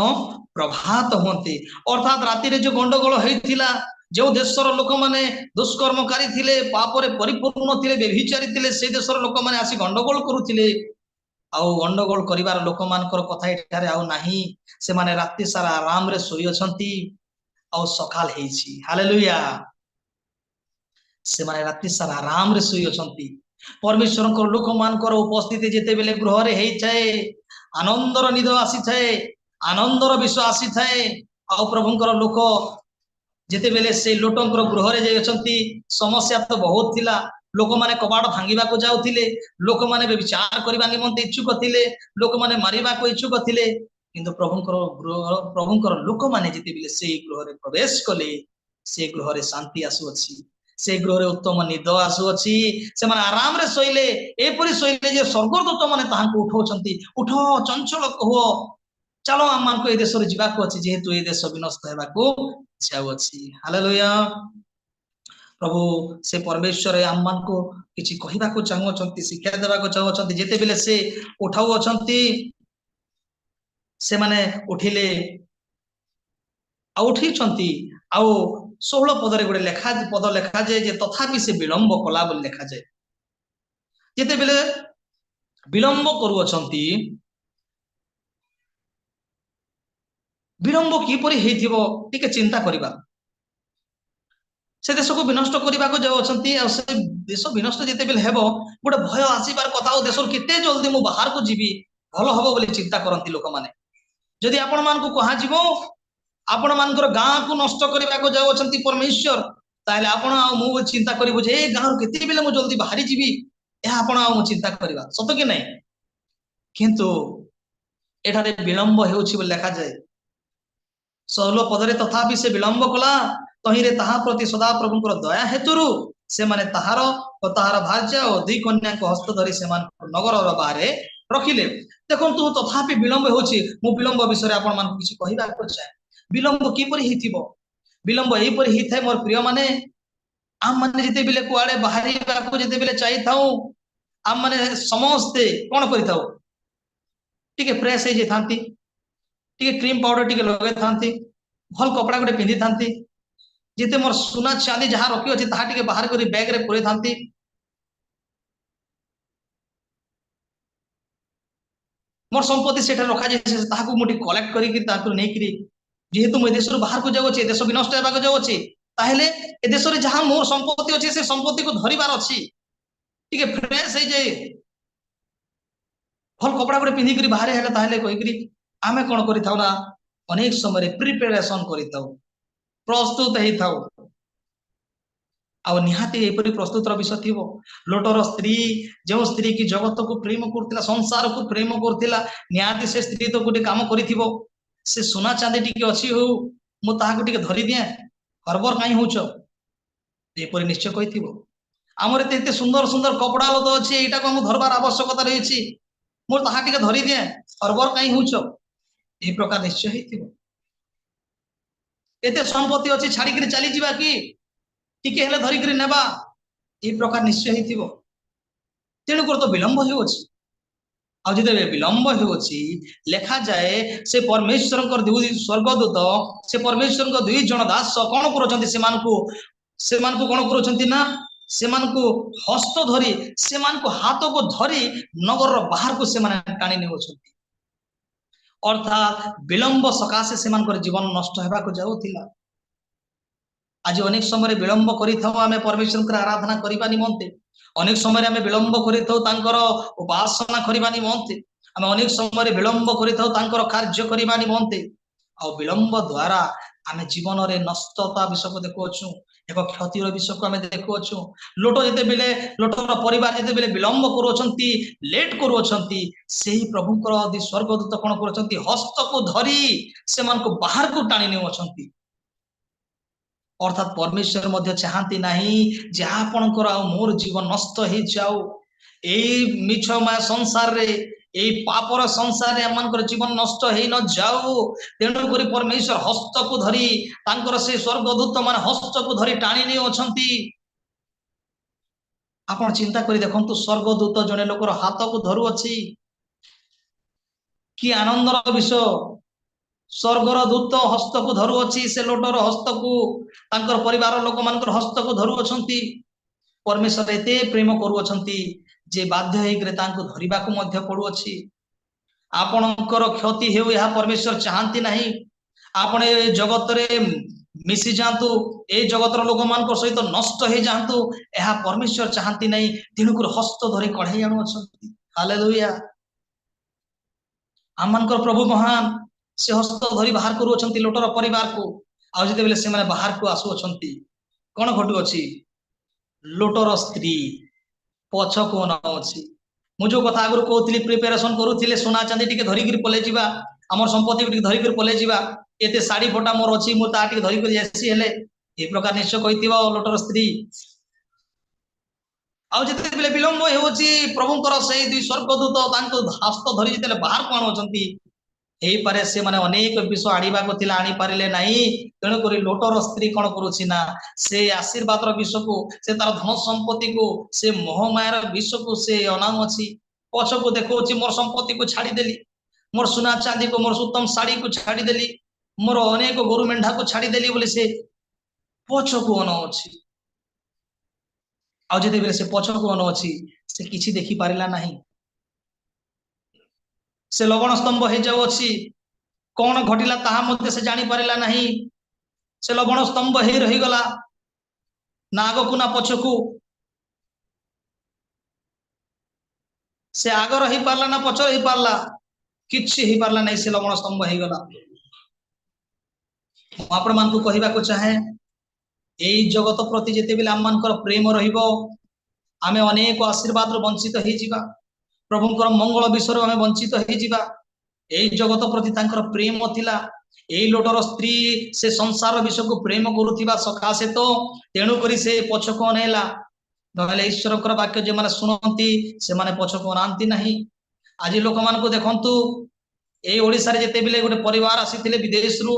ପ୍ରଭାତ ହୁଅନ୍ତେ, ଅର୍ଥାତ୍ ରାତିରେ ଯୋଉ ଗଣ୍ଡଗୋଳ ହେଇଥିଲା, ଯେଉଁ ଦେଶର ଲୋକମାନେ ଦୁଷ୍କର୍ମକାରୀ ଥିଲେ, ପାପରେ ପରିପୂର୍ଣ୍ଣ ଥିଲେ, ବ୍ୟଭିଚାରୀ ଥିଲେ, ସେଇ ଦେଶର ଲୋକମାନେ ଆସି ଗଣ୍ଡଗୋଳ କରୁଥିଲେ। ଆଉ ଗଣ୍ଡଗୋଳ କରିବାର ଲୋକମାନଙ୍କର କଥା ଏଠାରେ ଆଉ ନାହିଁ। ସେମାନେ ରାତି ସାରା ଆରାମରେ ଶୋଇଅଛନ୍ତି ଆଉ ସକାଳ ହେଇଛି। ହାଲେଲୁୟା। ସେମାନେ ରାତି ସାରା ଆରାମରେ ଶୋଇଅଛନ୍ତି। ପରମେଶ୍ୱରଙ୍କର ଲୋକମାନଙ୍କର ଉପସ୍ଥିତି ଯେତେବେଳେ ଗୃହରେ ହେଇଥାଏ, ଆନନ୍ଦର ନିଦ ଆସିଥାଏ, ଆନନ୍ଦର ବିଷୟ ଆସିଥାଏ। ଆଉ ପ୍ରଭୁଙ୍କର ଲୋକ ଯେତେବେଳେ ସେଇ ଲୋଟଙ୍କର ଗୃହରେ ଯାଇଅଛନ୍ତି, ସମସ୍ୟା ତ ବହୁତ ଥିଲା। ଲୋକମାନେ କବାଟ ଭାଙ୍ଗିବାକୁ ଯାଉଥିଲେ, ଲୋକମାନେ ବିଚାର କରିବା ନିମନ୍ତେ ଇଚ୍ଛୁକ ଥିଲେ, ଲୋକମାନେ ମାରିବାକୁ ଇଚ୍ଛୁକ ଥିଲେ। କିନ୍ତୁ ପ୍ରଭୁଙ୍କର ଗୃହ, ପ୍ରଭୁଙ୍କର ଲୋକମାନେ ଯେତେବେଳେ ସେଇ ଗୃହରେ ପ୍ରବେଶ କଲେ, ସେ ଗୃହରେ ଶାନ୍ତି ଆସୁଅଛି, ସେ ଗୃହରେ ଉତ୍ତମ ନିଦ ଆସୁଅଛି। ସେମାନେ ଆରାମରେ ଶୋଇଲେ। ଏପରି ଶୋଇଲେ ଯେ ସ୍ୱର୍ଗଦୂତ ମାନେ ତାହାଙ୍କୁ ଉଠଉଛନ୍ତି, ଉଠ, ଚଞ୍ଚଳ ହୁଅ, ଚାଲ, ଆମମାନଙ୍କୁ ଏ ଦେଶରେ ଯିବାକୁ ଅଛି, ଯେହେତୁ ଏ ଦେଶ ବିନଷ୍ଟ ହେବାକୁ ଯାଉଅଛି। ହାଲେଲୁୟା। ପ୍ରଭୁ ସେ ପରମେଶ୍ୱର ଆମମାନଙ୍କୁ କିଛି କହିବାକୁ ଚାହୁଁଅଛନ୍ତି, ଶିକ୍ଷା ଦେବାକୁ ଚାହୁଁଅଛନ୍ତି। ଯେତେବେଳେ ସେ ଉଠାଉଅଛନ୍ତି, ସେମାନେ ଉଠିଲେ ଆଉ ଉଠିଛନ୍ତି। ଆଉ 16 ପଦରେ ଗୋଟେ ଲେଖା ପଦ ଲେଖାଯାଏ ଯେ ତଥାପି ସେ ବିଳମ୍ବ କଲା ବୋଲି ଲେଖାଯାଏ। ଯେତେବେଳେ ବିଳମ୍ବ କରୁଅଛନ୍ତି, ବିଳମ୍ବ କିପରି ହେଇଥିବ ଟିକେ ଚିନ୍ତା କରିବା। ସେ ଦେଶକୁ ବିନଷ୍ଟ କରିବାକୁ ଯାଉଅଛନ୍ତି, ଆଉ ସେ ଦେଶ ବିନଷ୍ଟ ଯେତେବେଳେ ହେବ, ଗୋଟେ ଭୟ ଆସିବାର କଥା। ଆଉ ଦେଶରୁ କେତେ ଜଲଦି ମୁଁ ବାହାରକୁ ଯିବି ଭଲ ହବ ବୋଲି ଚିନ୍ତା କରନ୍ତି ଲୋକମାନେ। ଯଦି ଆପଣ ମାନଙ୍କୁ କୁହାଯିବ ଆପଣ ମାନଙ୍କର ଗାଁକୁ ନଷ୍ଟ କରିବାକୁ ଯାଉଅଛନ୍ତି ପରମେଶ୍ୱର, ତାହେଲେ ଆପଣ ଆଉ ମୁଁ ଚିନ୍ତା କରିବୁ ଯେ ଏ ଗାଁରୁ କେତେବେଳେ ମୁଁ ଜଲଦି ବାହାରି ଯିବି। ଏହା ଆପଣ ଆଉ ମୁଁ ଚିନ୍ତା କରିବା, ସତ କି ନାହିଁ? କିନ୍ତୁ ଏଠାରେ ବିଳମ୍ବ ହେଉଛି ବୋଲି ଲେଖାଯାଏ 16 ପଦରେ। ତଥାପି ସେ ବିଳମ୍ବ କଲା, ତହିଁରେ ତାହା ପ୍ରତି ସଦାପ୍ରଭୁଙ୍କର ଦୟା ହେତୁରୁ ସେମାନେ ତାହାର ଓ ତାହାର ଭାର୍ଯ୍ୟା ଓ ଦୁଇ କନ୍ୟାଙ୍କ ହସ୍ତ ଧରି ସେମାନଙ୍କୁ ନଗରର ବାହାରେ ରଖିଲେ। ଦେଖନ୍ତୁ, ତଥାପି ବିଳମ୍ବ ହେଉଛି। ମୁଁ ବିଳମ୍ବ ବିଷୟରେ ଆପଣ ମାନଙ୍କୁ କିଛି କହିବାକୁ ଚାହେଁ। ବିଳମ୍ବ କିପରି ହେଇଥିବ? ବିଳମ୍ବ ଏହିପରି ହେଇଥାଏ ମୋର ପ୍ରିୟ ମାନେ, ଆମମାନେ ଯେତେବେଳେ କୁଆଡେ ବାହାରିବାକୁ ଯେତେବେଳେ ଚାହିଥାଉ, ଆମମାନେ ସମସ୍ତେ କଣ କରିଥାଉ? ଟିକେ ଫ୍ରେଶ ହେଇଯାଇଥାନ୍ତି, ଟିକେ କ୍ରିମ ପାଉଡର ଟିକେ ଲଗେଇଥାନ୍ତି, ଭଲ କପଡା ଗୋଟେ ପିନ୍ଧିଥାନ୍ତି, ଯେତେ ମୋର ସୁନା ଚାନ୍ଦି ଯାହା ରଖିଅଛି ତାହା ଟିକେ ବାହାର କରି ବ୍ୟାଗ ରେ ପୁରେଇଥାନ୍ତି। ମୋର ସମ୍ପତ୍ତି ସେଠାରେ ରଖାଯାଇଛି, ତାହାକୁ ମୁଁ ଟିକେ କଲେକ୍ଟ କରିକି ତାକୁ ନେଇକିରି, ଯେହେତୁ ମୁଁ ଏ ଦେଶରୁ ବାହାରକୁ ଯାଉଅଛି, ଏ ଦେଶ ବିନଷ୍ଟ ହେବାକୁ ଯାଉଅଛି, ତାହେଲେ ଏ ଦେଶରେ ଯାହା ମୋର ସମ୍ପତ୍ତି ଅଛି ସେ ସମ୍ପତ୍ତିକୁ ଧରିବାର ଅଛି। ଟିକେ ଫ୍ରେଶ ହେଇଯାଏ, ଭଲ କପଡା ଗୋଟେ ପିନ୍ଧିକିରି ବାହାରେ ହେଲେ, ତାହେଲେ କହିକିରି ଆମେ କଣ କରିଥାଉ ନା ଅନେକ ସମୟରେ ପ୍ରିପାରେସନ କରିଥାଉ, ପ୍ରସ୍ତୁତ ହେଇଥାଉ। ଆଉ ନିହାତି ଏପରି ପ୍ରସ୍ତୁତର ବିଷୟ ଥିବ। ଲୋଟର ସ୍ତ୍ରୀ, ଯେଉଁ ସ୍ତ୍ରୀ କି ଜଗତକୁ ପ୍ରେମ କରୁଥିଲା, ସଂସାରକୁ ପ୍ରେମ କରୁଥିଲା, ନିହାତି ସେ ସ୍ତ୍ରୀ ତ ଗୋଟେ କାମ କରିଥିବ। ସେ ସୁନା ଚାନ୍ଦି ଟିକେ ଅଛି, ହଉ ମୁଁ ତାହାକୁ ଟିକେ ଧରିଦିଏ, ହରବର କାହିଁ ହଉଛ, ଏପରି ନିଶ୍ଚୟ କହିଥିବ। ଆମର ଏତେ ଏତେ ସୁନ୍ଦର ସୁନ୍ଦର କପଡା ଲତା ଅଛି, ଏଇଟାକୁ ଆମକୁ ଧରବାର ଆବଶ୍ୟକତା ରହିଛି, ମୁଁ ତାହା ଟିକେ ଧରିଦିଏ, ହରବର କାହିଁ ହଉଛ, ଏଇ ପ୍ରକାର ନିଶ୍ଚୟ ହେଇଥିବ। ଏତେ ସମ୍ପତ୍ତି ଅଛି, ଛାଡିକିରି ଚାଲିଯିବା କି, ଟିକେ ହେଲେ ଧରିକିରି ନେବା, ଏଇ ପ୍ରକାର ନିଶ୍ଚୟ ହେଇଥିବ। ତେଣୁକରି ତ ବିଳମ୍ବ ହେଉଅଛି। ଆଉ ଯେତେବେଳେ ବିଳମ୍ବ ହେଉଅଛି, ଲେଖାଯାଏ ସେ ପରମେଶ୍ୱରଙ୍କର ଦୁଇ ସ୍ୱର୍ଗଦୂତ, ସେ ପରମେଶ୍ୱରଙ୍କ ଦୁଇ ଜଣ ଦାସ କଣ କରୁଛନ୍ତି? ସେମାନଙ୍କୁ କଣ କରୁଛନ୍ତି ନା ସେମାନଙ୍କୁ ହସ୍ତ ଧରି, ସେମାନଙ୍କୁ ହାତକୁ ଧରି ନଗରର ବାହାରକୁ ସେମାନେ ଟାଣି ନେଉଛନ୍ତି। ଅର୍ଥାତ୍ ବିଳମ୍ବ ସକାଶେ ସେମାନଙ୍କର ଜୀବନ ନଷ୍ଟ ହେବାକୁ ଯାଉଥିଲା। ଆଜି ଅନେକ ସମୟରେ ବିଳମ୍ବ କରିଥାଉ ଆମେ ପରମେଶ୍ୱରଙ୍କର ଆରାଧନା କରିବା ନିମନ୍ତେ। ଅନେକ ସମୟରେ ଆମେ ବିଳମ୍ବ କରିଥାଉ ତାଙ୍କର ଉପାସନା କରିବା ନିମନ୍ତେ। ଆମେ ଅନେକ ସମୟରେ ବିଳମ୍ବ କରିଥାଉ ତାଙ୍କର କାର୍ଯ୍ୟ କରିବା ନିମନ୍ତେ। ଆଉ ବିଳମ୍ବ ଦ୍ଵାରା ଆମେ ଜୀବନରେ ନଷ୍ଟତା ବିଷୟକୁ ଦେଖୁଅଛୁ, ଏକ କ୍ଷତିର ବିଷୟକୁ ଆମେ ଦେଖୁଅଛୁ। ଲୋଟ ଯେତେବେଳେ, ଲୋଟର ପରିବାର ଯେତେବେଳେ ବିଳମ୍ବ କରୁଅଛନ୍ତି, ଲେଟ୍ କରୁଅଛନ୍ତି, ସେହି ପ୍ରଭୁଙ୍କର ସ୍ୱର୍ଗଦୂତ କଣ କରୁଛନ୍ତି? ହସ୍ତକୁ ଧରି ସେମାନଙ୍କୁ ବାହାରକୁ ଟାଣି ନେଉଅଛନ୍ତି। ଅର୍ଥାତ୍ ପରମେଶ୍ୱର ମଧ୍ୟ ଚାହାନ୍ତି ନାହିଁ ଯେ ଆପଣଙ୍କର ଆଉ ମୋର ଜୀବନ ନଷ୍ଟ ହେଇଯାଉ। ଏଇ ମିଛମୟ ସଂସାରରେ, ଏଇ ପାପର ସଂସାରରେ ଆମମାନଙ୍କର ଜୀବନ ନଷ୍ଟ ହେଇ ନ ଯାଉ। ତେଣୁକରି ପରମେଶ୍ୱର ହସ୍ତକୁ ଧରି, ତାଙ୍କର ସେ ସ୍ୱର୍ଗଦୂତ ମାନେ ହସ୍ତକୁ ଧରି ଟାଣି ନେଉଅଛନ୍ତି। ଆପଣ ଚିନ୍ତା କରି ଦେଖନ୍ତୁ, ସ୍ୱର୍ଗଦୂତ ଜଣେ ଲୋକର ହାତକୁ ଧରୁଅଛି, କି ଆନନ୍ଦର ବିଷୟ। ସ୍ୱର୍ଗର ଦୂତ ହସ୍ତକୁ ଧରୁଅଛି, ସେ ଲୋଟର ହସ୍ତକୁ, ତାଙ୍କର ପରିବାର ଲୋକମାନଙ୍କର ହସ୍ତକୁ ଧରୁଅଛନ୍ତି। ପରମେଶ୍ୱର ଏତେ ପ୍ରେମ କରୁଅଛନ୍ତି ଯେ ବାଧ୍ୟ ହେଇକରି ତାଙ୍କୁ ଧରିବାକୁ ମଧ୍ୟ ପଡୁଅଛି। ଆପଣଙ୍କର କ୍ଷତି ହେଉ ଏହା ପରମେଶ୍ୱର ଚାହାନ୍ତି ନାହିଁ। ଆପଣ ଏ ଜଗତରେ ମିଶି ଯାଆନ୍ତୁ, ଏଇ ଜଗତର ଲୋକମାନଙ୍କ ସହିତ ନଷ୍ଟ ହେଇଯାଆନ୍ତୁ, ଏହା ପରମେଶ୍ୱର ଚାହାନ୍ତି ନାହିଁ। ତେଣୁକରି ହସ୍ତ ଧରି କଢେଇ ଆଣୁଅଛନ୍ତି। ହାଲେଲୁୟା। ଆମମାନଙ୍କର ପ୍ରଭୁ ମହାନ, ସେ ହସ୍ତ ଧରି ବାହାର କରୁଅଛନ୍ତି ଲୋଟର ପରିବାରକୁ। ଆଉ ଯେତେବେଳେ ସେମାନେ ବାହାରକୁ ଆସୁଅଛନ୍ତି, କଣ ଘଟୁଅଛି? ଲୋଟର ସ୍ତ୍ରୀ ପଛକୁ ଅନାଉଅଛି। ମୁଁ ଯୋଉ କଥା ଆଗରୁ କହୁଥିଲି, ପ୍ରିପାରେସନ କରୁଥିଲେ, ସୁନା ଚାନ୍ଦି ଟିକେ ଧରିକିରି ପଲେଇ ଯିବା, ଆମର ସମ୍ପତ୍ତି ଟିକେ ଧରିକିରି ପଲେଇ ଯିବା, ଏତେ ଶାଢୀ ଫଟା ମୋର ଅଛି, ମୁଁ ତା ଟିକେ ଧରିକରି ଆସି ହେଲେ, ଏ ପ୍ରକାର ନିଶ୍ଚୟ କହିଥିବ ଲୋଟର ସ୍ତ୍ରୀ। ଆଉ ଯେତେବେଳେ ବିଳମ୍ବ ହେଉଛି, ପ୍ରଭୁଙ୍କର ସେଇ ଦୁଇ ସ୍ୱର୍ଗଦୂତ ତାଙ୍କୁ ହସ୍ତ ଧରି ଯେତେବେଳେ ବାହାରକୁ ଆଣୁଅଛନ୍ତି, ହେଇପାରେ ସେମାନେ ଅନେକ ବିଷୟ ଆଣିବାକୁ ଥିଲା, ଆଣିପାରିଲେ ନାହିଁ। ତେଣୁକରି ଲୋଟର ସ୍ତ୍ରୀ କଣ କରୁଛି ନା, ସେ ଆଶୀର୍ବାଦର ବିଷୟକୁ, ସେ ତାର ଧନ ସମ୍ପତ୍ତିକୁ, ସେ ମୋହମାୟାର ବିଷୟକୁ ସେ ଅନାଉଅଛି, ପଛକୁ ଦେଖାଉଛି। ମୋର ସମ୍ପତ୍ତିକୁ ଛାଡିଦେଲି, ମୋର ସୁନା ଚାନ୍ଦିକୁ, ମୋର ଉତ୍ତମ ଶାଢୀକୁ ଛାଡିଦେଲି, ମୋର ଅନେକ ଗୋରୁ ମେଣ୍ଢାକୁ ଛାଡିଦେଲି ବୋଲି ସେ ପଛକୁ ଅନାଉଛି। ଆଉ ଯେତେବେଳେ ସେ ପଛକୁ ଅନାଉଛି, ସେ କିଛି ଦେଖି ପାରିଲା ନାହିଁ। ସେ ଲବଣ ସ୍ତମ୍ଭ ହେଇଯାଉଅଛି। କଣ ଘଟିଲା ତାହା ମଧ୍ୟ ସେ ଜାଣିପାରିଲା ନାହିଁ। ସେ ଲବଣ ସ୍ତମ୍ଭ ହେଇ ରହିଗଲା, ନା ଆଗକୁ ନା ପଛକୁ। ସେ ଆଗ ରହିପାରିଲା ନା ପଛ ରହିପାରିଲା, କିଛି ହେଇପାରିଲା ନାହିଁ। ସେ ଲବଣ ସ୍ତମ୍ଭ ହେଇଗଲା। ମୁଁ ଆପଣମାନଙ୍କୁ କହିବାକୁ ଚାହେଁ, ଏଇ ଜଗତ ପ୍ରତି ଯେତେବେଳେ ଆମମାନଙ୍କର ପ୍ରେମ ରହିବ, ଆମେ ଅନେକ ଆଶୀର୍ବାଦରୁ ବଞ୍ଚିତ ହେଇଯିବା। ପ୍ରଭୁଙ୍କର ମଙ୍ଗଳ ବିଷୟରୁ ଆମେ ବଞ୍ଚିତ ହେଇଯିବା। ଏଇ ଜଗତ ପ୍ରତି ତାଙ୍କର ପ୍ରେମ ଥିଲା। ଏଇ ଲୋଟର ସ୍ତ୍ରୀ ସେ ସଂସାର ବିଷୟକୁ ପ୍ରେମ କରୁଥିବା ସକାଶେ ତ ତେଣୁକରି ସେ ପଛକୁ ଅନେଇଲା। ନହେଲେ ଈଶ୍ୱରଙ୍କର ବାକ୍ୟ ଯେଉଁମାନେ ଶୁଣନ୍ତି, ସେମାନେ ପଛକୁ ଅନାନ୍ତି ନାହିଁ। ଆଜି ଲୋକମାନଙ୍କୁ ଦେଖନ୍ତୁ, ଏଇ ଓଡିଶାରେ ଯେତେବେଳେ ଗୋଟେ ପରିବାର ଆସିଥିଲେ ବିଦେଶରୁ,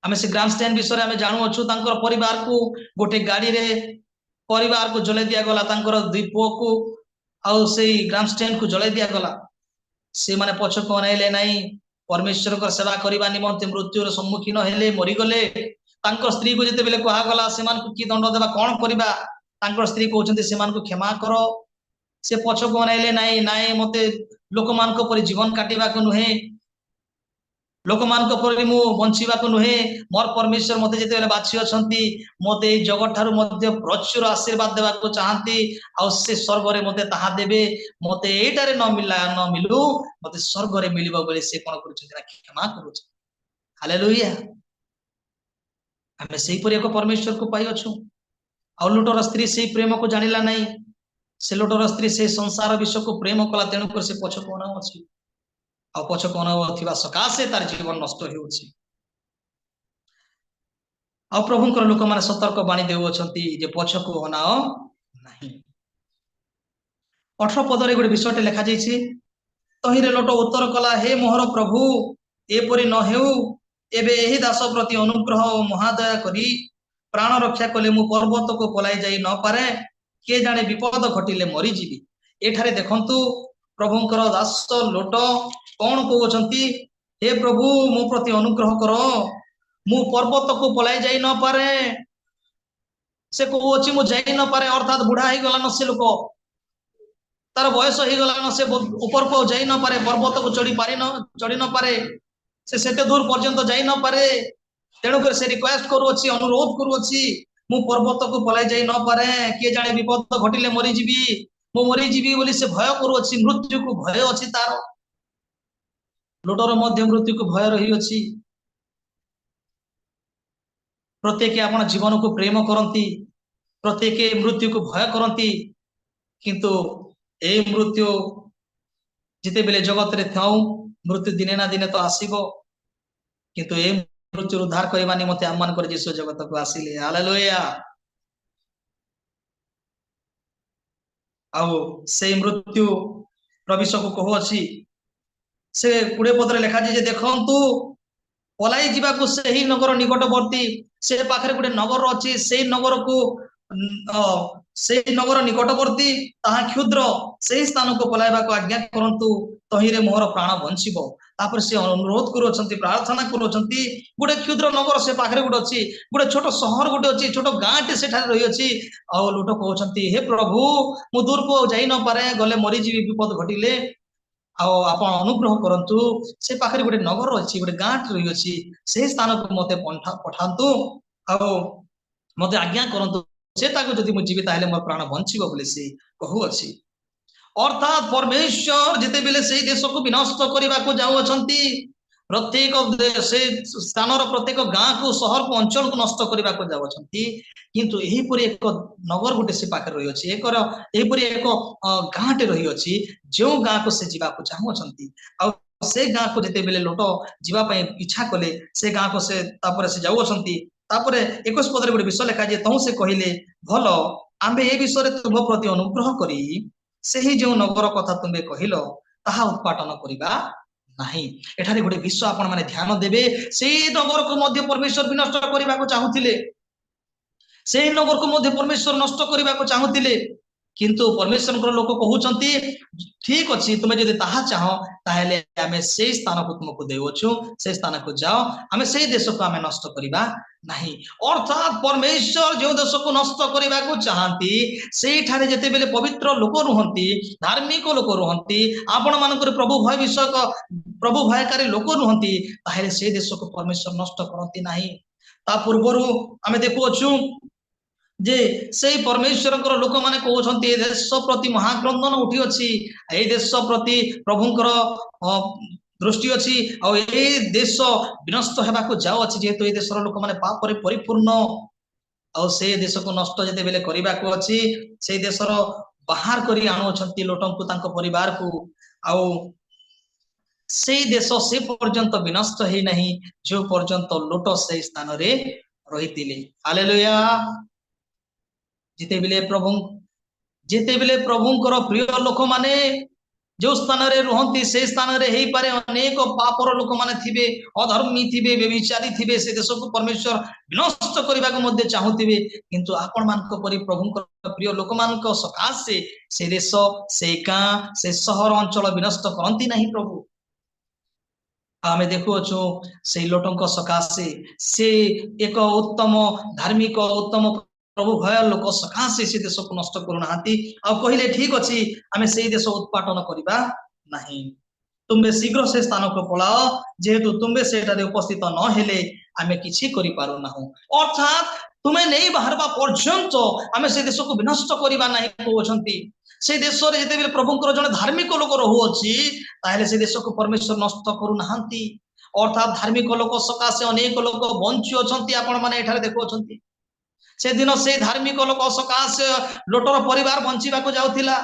ଆମେ ସେ ଗ୍ରାମଷ୍ଟାଣ୍ଡ ବିଷୟରେ ଆମେ ଜାଣୁଅଛୁ। ତାଙ୍କର ପରିବାରକୁ ଗୋଟେ ଗାଡିରେ ପରିବାରକୁ ଜଳେଇ ଦିଆଗଲା, ତାଙ୍କର ଦୁଇ ପୁଅକୁ ଆଉ ସେଇ ଗ୍ରାମଷ୍ଟାଣ୍ଡକୁ ଜଳେଇ ଦିଆଗଲା। ସେମାନେ ପଛକୁ ଅନେଇଲେ ନାହିଁ। ପରମେଶ୍ୱରଙ୍କର ସେବା କରିବା ନିମନ୍ତେ ମୃତ୍ୟୁର ସମ୍ମୁଖୀନ ହେଲେ, ମରିଗଲେ। ତାଙ୍କ ସ୍ତ୍ରୀକୁ ଯେତେବେଳେ କୁହାଗଲା ସେମାନଙ୍କୁ କି ଦଣ୍ଡ ଦେବା, କଣ କରିବା, ତାଙ୍କର ସ୍ତ୍ରୀ କହୁଛନ୍ତି ସେମାନଙ୍କୁ କ୍ଷମା କର। ସେ ପଛକୁ ଅନେଇଲେ ନାହିଁ। ନାଇଁ, ମତେ ଲୋକମାନଙ୍କ ପରି ଜୀବନ କାଟିବାକୁ ନୁହେଁ, ଲୋକମାନଙ୍କ ପରି ମୁଁ ବଞ୍ଚିବାକୁ ନୁହେଁ। ମୋର ପରମେଶ୍ୱର ମତେ ଯେତେବେଳେ ବାଛି ଅଛନ୍ତି, ମତେ ଏଇ ଜଗତ ଠାରୁ ମଧ୍ୟ ପ୍ରଚୁର ଆଶୀର୍ବାଦ ଦେବାକୁ ଚାହାନ୍ତି, ଆଉ ସେ ସ୍ୱର୍ଗରେ ମତେ ତାହା ଦେବେ। ମତେ ଏଇଟାରେ ନ ମିଳିଲା ନ ମିଲୁ, ମତେ ସ୍ୱର୍ଗରେ ମିଳିବ ବୋଲି ସେ କଣ କରୁଛନ୍ତି ନା କ୍ଷମା କରୁଛନ୍ତି। ହାଲେଲୁୟା। ଆମେ ସେଇପରି ଏକ ପରମେଶ୍ୱରକୁ ପାଇଅଛୁ। ଆଉ ଲୋଟର ସ୍ତ୍ରୀ ସେଇ ପ୍ରେମକୁ ଜାଣିଲା ନାହିଁ। ସେ ଲୋଟର ସ୍ତ୍ରୀ ସେଇ ସଂସାର ବିଷୟକୁ ପ୍ରେମ କଲା, ତେଣୁକରି ସେ ପଛକୁ ଅନାଉଅଛି। ଆଉ ପଛକୁ ଅନାଉଥିବା ସକାଶେ ତାର ଜୀବନ ନଷ୍ଟ ହେଉଛି। ଆଉ ପ୍ରଭୁଙ୍କର ଲୋକମାନେ ସତର୍କ ବାଣୀ ଦେଉଅଛନ୍ତି ଯେ ପଛକୁ ଅନାଅ ନାହିଁ। 18 ପଦରେ ଗୋଟେ ବିଷୟଟେ ଲେଖାଯାଇଛି। ତହିଁରେ ଲୋଟ ଉତ୍ତର କଲା, ହେ ମୋହର ପ୍ରଭୁ, ଏପରି ନ ହେଉ। ଏବେ ଏହି ଦାସ ପ୍ରତି ଅନୁଗ୍ରହ ଓ ମହାଦୟା କରି ପ୍ରାଣ ରକ୍ଷା କଲେ ମୁଁ ପର୍ବତକୁ ପଳାଇ ଯାଇ ନପାରେ, କିଏ ଜାଣେ ବିପଦ ଘଟିଲେ ମରିଯିବି। ଏଠାରେ ଦେଖନ୍ତୁ, ପ୍ରଭୁଙ୍କର ଦାସ ଲୋଟ କଣ କହୁଛନ୍ତି? ହେ ପ୍ରଭୁ, ମୋ ପ୍ରତି ଅନୁଗ୍ରହ କର, ମୁଁ ପର୍ବତକୁ ପଳାଇ ଯାଇ ନପାରେ। ସେ କହୁଅଛି ମୁଁ ଯାଇ ନପାରେ, ଅର୍ଥାତ ବୁଢା ହେଇଗଲାନ ସେ ଲୋକ, ତାର ବୟସ ହେଇଗଲାନ, ସେ ଉପରକୁ ଆଉ ଯାଇ ନପାରେ, ପର୍ବତକୁ ଚଢି ପାରି ନ ଚଢି ନପାରେ, ସେ ସେତେ ଦୂର ପର୍ଯ୍ୟନ୍ତ ଯାଇ ନପାରେ। ତେଣୁକରି ସେ ରିକ୍ୱେଷ୍ଟ କରୁଅଛି, ଅନୁରୋଧ କରୁଅଛି, ମୁଁ ପର୍ବତକୁ ପଳାଇ ଯାଇ ନପାରେ, କିଏ ଜାଣେ ବିପଦ ଘଟିଲେ ମରିଯିବି, ମୁଁ ମରିଯିବି ବୋଲି ସେ ଭୟ କରୁଅଛି। ମୃତ୍ୟୁକୁ ଭୟ ଅଛି ତାର। ଲୋଟର ମଧ୍ୟ ମୃତ୍ୟୁକୁ ଭୟ ରହିଅଛି। ପ୍ରତ୍ୟେକ ଆପଣ ଜୀବନକୁ ପ୍ରେମ କରନ୍ତି, ପ୍ରତ୍ୟେକ ମୃତ୍ୟୁକୁ ଭୟ କରନ୍ତି। କିନ୍ତୁ ଏଇ ମୃତ୍ୟୁ ଯେତେବେଳେ ଜଗତରେ ଥାଉ, ମୃତ୍ୟୁ ଦିନେ ନା ଦିନେ ତ ଆସିବ। କିନ୍ତୁ ଏଇ ମୃତ୍ୟୁରୁ ଉଦ୍ଧାର କରିବା ନିମନ୍ତେ ଆମମାନଙ୍କର ଯୀଶୁ ଜଗତକୁ ଆସିଲେ। ହାଲେଲୁୟା। ଆଉ ସେଇ ମୃତ୍ୟୁ ପ୍ରବିଶକୁ କହୁଅଛି, ସେ 20 ପଦରେ ଲେଖାଯାଇଛି ଯେ ଦେଖନ୍ତୁ, ପଲାଇ ଯିବାକୁ ସେହି ନଗର ନିକଟବର୍ତ୍ତୀ, ସେ ପାଖରେ ଗୋଟେ ନଗର ଅଛି, ସେଇ ନଗରକୁ ସେଇ ନଗର ନିକଟବର୍ତ୍ତୀ, ତାହା କ୍ଷୁଦ୍ର, ସେଇ ସ୍ଥାନକୁ ପଲାଇବାକୁ ଆଜ୍ଞା କରନ୍ତୁ, ତହିଁରେ ମୋହର ପ୍ରାଣ ବଞ୍ଚିବ। ତାପରେ ସେ ଅନୁରୋଧ କରୁଅଛନ୍ତି, ପ୍ରାର୍ଥନା କରୁଅଛନ୍ତି। ଗୋଟେ କ୍ଷୁଦ୍ର ନଗର ସେ ପାଖରେ ଗୋଟେ ଅଛି, ଗୋଟେ ଛୋଟ ସହର ଗୋଟେ ଅଛି, ଛୋଟ ଗାଁଟେ ସେଠାରେ ରହିଅଛି। ଆଉ ଲୋଟ କହୁଛନ୍ତି, ହେ ପ୍ରଭୁ, ମୁଁ ଦୂରକୁ ଆଉ ଯାଇ ନପାରେ, ଗଲେ ମରିଯିବି ବିପଦ ଘଟିଲେ। ଆଉ ଆପଣ ଅନୁଗ୍ରହ କରନ୍ତୁ, ସେ ପାଖରେ ଗୋଟେ ନଗର ଅଛି, ଗୋଟେ ଗାଁଟେ ରହିଅଛି, ସେଇ ସ୍ଥାନକୁ ମତେ ପଠାନ୍ତୁ ଆଉ ମତେ ଆଜ୍ଞା କରନ୍ତୁ, ସେ ତାକୁ ଯଦି ମୁଁ ଯିବି, ତାହେଲେ ମୋର ପ୍ରାଣ ବଞ୍ଚିବ ବୋଲି ସେ କହୁଅଛି। ଅର୍ଥାତ୍ ପରମେଶ୍ୱର ଯେତେବେଳେ ସେଇ ଦେଶକୁ ବିନଷ୍ଟ କରିବାକୁ ଯାଉଅଛନ୍ତି, ପ୍ରତ୍ୟେକ ସେ ସ୍ଥାନର ପ୍ରତ୍ୟେକ ଗାଁକୁ, ସହରକୁ, ଅଞ୍ଚଳକୁ ନଷ୍ଟ କରିବାକୁ ଯାଉଅଛନ୍ତି, କିନ୍ତୁ ଏହିପରି ଏକ ନଗର ଗୋଟେ ସେ ପାଖରେ ରହିଅଛି, ଏହିପରି ଏକ ଗାଁଟେ ରହିଅଛି, ଯେଉଁ ଗାଁକୁ ସେ ଯିବାକୁ ଚାହୁଁଅଛନ୍ତି। ଆଉ ସେ ଗାଁକୁ ଯେତେବେଳେ ଲୋଟ ଯିବା ପାଇଁ ଇଚ୍ଛା କଲେ, ସେ ଗାଁକୁ ସେ ତାପରେ ସେ ଯାଉଅଛନ୍ତି। ତାପରେ 21 ପଦରେ ଗୋଟେ ବିଷୟ ଲେଖାଯାଏ, ତହୁଁ ସେ କହିଲେ, ଭଲ, ଆମ୍ଭେ ଏ ବିଷୟରେ ତୁମ ପ୍ରତି ଅନୁଗ୍ରହ କରି ସେହି ଯେଉଁ ନଗର କଥା ତୁମେ କହିଲ, ତାହା ଉତ୍ପାଟନ କରିବା ନାହିଁ। ଏଠାରେ ଗୋଟେ ବିଷୟ ଆପଣ ମାନେ ଧ୍ୟାନ ଦେବେ। ସେଇ ନଗରକୁ ମଧ୍ୟ ପରମେଶ୍ୱର ବିନଷ୍ଟ କରିବାକୁ ଚାହୁଁଥିଲେ। ସେଇ ନଗରକୁ ମଧ୍ୟ ପରମେଶ୍ୱର ନଷ୍ଟ କରିବାକୁ ଚାହୁଁଥିଲେ। କିନ୍ତୁ ପରମେଶ୍ୱରଙ୍କର ଲୋକ କହୁଛନ୍ତି, ଠିକ ଅଛି, ତୁମେ ଯଦି ତାହା ଚାହଁ, ତାହେଲେ ଆମେ ସେଇ ସ୍ଥାନକୁ ତୁମକୁ ଦେଉଅଛୁ, ସେଇ ସ୍ଥାନକୁ ଯାଅ, ଆମେ ସେଇ ଦେଶକୁ ଆମେ ନଷ୍ଟ କରିବା ନାହିଁ। ଅର୍ଥାତ୍ ପରମେଶ୍ୱର ଯେଉଁ ଦେଶକୁ ନଷ୍ଟ କରିବାକୁ ଚାହାନ୍ତି, ସେଇଠାରେ ଯେତେବେଳେ ପବିତ୍ର ଲୋକ ରୁହନ୍ତି, ଧାର୍ମିକ ଲୋକ ରୁହନ୍ତି, ଆପଣ ମାନଙ୍କର ପ୍ରଭୁ ଭୟ ବିଷୟକ ପ୍ରଭୁ ଭୟକାରୀ ଲୋକ ରୁହନ୍ତି, ତାହେଲେ ସେଇ ଦେଶକୁ ପରମେଶ୍ୱର ନଷ୍ଟ କରନ୍ତି ନାହିଁ। ତା ପୂର୍ବରୁ ଆମେ ଦେଖୁଅଛୁ ଯେ ସେଇ ପରମେଶ୍ୱରଙ୍କର ଲୋକମାନେ କହୁଛନ୍ତି, ଏ ଦେଶ ପ୍ରତି ମହାକ୍ରନ୍ଦନ ଉଠିଅଛି, ଏଇ ଦେଶ ପ୍ରତି ପ୍ରଭୁଙ୍କର ଦୃଷ୍ଟି ଅଛି, ଆଉ ଏଇ ଦେଶ ବିନଷ୍ଟ ହେବାକୁ ଯାଉଅଛି, ଯେହେତୁ ଏଇ ଦେଶର ଲୋକମାନେ ପାପରେ ପରିପୂର୍ଣ୍ଣ। ଆଉ ସେ ଦେଶକୁ ନଷ୍ଟ ଯେତେବେଳେ କରିବାକୁ ଅଛି, ସେଇ ଦେଶର ବାହାର କରି ଆଣୁଅଛନ୍ତି ଲୋଟଙ୍କୁ, ତାଙ୍କ ପରିବାରକୁ। ଆଉ ସେଇ ଦେଶ ସେ ପର୍ଯ୍ୟନ୍ତ ବିନଷ୍ଟ ହେଇନାହିଁ, ଯେଉଁ ପର୍ଯ୍ୟନ୍ତ ଲୋଟ ସେଇ ସ୍ଥାନରେ ରହିଥିଲେ। ହାଲେଲୁୟା। ଯେତେବେଳେ ପ୍ରଭୁଙ୍କର ପ୍ରିୟ ଲୋକମାନେ ଯୋଉ ସ୍ଥାନରେ ରୁହନ୍ତି, ସେଇ ସ୍ଥାନରେ ହେଇପାରେ ଅନେକ ପାପର ଲୋକମାନେ ଥିବେ, ଅଧର୍ମୀ ଥିବେ, ବ୍ୟଭିଚାରୀ ଥିବେ, ସେ ଦେଶକୁ ପରମେଶ୍ୱର ବିନଷ୍ଟ କରିବାକୁ ମଧ୍ୟ ଚାହୁଁଥିବେ। କିନ୍ତୁ ଆପଣମାନଙ୍କ ପରି ପ୍ରଭୁଙ୍କର ପ୍ରିୟ ଲୋକମାନଙ୍କ ସକାଶେ ସେ ଦେଶ, ସେ ଗାଁ, ସେ ସହର ଅଞ୍ଚଳ ବିନଷ୍ଟ କରନ୍ତି ନାହିଁ ପ୍ରଭୁ। ଆମେ ଦେଖୁଅଛୁ, ସେଇ ଲୋଟଙ୍କ ସକାଶେ, ସେ ଏକ ଉତ୍ତମ ଧାର୍ମିକ, ଉତ୍ତମ ପ୍ରଭୁ ଭୟ ଲୋକ ସକାଶେ ସେ ଦେଶକୁ ନଷ୍ଟ କରୁନାହାନ୍ତି। ଆଉ କହିଲେ, ଠିକ ଅଛି, ଆମେ ସେଇ ଦେଶ ଉତ୍ପାଟନ କରିବା ନାହିଁ, ତୁମେ ଶୀଘ୍ର ସେ ସ୍ଥାନକୁ ପଳାଅ, ଯେହେତୁ ତୁମେ ସେଠାରେ ଉପସ୍ଥିତ ନ ହେଲେ ଆମେ କିଛି କରିପାରୁନାହୁଁ। ଅର୍ଥାତ୍ ତୁମେ ନେଇ ବାହାରିବା ପର୍ଯ୍ୟନ୍ତ ଆମେ ସେ ଦେଶକୁ ବିନଷ୍ଟ କରିବା ନାହିଁ କହୁଅଛନ୍ତି। ସେ ଦେଶରେ ଯେତେବେଳେ ପ୍ରଭୁଙ୍କର ଜଣେ ଧାର୍ମିକ ଲୋକ ରହୁଅଛି, ତାହେଲେ ସେ ଦେଶକୁ ପରମେଶ୍ୱର ନଷ୍ଟ କରୁନାହାନ୍ତି। ଅର୍ଥାତ୍ ଧାର୍ମିକ ଲୋକ ସକାଶେ ଅନେକ ଲୋକ ବଞ୍ଚି ଅଛନ୍ତି। ଆପଣ ମାନେ ଏଠାରେ ଦେଖୁଅଛନ୍ତି, ସେଦିନ ସେଇ ଧାର୍ମିକ ଲୋକ ସକାଶେ ଲୋଟର ପରିବାର ବଞ୍ଚିବାକୁ ଯାଉଥିଲା।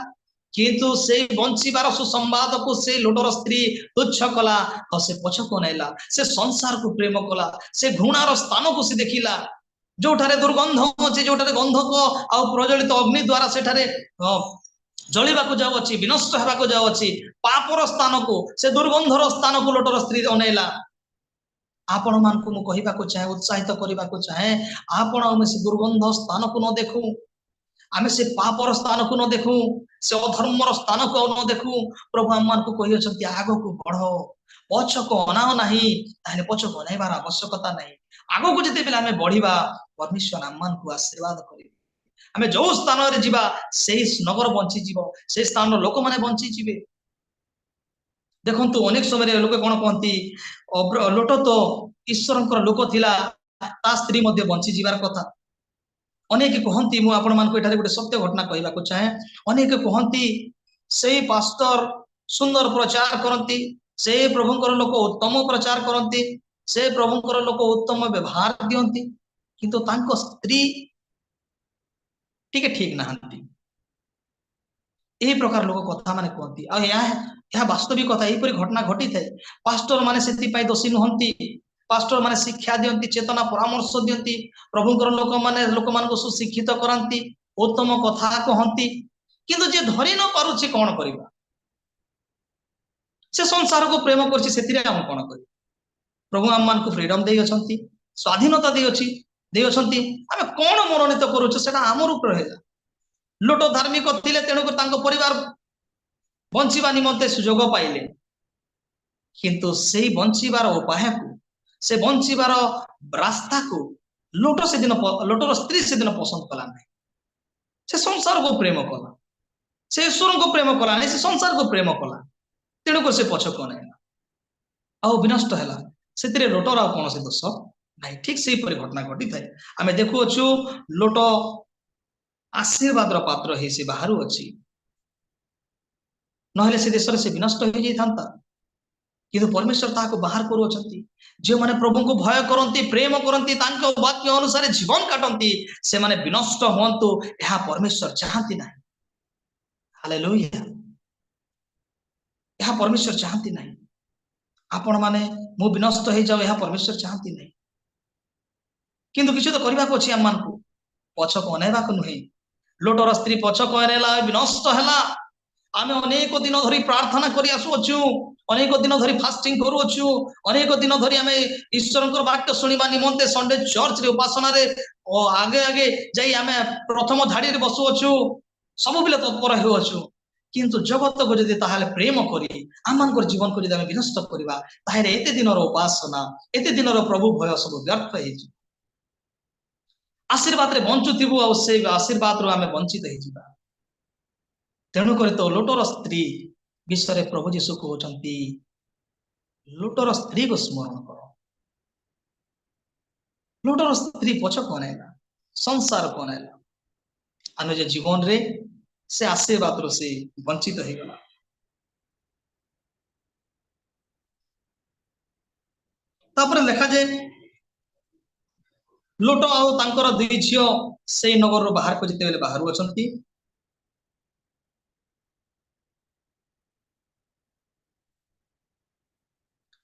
କିନ୍ତୁ ସେଇ ବଞ୍ଚିବାର ସୁସମ୍ବାଦକୁ ସେଇ ଲୋଟର ସ୍ତ୍ରୀ ତୁଚ୍ଛ କଲା ଆଉ ସେ ପଛକୁ ଅନାଇଲା, ସେ ସଂସାରକୁ ପ୍ରେମ କଲା, ସେ ଘୃଣାର ସ୍ଥାନକୁ ସେ ଦେଖିଲା, ଯୋଉଠାରେ ଦୁର୍ଗନ୍ଧ ଅଛି, ଯୋଉଠାରେ ଗନ୍ଧକ ଆଉ ପ୍ରଜ୍ୱଳିତ ଅଗ୍ନି ଦ୍ଵାରା ସେଠାରେ ଜଳିବାକୁ ଯାଉଅଛି, ବିନଷ୍ଟ ହେବାକୁ ଯାଉଅଛି। ପାପର ସ୍ଥାନକୁ, ସେ ଦୁର୍ଗନ୍ଧର ସ୍ଥାନକୁ ଲୋଟର ସ୍ତ୍ରୀ ଅନେଇଲା। ଆପଣ ମାନଙ୍କୁ ମୁଁ କହିବାକୁ ଚାହେଁ, ଉତ୍ସାହିତ କରିବାକୁ ଚାହେଁ, ଆପଣ ଆମେ ସେ ଦୁର୍ଗନ୍ଧ ସ୍ଥାନକୁ ନ ଦେଖୁ, ଆମେ ସେ ପାପର ସ୍ଥାନକୁ ନ ଦେଖୁ, ସେ ଅଧର୍ମର ସ୍ଥାନକୁ ଆଉ ନ ଦେଖୁ। ପ୍ରଭୁ ଆମମାନଙ୍କୁ କହିଅଛନ୍ତି, ଆଗକୁ ବଢ, ପଛକୁ ଅନାଅ ନାହିଁ। ତାହେଲେ ପଛକୁ ଅନାଇବାର ଆବଶ୍ୟକତା ନାହିଁ। ଆଗକୁ ଯେତେବେଳେ ଆମେ ବଢିବା, ପରମେଶ୍ୱର ଆମମାନଙ୍କୁ ଆଶୀର୍ବାଦ କରିବେ। ଆମେ ଯୋଉ ସ୍ଥାନରେ ଯିବା, ସେଇ ନଗର ବଞ୍ଚିଯିବ, ସେଇ ସ୍ଥାନର ଲୋକମାନେ ବଞ୍ଚିଯିବେ। ଦେଖନ୍ତୁ, ଅନେକ ସମୟରେ ଲୋକ କଣ କୁହନ୍ତି, ଲୋଟ ତ ଈଶ୍ୱରଙ୍କର ଲୋକ ଥିଲା, ତା ସ୍ତ୍ରୀ ମଧ୍ୟ ବଞ୍ଚିଯିବାର କଥା। ଅନେକ କୁହନ୍ତି, ମୁଁ ଆପଣମାନଙ୍କୁ ଏଠାରେ ଗୋଟେ ସତ୍ୟ ଘଟଣା କହିବାକୁ ଚାହେଁ। ଅନେକ କୁହନ୍ତି, ସେଇ ପାଷ୍ଟର ସୁନ୍ଦର ପ୍ରଚାର କରନ୍ତି, ସେ ପ୍ରଭୁଙ୍କର ଲୋକ ଉତ୍ତମ ପ୍ରଚାର କରନ୍ତି, ସେ ପ୍ରଭୁଙ୍କର ଲୋକ ଉତ୍ତମ ବ୍ୟବହାର ଦିଅନ୍ତି, କିନ୍ତୁ ତାଙ୍କ ସ୍ତ୍ରୀ ଟିକେ ଠିକ ନାହାନ୍ତି। ଏହି ପ୍ରକାର ଲୋକ କଥା ମାନେ କୁହନ୍ତି। ଆଉ ଏହା ବାସ୍ତବିକ କଥା, ଏହିପରି ଘଟଣା ଘଟିଥାଏ। ପାଷ୍ଟର ମାନେ ସେଥିପାଇଁ ଦୋଷୀ ନୁହନ୍ତି। ପାଷ୍ଟର ମାନେ ଶିକ୍ଷା ଦିଅନ୍ତି, ଚେତନା ପରାମର୍ଶ ଦିଅନ୍ତି, ପ୍ରଭୁଙ୍କର ଲୋକମାନେ ଲୋକମାନଙ୍କୁ ସୁଶିକ୍ଷିତ କରାନ୍ତି, ଉତ୍ତମ କଥା କହନ୍ତି। କିନ୍ତୁ ଯିଏ ଧରି ନ ପାରୁଛି, କଣ କରିବା? ସେ ସଂସାରକୁ ପ୍ରେମ କରୁଛି, ସେଥିରେ ଆମେ କଣ କରିବା? ପ୍ରଭୁ ଆମମାନଙ୍କୁ ଫ୍ରିଡମ ଦେଇଅଛନ୍ତି, ସ୍ୱାଧୀନତା ଦେଇଅଛନ୍ତି। ଆମେ କଣ ମନୋନୀତ କରୁଛୁ, ସେଟା ଆମର ଉପରେ ରହିଲା। ଲୋଟ ଧାର୍ମିକ ଥିଲେ, ତେଣୁକରି ତାଙ୍କ ପରିବାର ବଞ୍ଚିବା ନିମନ୍ତେ ସୁଯୋଗ ପାଇଲେ। କିନ୍ତୁ ସେଇ ବଞ୍ଚିବାର ଉପାୟକୁ, ସେ ବଞ୍ଚିବାର ରାସ୍ତାକୁ ଲୋଟ ସେଦିନ, ଲୋଟର ସ୍ତ୍ରୀ ସେଦିନ ପସନ୍ଦ କଲା ନାହିଁ। ସେ ସଂସାରକୁ ପ୍ରେମ କଲା, ସେ ଈଶ୍ୱରଙ୍କୁ ପ୍ରେମ କଲା ନାହିଁ, ସେ ସଂସାରକୁ ପ୍ରେମ କଲା। ତେଣୁକରି ସେ ପଛକୁ ଅନେଇଲା ଆଉ ବିନଷ୍ଟ ହେଲା। ସେଥିରେ ଲୋଟର ଆଉ କୌଣସି ଦୋଷ ନାହିଁ। ଠିକ ସେହିପରି ଘଟଣା ଘଟିଥାଏ। ଆମେ ଦେଖୁଅଛୁ ଲୋଟ ଆଶୀର୍ବାଦର ପାତ୍ର ହେଇ ସେ ବାହାରୁ ଅଛି, ନହେଲେ ସେ ଦେଶରେ ସେ ବିନଷ୍ଟ ହେଇଯାଇଥାନ୍ତା। କିନ୍ତୁ ପରମେଶ୍ୱର ତାହାକୁ ବାହାର କରୁଅଛନ୍ତି। ଯେଉଁମାନେ ପ୍ରଭୁଙ୍କୁ ଭୟ କରନ୍ତି, ପ୍ରେମ କରନ୍ତି, ତାଙ୍କ ବାକ୍ୟ ଅନୁସାରେ ଜୀବନ କାଟନ୍ତି, ସେମାନେ ବିନଷ୍ଟ ହୁଅନ୍ତୁ ଏହା ପରମେଶ୍ୱର ଚାହାନ୍ତି ନାହିଁ। ହାଲେଲୁୟା। ଏହା ପରମେଶ୍ୱର ଚାହାନ୍ତି ନାହିଁ। ଆପଣ ମାନେ ମୁଁ ବିନଷ୍ଟ ହେଇଯାଉ ଏହା ପରମେଶ୍ୱର ଚାହାନ୍ତି ନାହିଁ। କିନ୍ତୁ କିଛି ତ କରିବାକୁ ଅଛି ଆମମାନଙ୍କୁ, ପଛକୁ ଅନେଇବାକୁ ନୁହେଁ। ଲୋଟର ସ୍ତ୍ରୀ ପଛକୁ ଅନେଇଲା, ବିନଷ୍ଟ ହେଲା। ଆମେ ଅନେକ ଦିନ ଧରି ପ୍ରାର୍ଥନା କରି ଆସୁଅଛୁ, ଅନେକ ଦିନ ଧରି ଫାଷ୍ଟିଂ କରୁଅଛୁ, ଅନେକ ଦିନ ଧରି ଆମେ ଈଶ୍ୱରଙ୍କର ବାକ୍ୟ ଶୁଣିବା ନିମନ୍ତେ ସଣ୍ଡେ ଚର୍ଚ୍ଚରେ ଉପାସନାରେ ଆଗେ ଆଗେ ଯାଇ ଆମେ ପ୍ରଥମ ଧାଡିରେ ବସୁଅଛୁ, ସବୁବେଳେ ତତ୍ପର ହେଉଅଛୁ। କିନ୍ତୁ ଜଗତକୁ ଯଦି ତାହେଲେ ପ୍ରେମ କରି ଆମମାନଙ୍କର ଜୀବନକୁ ଯଦି ଆମେ ବିନଷ୍ଟ କରିବା, ତାହେଲେ ଏତେ ଦିନର ଉପାସନା, ଏତେ ଦିନର ପ୍ରଭୁ ଭୟ ସବୁ ବ୍ୟର୍ଥ ହେଇଯିବ। ଆଶୀର୍ବାଦରେ ବଞ୍ଚୁଥିବୁ ଆଉ ସେଇ ଆଶୀର୍ବାଦରୁ ଆମେ ବଞ୍ଚିତ ହେଇଯିବା। ତେଣୁକରି ତ ଲୋଟର ସ୍ତ୍ରୀ ବିଷୟରେ ପ୍ରଭୁ ଯୀଶୁ କହୁଛନ୍ତି, ଲୋଟର ସ୍ତ୍ରୀକୁ ସ୍ମରଣ କର। ଲୋଟର ସ୍ତ୍ରୀ ପଛକୁ ଅନାଇଲା, ସଂସାରକୁ ଅନାଇଲା, ଆଉ ନିଜ ଜୀବନରେ ସେ ଆଶୀର୍ବାଦରୁ ସେ ବଞ୍ଚିତ ହେଇଗଲା। ତାପରେ ଲେଖାଯାଏ ଲୋଟ ଆଉ ତାଙ୍କର ଦୁଇ ଝିଅ ସେଇ ନଗରରୁ ବାହାରକୁ ଯେତେବେଳେ ବାହାରୁ ଅଛନ୍ତି,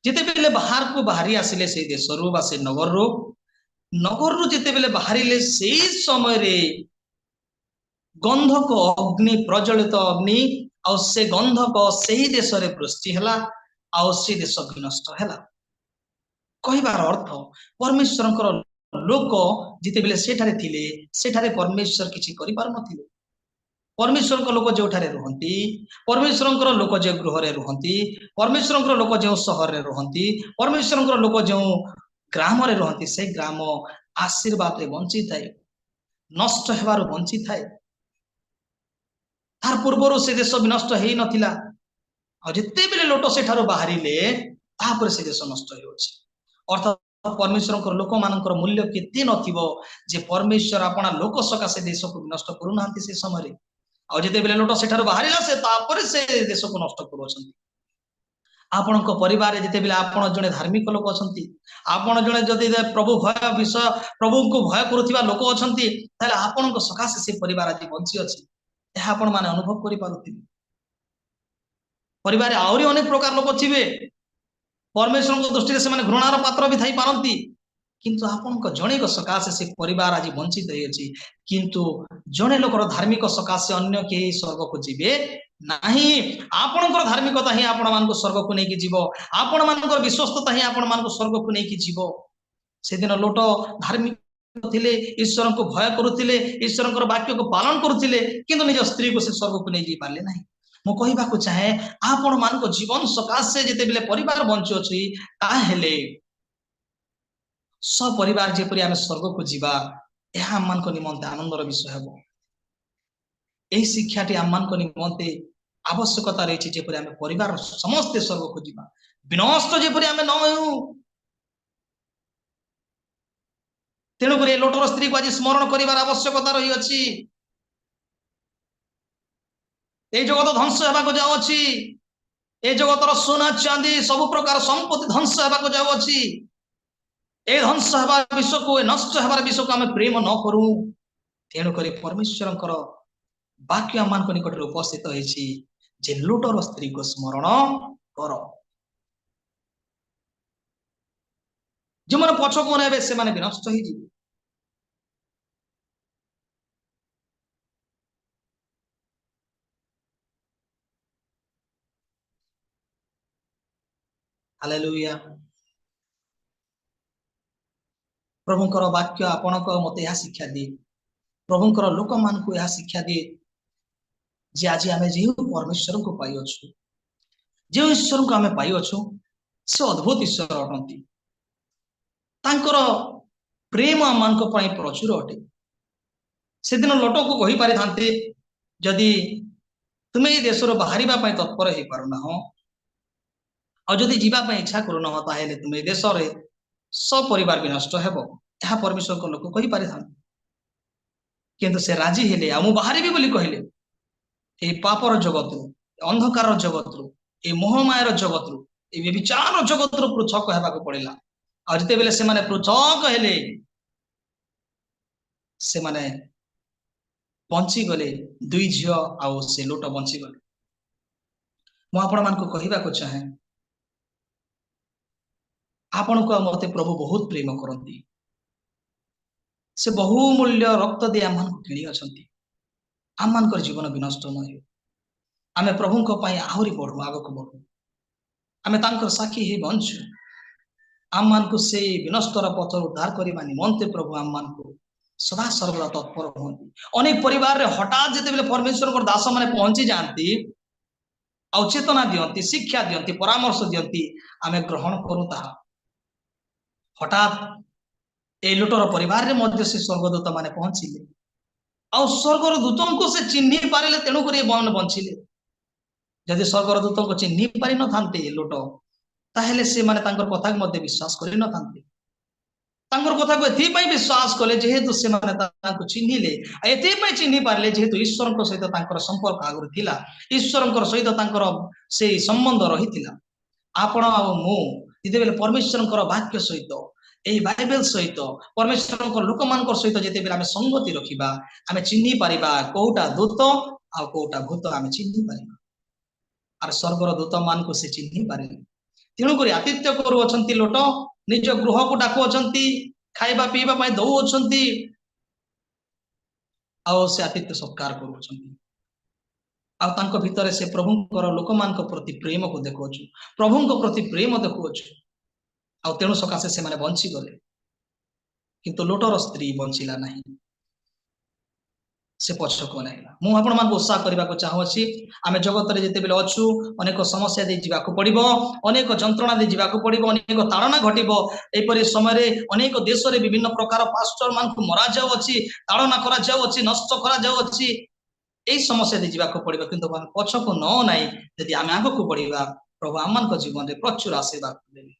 ଯେତେବେଳେ ବାହାରକୁ ବାହାରି ଆସିଲେ ସେଇ ଦେଶରୁ ବା ସେଇ ନଗରରୁ, ନଗରରୁ ଯେତେବେଳେ ବାହାରିଲେ ସେଇ ସମୟରେ ଗନ୍ଧକ ଅଗ୍ନି, ପ୍ରଜ୍ୱଳିତ ଅଗ୍ନି, ଆଉ ସେ ଗନ୍ଧକ ସେହି ଦେଶରେ ବୃଷ୍ଟି ହେଲା ଆଉ ସେ ଦେଶ ବିନଷ୍ଟ ହେଲା। କହିବାର ଅର୍ଥ ପରମେଶ୍ୱରଙ୍କର ଲୋକ ଯେତେବେଳେ ସେଠାରେ ଥିଲେ, ସେଠାରେ ପରମେଶ୍ୱର କିଛି କରିପାରୁନଥିଲେ। ପରମେଶ୍ୱରଙ୍କ ଲୋକ ଯେଉଁଠାରେ ରୁହନ୍ତି, ପରମେଶ୍ୱରଙ୍କର ଲୋକ ଯେଉଁ ଗୃହରେ ରୁହନ୍ତି, ପରମେଶ୍ୱରଙ୍କର ଲୋକ ଯେଉଁ ସହରରେ ରୁହନ୍ତି, ପରମେଶ୍ୱରଙ୍କର ଲୋକ ଯେଉଁ ଗ୍ରାମରେ ରୁହନ୍ତି, ସେ ଗ୍ରାମ ଆଶୀର୍ବାଦରେ ବଞ୍ଚିଥାଏ, ନଷ୍ଟ ହେବାରୁ ବଞ୍ଚିଥାଏ। ତାର ପୂର୍ବରୁ ସେ ଦେଶ ବିନଷ୍ଟ ହେଇନଥିଲା। ଆଉ ଯେତେବେଳେ ଲୋଟ ସେଠାରୁ ବାହାରିଲେ, ତାପରେ ସେ ଦେଶ ନଷ୍ଟ ହେଉଅଛି। ଅର୍ଥାତ୍ ପରମେଶ୍ୱରଙ୍କର ଲୋକମାନଙ୍କର ମୂଲ୍ୟ କେତେ ନଥିବ ଯେ ପରମେଶ୍ୱର ଆପଣା ଲୋକ ସକାଶେ ଦେଶକୁ ବିନଷ୍ଟ କରୁନାହାନ୍ତି ସେ ସମୟରେ। ଆଉ ଯେତେବେଳେ ଲୋଟ ସେଠାରୁ ବାହାରିଲା, ସେ ତାପରେ ସେ ଦେଶକୁ ନଷ୍ଟ କରୁଅଛନ୍ତି। ଆପଣଙ୍କ ପରିବାରରେ ଯେତେବେଳେ ଆପଣ ଜଣେ ଧାର୍ମିକ ଲୋକ ଅଛନ୍ତି, ଆପଣ ଜଣେ ଯଦି ପ୍ରଭୁ ଭୟ ବିଷୟ, ପ୍ରଭୁଙ୍କୁ ଭୟ କରୁଥିବା ଲୋକ ଅଛନ୍ତି, ତାହେଲେ ଆପଣଙ୍କ ସକାଶେ ସେ ପରିବାର ଆଜି ବଞ୍ଚି ଅଛି। ଏହା ଆପଣ ମାନେ ଅନୁଭବ କରିପାରୁଥିବେ। ପରିବାରରେ ଆହୁରି ଅନେକ ପ୍ରକାର ଲୋକ ଥିବେ, ପରମେଶ୍ୱରଙ୍କ ଦୃଷ୍ଟିରେ ସେମାନେ ଘୃଣାର ପାତ୍ର ବି ଥାଇପାରନ୍ତି, କିନ୍ତୁ ଆପଣଙ୍କ ଜଣେକ ସକାଶେ ସେ ପରିବାର ଆଜି ବଞ୍ଚିତ ହେଇଅଛି। କିନ୍ତୁ ଜଣେ ଲୋକର ଧାର୍ମିକ ସକାଶେ ଅନ୍ୟ କେହି ସ୍ୱର୍ଗକୁ ଯିବେ ନାହିଁ। ଆପଣଙ୍କର ଧାର୍ମିକତା ହିଁ ଆପଣମାନଙ୍କୁ ସ୍ୱର୍ଗକୁ ନେଇକି ଯିବ, ଆପଣମାନଙ୍କର ବିଶ୍ୱସ୍ତତା ହିଁ ଆପଣମାନଙ୍କୁ ସ୍ୱର୍ଗକୁ ନେଇକି ଯିବ। ସେଦିନ ଲୋଟ ଧାର୍ମିକ ଥିଲେ, ଈଶ୍ୱରଙ୍କୁ ଭୟ କରୁଥିଲେ, ଈଶ୍ୱରଙ୍କର ବାକ୍ୟକୁ ପାଳନ କରୁଥିଲେ, କିନ୍ତୁ ନିଜ ସ୍ତ୍ରୀକୁ ସେ ସ୍ୱର୍ଗକୁ ନେଇ ପାରିଲେ ନାହିଁ। ମୁଁ କହିବାକୁ ଚାହେଁ, ଆପଣ ମାନଙ୍କ ଜୀବନ ସକାଶେ ଯେତେବେଳେ ପରିବାର ବଞ୍ଚୁଅଛି, ତାହେଲେ ସପରିବାର ଯେପରି ଆମେ ସ୍ୱର୍ଗକୁ ଯିବା, ଏହା ଆମମାନଙ୍କ ନିମନ୍ତେ ଆନନ୍ଦର ବିଷୟ ହେବ। ଏହି ଶିକ୍ଷାଟି ଆମମାନଙ୍କ ନିମନ୍ତେ ଆବଶ୍ୟକତା ରହିଛି, ଯେପରି ଆମେ ପରିବାର ସମସ୍ତେ ସ୍ୱର୍ଗକୁ ଯିବା, ବିନଷ୍ଟ ଯେପରି ଆମେ ନ ହେଉ। ତେଣୁକରି ଏ ଲୋଟର ସ୍ତ୍ରୀକୁ ଆଜି ସ୍ମରଣ କରିବାର ଆବଶ୍ୟକତା ରହିଅଛି। ଏଇ ଜଗତ ଧ୍ୱଂସ ହେବାକୁ ଯାଉଅଛି, ଏ ଜଗତର ସୁନା ଚାନ୍ଦି ସବୁ ପ୍ରକାର ସମ୍ପତ୍ତି ଧ୍ୱଂସ ହେବାକୁ ଯାଉଅଛି। ଏ ଧ୍ୱଂସ ହେବା ବିଷୟକୁ, ଏ ନଷ୍ଟ ହେବାର ବିଷୟକୁ ଆମେ ପ୍ରେମ ନ କରୁ। ତେଣୁକରି ପରମେଶ୍ୱରଙ୍କର ବାକ୍ୟ ଆମମାନଙ୍କ ନିକଟରେ ଉପସ୍ଥିତ ହେଇଛି ଯେ ଲୋଟର ସ୍ତ୍ରୀକୁ ସ୍ମରଣ କର। ଯେଉଁମାନେ ପଛକୁ ଅନାଇବେ ସେମାନେ ବିନଷ୍ଟ ହେଇଯିବେ। ହାଲେଲୁୟା। ପ୍ରଭୁଙ୍କର ବାକ୍ୟ ଆପଣଙ୍କ ମତେ ଏହା ଶିକ୍ଷା ଦିଏ, ପ୍ରଭୁଙ୍କର ଲୋକମାନଙ୍କୁ ଏହା ଶିକ୍ଷା ଦିଏ ଯେ ଆଜି ଆମେ ଯେଉଁ ପରମେଶ୍ୱରଙ୍କୁ ପାଇଅଛୁ, ଯେଉଁ ଈଶ୍ୱରଙ୍କୁ ଆମେ ପାଇଅଛୁ, ସେ ଅଦ୍ଭୁତ ଈଶ୍ୱର ଅଟନ୍ତି। ତାଙ୍କର ପ୍ରେମ ଆମମାନଙ୍କ ପାଇଁ ପ୍ରଚୁର ଅଟେ। ସେଦିନ ଲୋଟକୁ କହିପାରିଥାନ୍ତେ, ଯଦି ତୁମେ ଏଇ ଦେଶରୁ ବାହାରିବା ପାଇଁ ତତ୍ପର ହେଇପାରୁନାହଁ ଆଉ ଯଦି ଯିବା ପାଇଁ ଇଚ୍ଛା କରୁନାହଁ, ତାହେଲେ ତୁମେ ଏ ଦେଶରେ ସପରିବାର ବିନଷ୍ଟ ହେବ। ଏହା ପରମେଶ୍ୱରଙ୍କ ଲୋକ କହିପାରିଥାନ୍ତେ। କିନ୍ତୁ ସେ ରାଜି ହେଲେ ଆଉ ମୁଁ ବାହାରିବି ବୋଲି କହିଲେ। ଏଇ ପାପର ଜଗତରୁ, ଅନ୍ଧକାରର ଜଗତରୁ, ଏଇ ମୋହମାୟାର ଜଗତରୁ, ଏଇ ବ୍ୟଭିଚାର ଜଗତରୁ ପୃଥକ ହେବାକୁ ପଡିଲା। ଆଉ ଯେତେବେଳେ ସେମାନେ ପୃଥକ ହେଲେ, ସେମାନେ ବଞ୍ଚିଗଲେ। ଦୁଇ ଝିଅ ଆଉ ସେ ଲୋଟ ବଞ୍ଚିଗଲେ। ମୁଁ ଆପଣମାନଙ୍କୁ କହିବାକୁ ଚାହେଁ, ଆପଣଙ୍କୁ ଆଉ ମତେ ପ୍ରଭୁ ବହୁତ ପ୍ରେମ କରନ୍ତି। ସେ ବହୁମୂଲ୍ୟ ରକ୍ତ ଦେଇ ଆମମାନଙ୍କୁ କିଣି ଅଛନ୍ତି। ଆମମାନଙ୍କର ଜୀବନ ବିନଷ୍ଟ ନ ହେଉ। ଆମେ ପ୍ରଭୁଙ୍କ ପାଇଁ ଆହୁରି ବଢୁ, ଆଗକୁ ବଢୁ। ଆମେ ତାଙ୍କର ସାକ୍ଷୀ ହେଇ ବଞ୍ଚୁ। ଆମମାନଙ୍କୁ ସେଇ ବିନଷ୍ଟର ପଥରୁ ଉଦ୍ଧାର କରିବା ନିମନ୍ତେ ପ୍ରଭୁ ଆମମାନଙ୍କୁ ସଦା ସର୍ବଦା ତତ୍ପର ହୁଅନ୍ତି। ଅନେକ ପରିବାରରେ ହଠାତ୍ ଯେତେବେଳେ ପରମେଶ୍ୱରଙ୍କର ଦାସ ମାନେ ପହଞ୍ଚି ଯାଆନ୍ତି ଆଉ ଚେତନା ଦିଅନ୍ତି, ଶିକ୍ଷା ଦିଅନ୍ତି, ପରାମର୍ଶ ଦିଅନ୍ତି, ଆମେ ଗ୍ରହଣ କରୁ ତାହା। ହଠାତ୍ ଏଇ ଲୋଟର ପରିବାରରେ ମଧ୍ୟ ସେ ସ୍ୱର୍ଗଦୂତ ମାନେ ପହଞ୍ଚିଲେ ଆଉ ସ୍ୱର୍ଗର ଦୂତଙ୍କୁ ସେ ଚିହ୍ନି ପାରିଲେ, ତେଣୁକରି ଏ ବଞ୍ଚିଲେ। ଯଦି ସ୍ୱର୍ଗର ଦୂତଙ୍କୁ ଚିହ୍ନି ପାରିନଥାନ୍ତେ ଲୋଟ, ତାହେଲେ ସେମାନେ ତାଙ୍କର କଥାକୁ ମଧ୍ୟ ବିଶ୍ୱାସ କରିନଥାନ୍ତେ। ତାଙ୍କର କଥାକୁ ଏଥିପାଇଁ ବିଶ୍ୱାସ କଲେ, ଯେହେତୁ ସେମାନେ ତାଙ୍କୁ ଚିହ୍ନିଲେ। ଆଉ ଏଥିପାଇଁ ଚିହ୍ନି ପାରିଲେ, ଯେହେତୁ ଈଶ୍ୱରଙ୍କ ସହିତ ତାଙ୍କର ସମ୍ପର୍କ ଆଗରୁ ଥିଲା, ଈଶ୍ୱରଙ୍କର ସହିତ ତାଙ୍କର ସେଇ ସମ୍ବନ୍ଧ ରହିଥିଲା। ଆପଣ ଆଉ ମୁଁ ଯେତେବେଳେ ପରମେଶ୍ୱରଙ୍କର ବାକ୍ୟ ସହିତ, ଏଇ ବାଇବେଲ ସହିତ, ପରମେଶ୍ୱରଙ୍କ ଲୋକମାନଙ୍କ ସହିତ ଯେତେବେଳେ ଆମେ ସଙ୍ଗତି ରଖିବା, ଆମେ ଚିହ୍ନି ପାରିବା କୋଉଟା ଦୂତ ଆଉ କୋଉଟା ଭୂତ। ଆମେ ଚିହ୍ନି ପାରିବା। ଆର ସ୍ୱର୍ଗର ଦୂତ ମାନଙ୍କୁ ସେ ଚିହ୍ନି ପାରିଲେ। ତେଣୁକରି ଆତିଥ୍ୟ କରୁଅଛନ୍ତି ଲୋଟ, ନିଜ ଗୃହକୁ ଡାକୁଅଛନ୍ତି, ଖାଇବା ପିଇବା ପାଇଁ ଦଉଅଛନ୍ତି ଆଉ ସେ ଆତିଥ୍ୟ ସତ୍କାର କରୁଅଛନ୍ତି। ଆଉ ତାଙ୍କ ଭିତରେ ସେ ପ୍ରଭୁଙ୍କର ଲୋକମାନଙ୍କ ପ୍ରତି ପ୍ରେମକୁ ଦେଖୁଅଛୁ, ପ୍ରଭୁଙ୍କ ପ୍ରତି ପ୍ରେମ ଦେଖୁଅଛୁ। ଆଉ ତେଣୁ ସକାଶେ ସେମାନେ ବଞ୍ଚିଗଲେ। କିନ୍ତୁ ଲୋଟର ସ୍ତ୍ରୀ ବଞ୍ଚିଲା ନାହିଁ, ସେ ପଛକୁ ଅନାଇଲା। ମୁଁ ଆପଣମାନଙ୍କୁ ଉତ୍ସାହ କରିବାକୁ ଚାହୁଁଅଛି। ଆମେ ଜଗତରେ ଯେତେବେଳେ ଅଛୁ, ଅନେକ ସମସ୍ୟା ଦେଇ ଯିବାକୁ ପଡିବ, ଅନେକ ଯନ୍ତ୍ରଣା ଦେଇ ଯିବାକୁ ପଡିବ, ଅନେକ ତାଡ଼ନା ଘଟିବ। ଏପରି ସମୟରେ ଅନେକ ଦେଶରେ ବିଭିନ୍ନ ପ୍ରକାର ପାଷ୍ଟର ମାନଙ୍କୁ ମରାଯାଉଅଛି, ତାଡ଼ନା କରାଯାଉଅଛି, ନଷ୍ଟ କରାଯାଉଅଛି। ଏଇ ସମସ୍ୟା ଦେଇ ଯିବାକୁ ପଡିବ। କିନ୍ତୁ ଆମେ ପଛକୁ ନ ଅନାଇ ଯଦି ଆମେ ଆଗକୁ ବଢିବା, ପ୍ରଭୁ ଆମମାନଙ୍କ ଜୀବନରେ ପ୍ରଚୁର ଆଶୀର୍ବାଦ ଦେବେ।